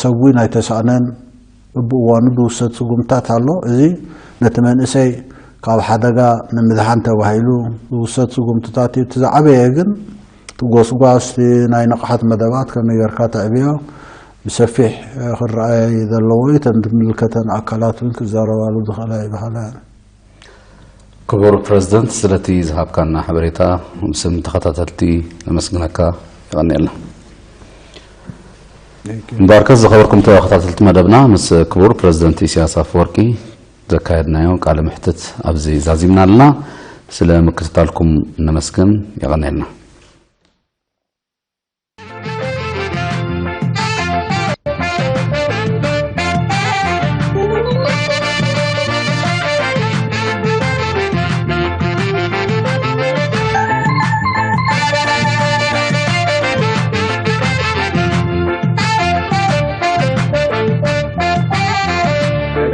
ሰብ እውን ኣይተሳእነን። በብእዋኑ ዝውሰድ ስጉምትታት ኣሎ። እዚ ነቲ መንእሰይ ካብ ሓደጋ ንምድሓን ተባሂሉ ዝውሰድ ስጉምትታት እዩ። እቲ ዝዓበየ ግን እቲ ጎስጓስ፣ እቲ ናይ ንቕሓት መደባት ከመይ ጌርካ ተዕብዮ ብሰፊሕ ክረኣይ ዘለዎ እዩ። እተን ዝምልከተን ኣካላት እውን ክዛረባሉ ዝኽእላ ይበሃላ። ክቡር ፕረዚደንት፣ ስለቲ ዝሃብካና ሓበሬታ ብስም ተኸታተልቲ ነመስግነካ። የቐንየልና። እምበኣርከስ ዝኸበርኩም ተኸታተልቲ መደብና፣ ምስ ክቡር ፕረዚደንት ኢሳያስ ኣፈወርቂ ዘካየድናዮ ቃለ መሕትት ኣብዚ ዛዚምና ኣለና። ስለ ምክትታልኩም ነመስግን። የቐንየልና።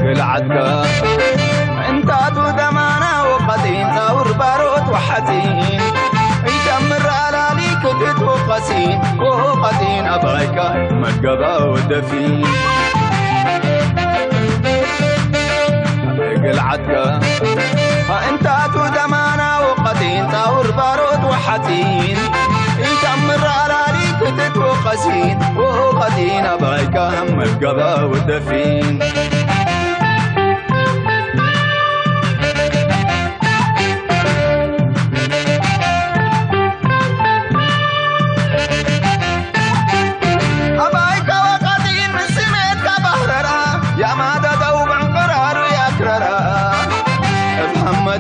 ግልዓትካ እንታቱ ደማና ወቐጢን ፃውር ባሮት ወሓፂን ይጨምር ኣላሊ ክትት ወቐሲን ወቐጢን ኣባይካ መገባ ወደፊን ግልዓትካ እንታቱ ደማና ወቐጢን ፃውር ባሮት ወሓፂን ይጨምር ኣላሊ ክትት ወቐሲን ወቐጢን ኣባይካ መገባ ወደፊን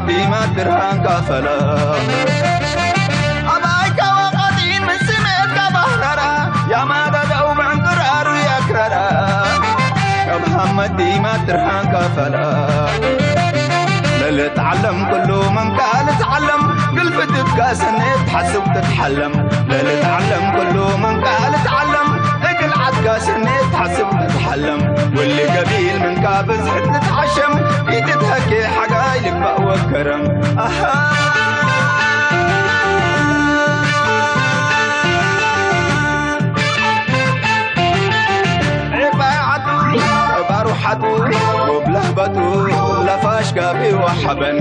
ዲማ ድርሃን ካፈላ ኣባይ ካዋቃጢን ምስ ስሜት ካባህራራ ያማዳዳው ብዕንቅራሩ ያክራራ ካብ ሃመት ዲማ ድርሃን ካፈላ ለልትዓለም ኩሉ መንካ ልትዓለም ግልፍትትካ ስኔት ሓስብ ትትሓለም ለልትዓለም ኩሉ መንካ ልትዓለም እግል ዓድካ ስኔት ሓስብ ትትሓለም ወሊ ገቢል መንካ ብዝሕት ትትዓሸም ኢትትሀኬ ሓጋይ ልባእ ኣሃ። ዒባይ ዓዱ፣ ባሩ ሓዱ፣ ወብለህ በጡ፣ ለፋሽ ጋቢ ወሓበን።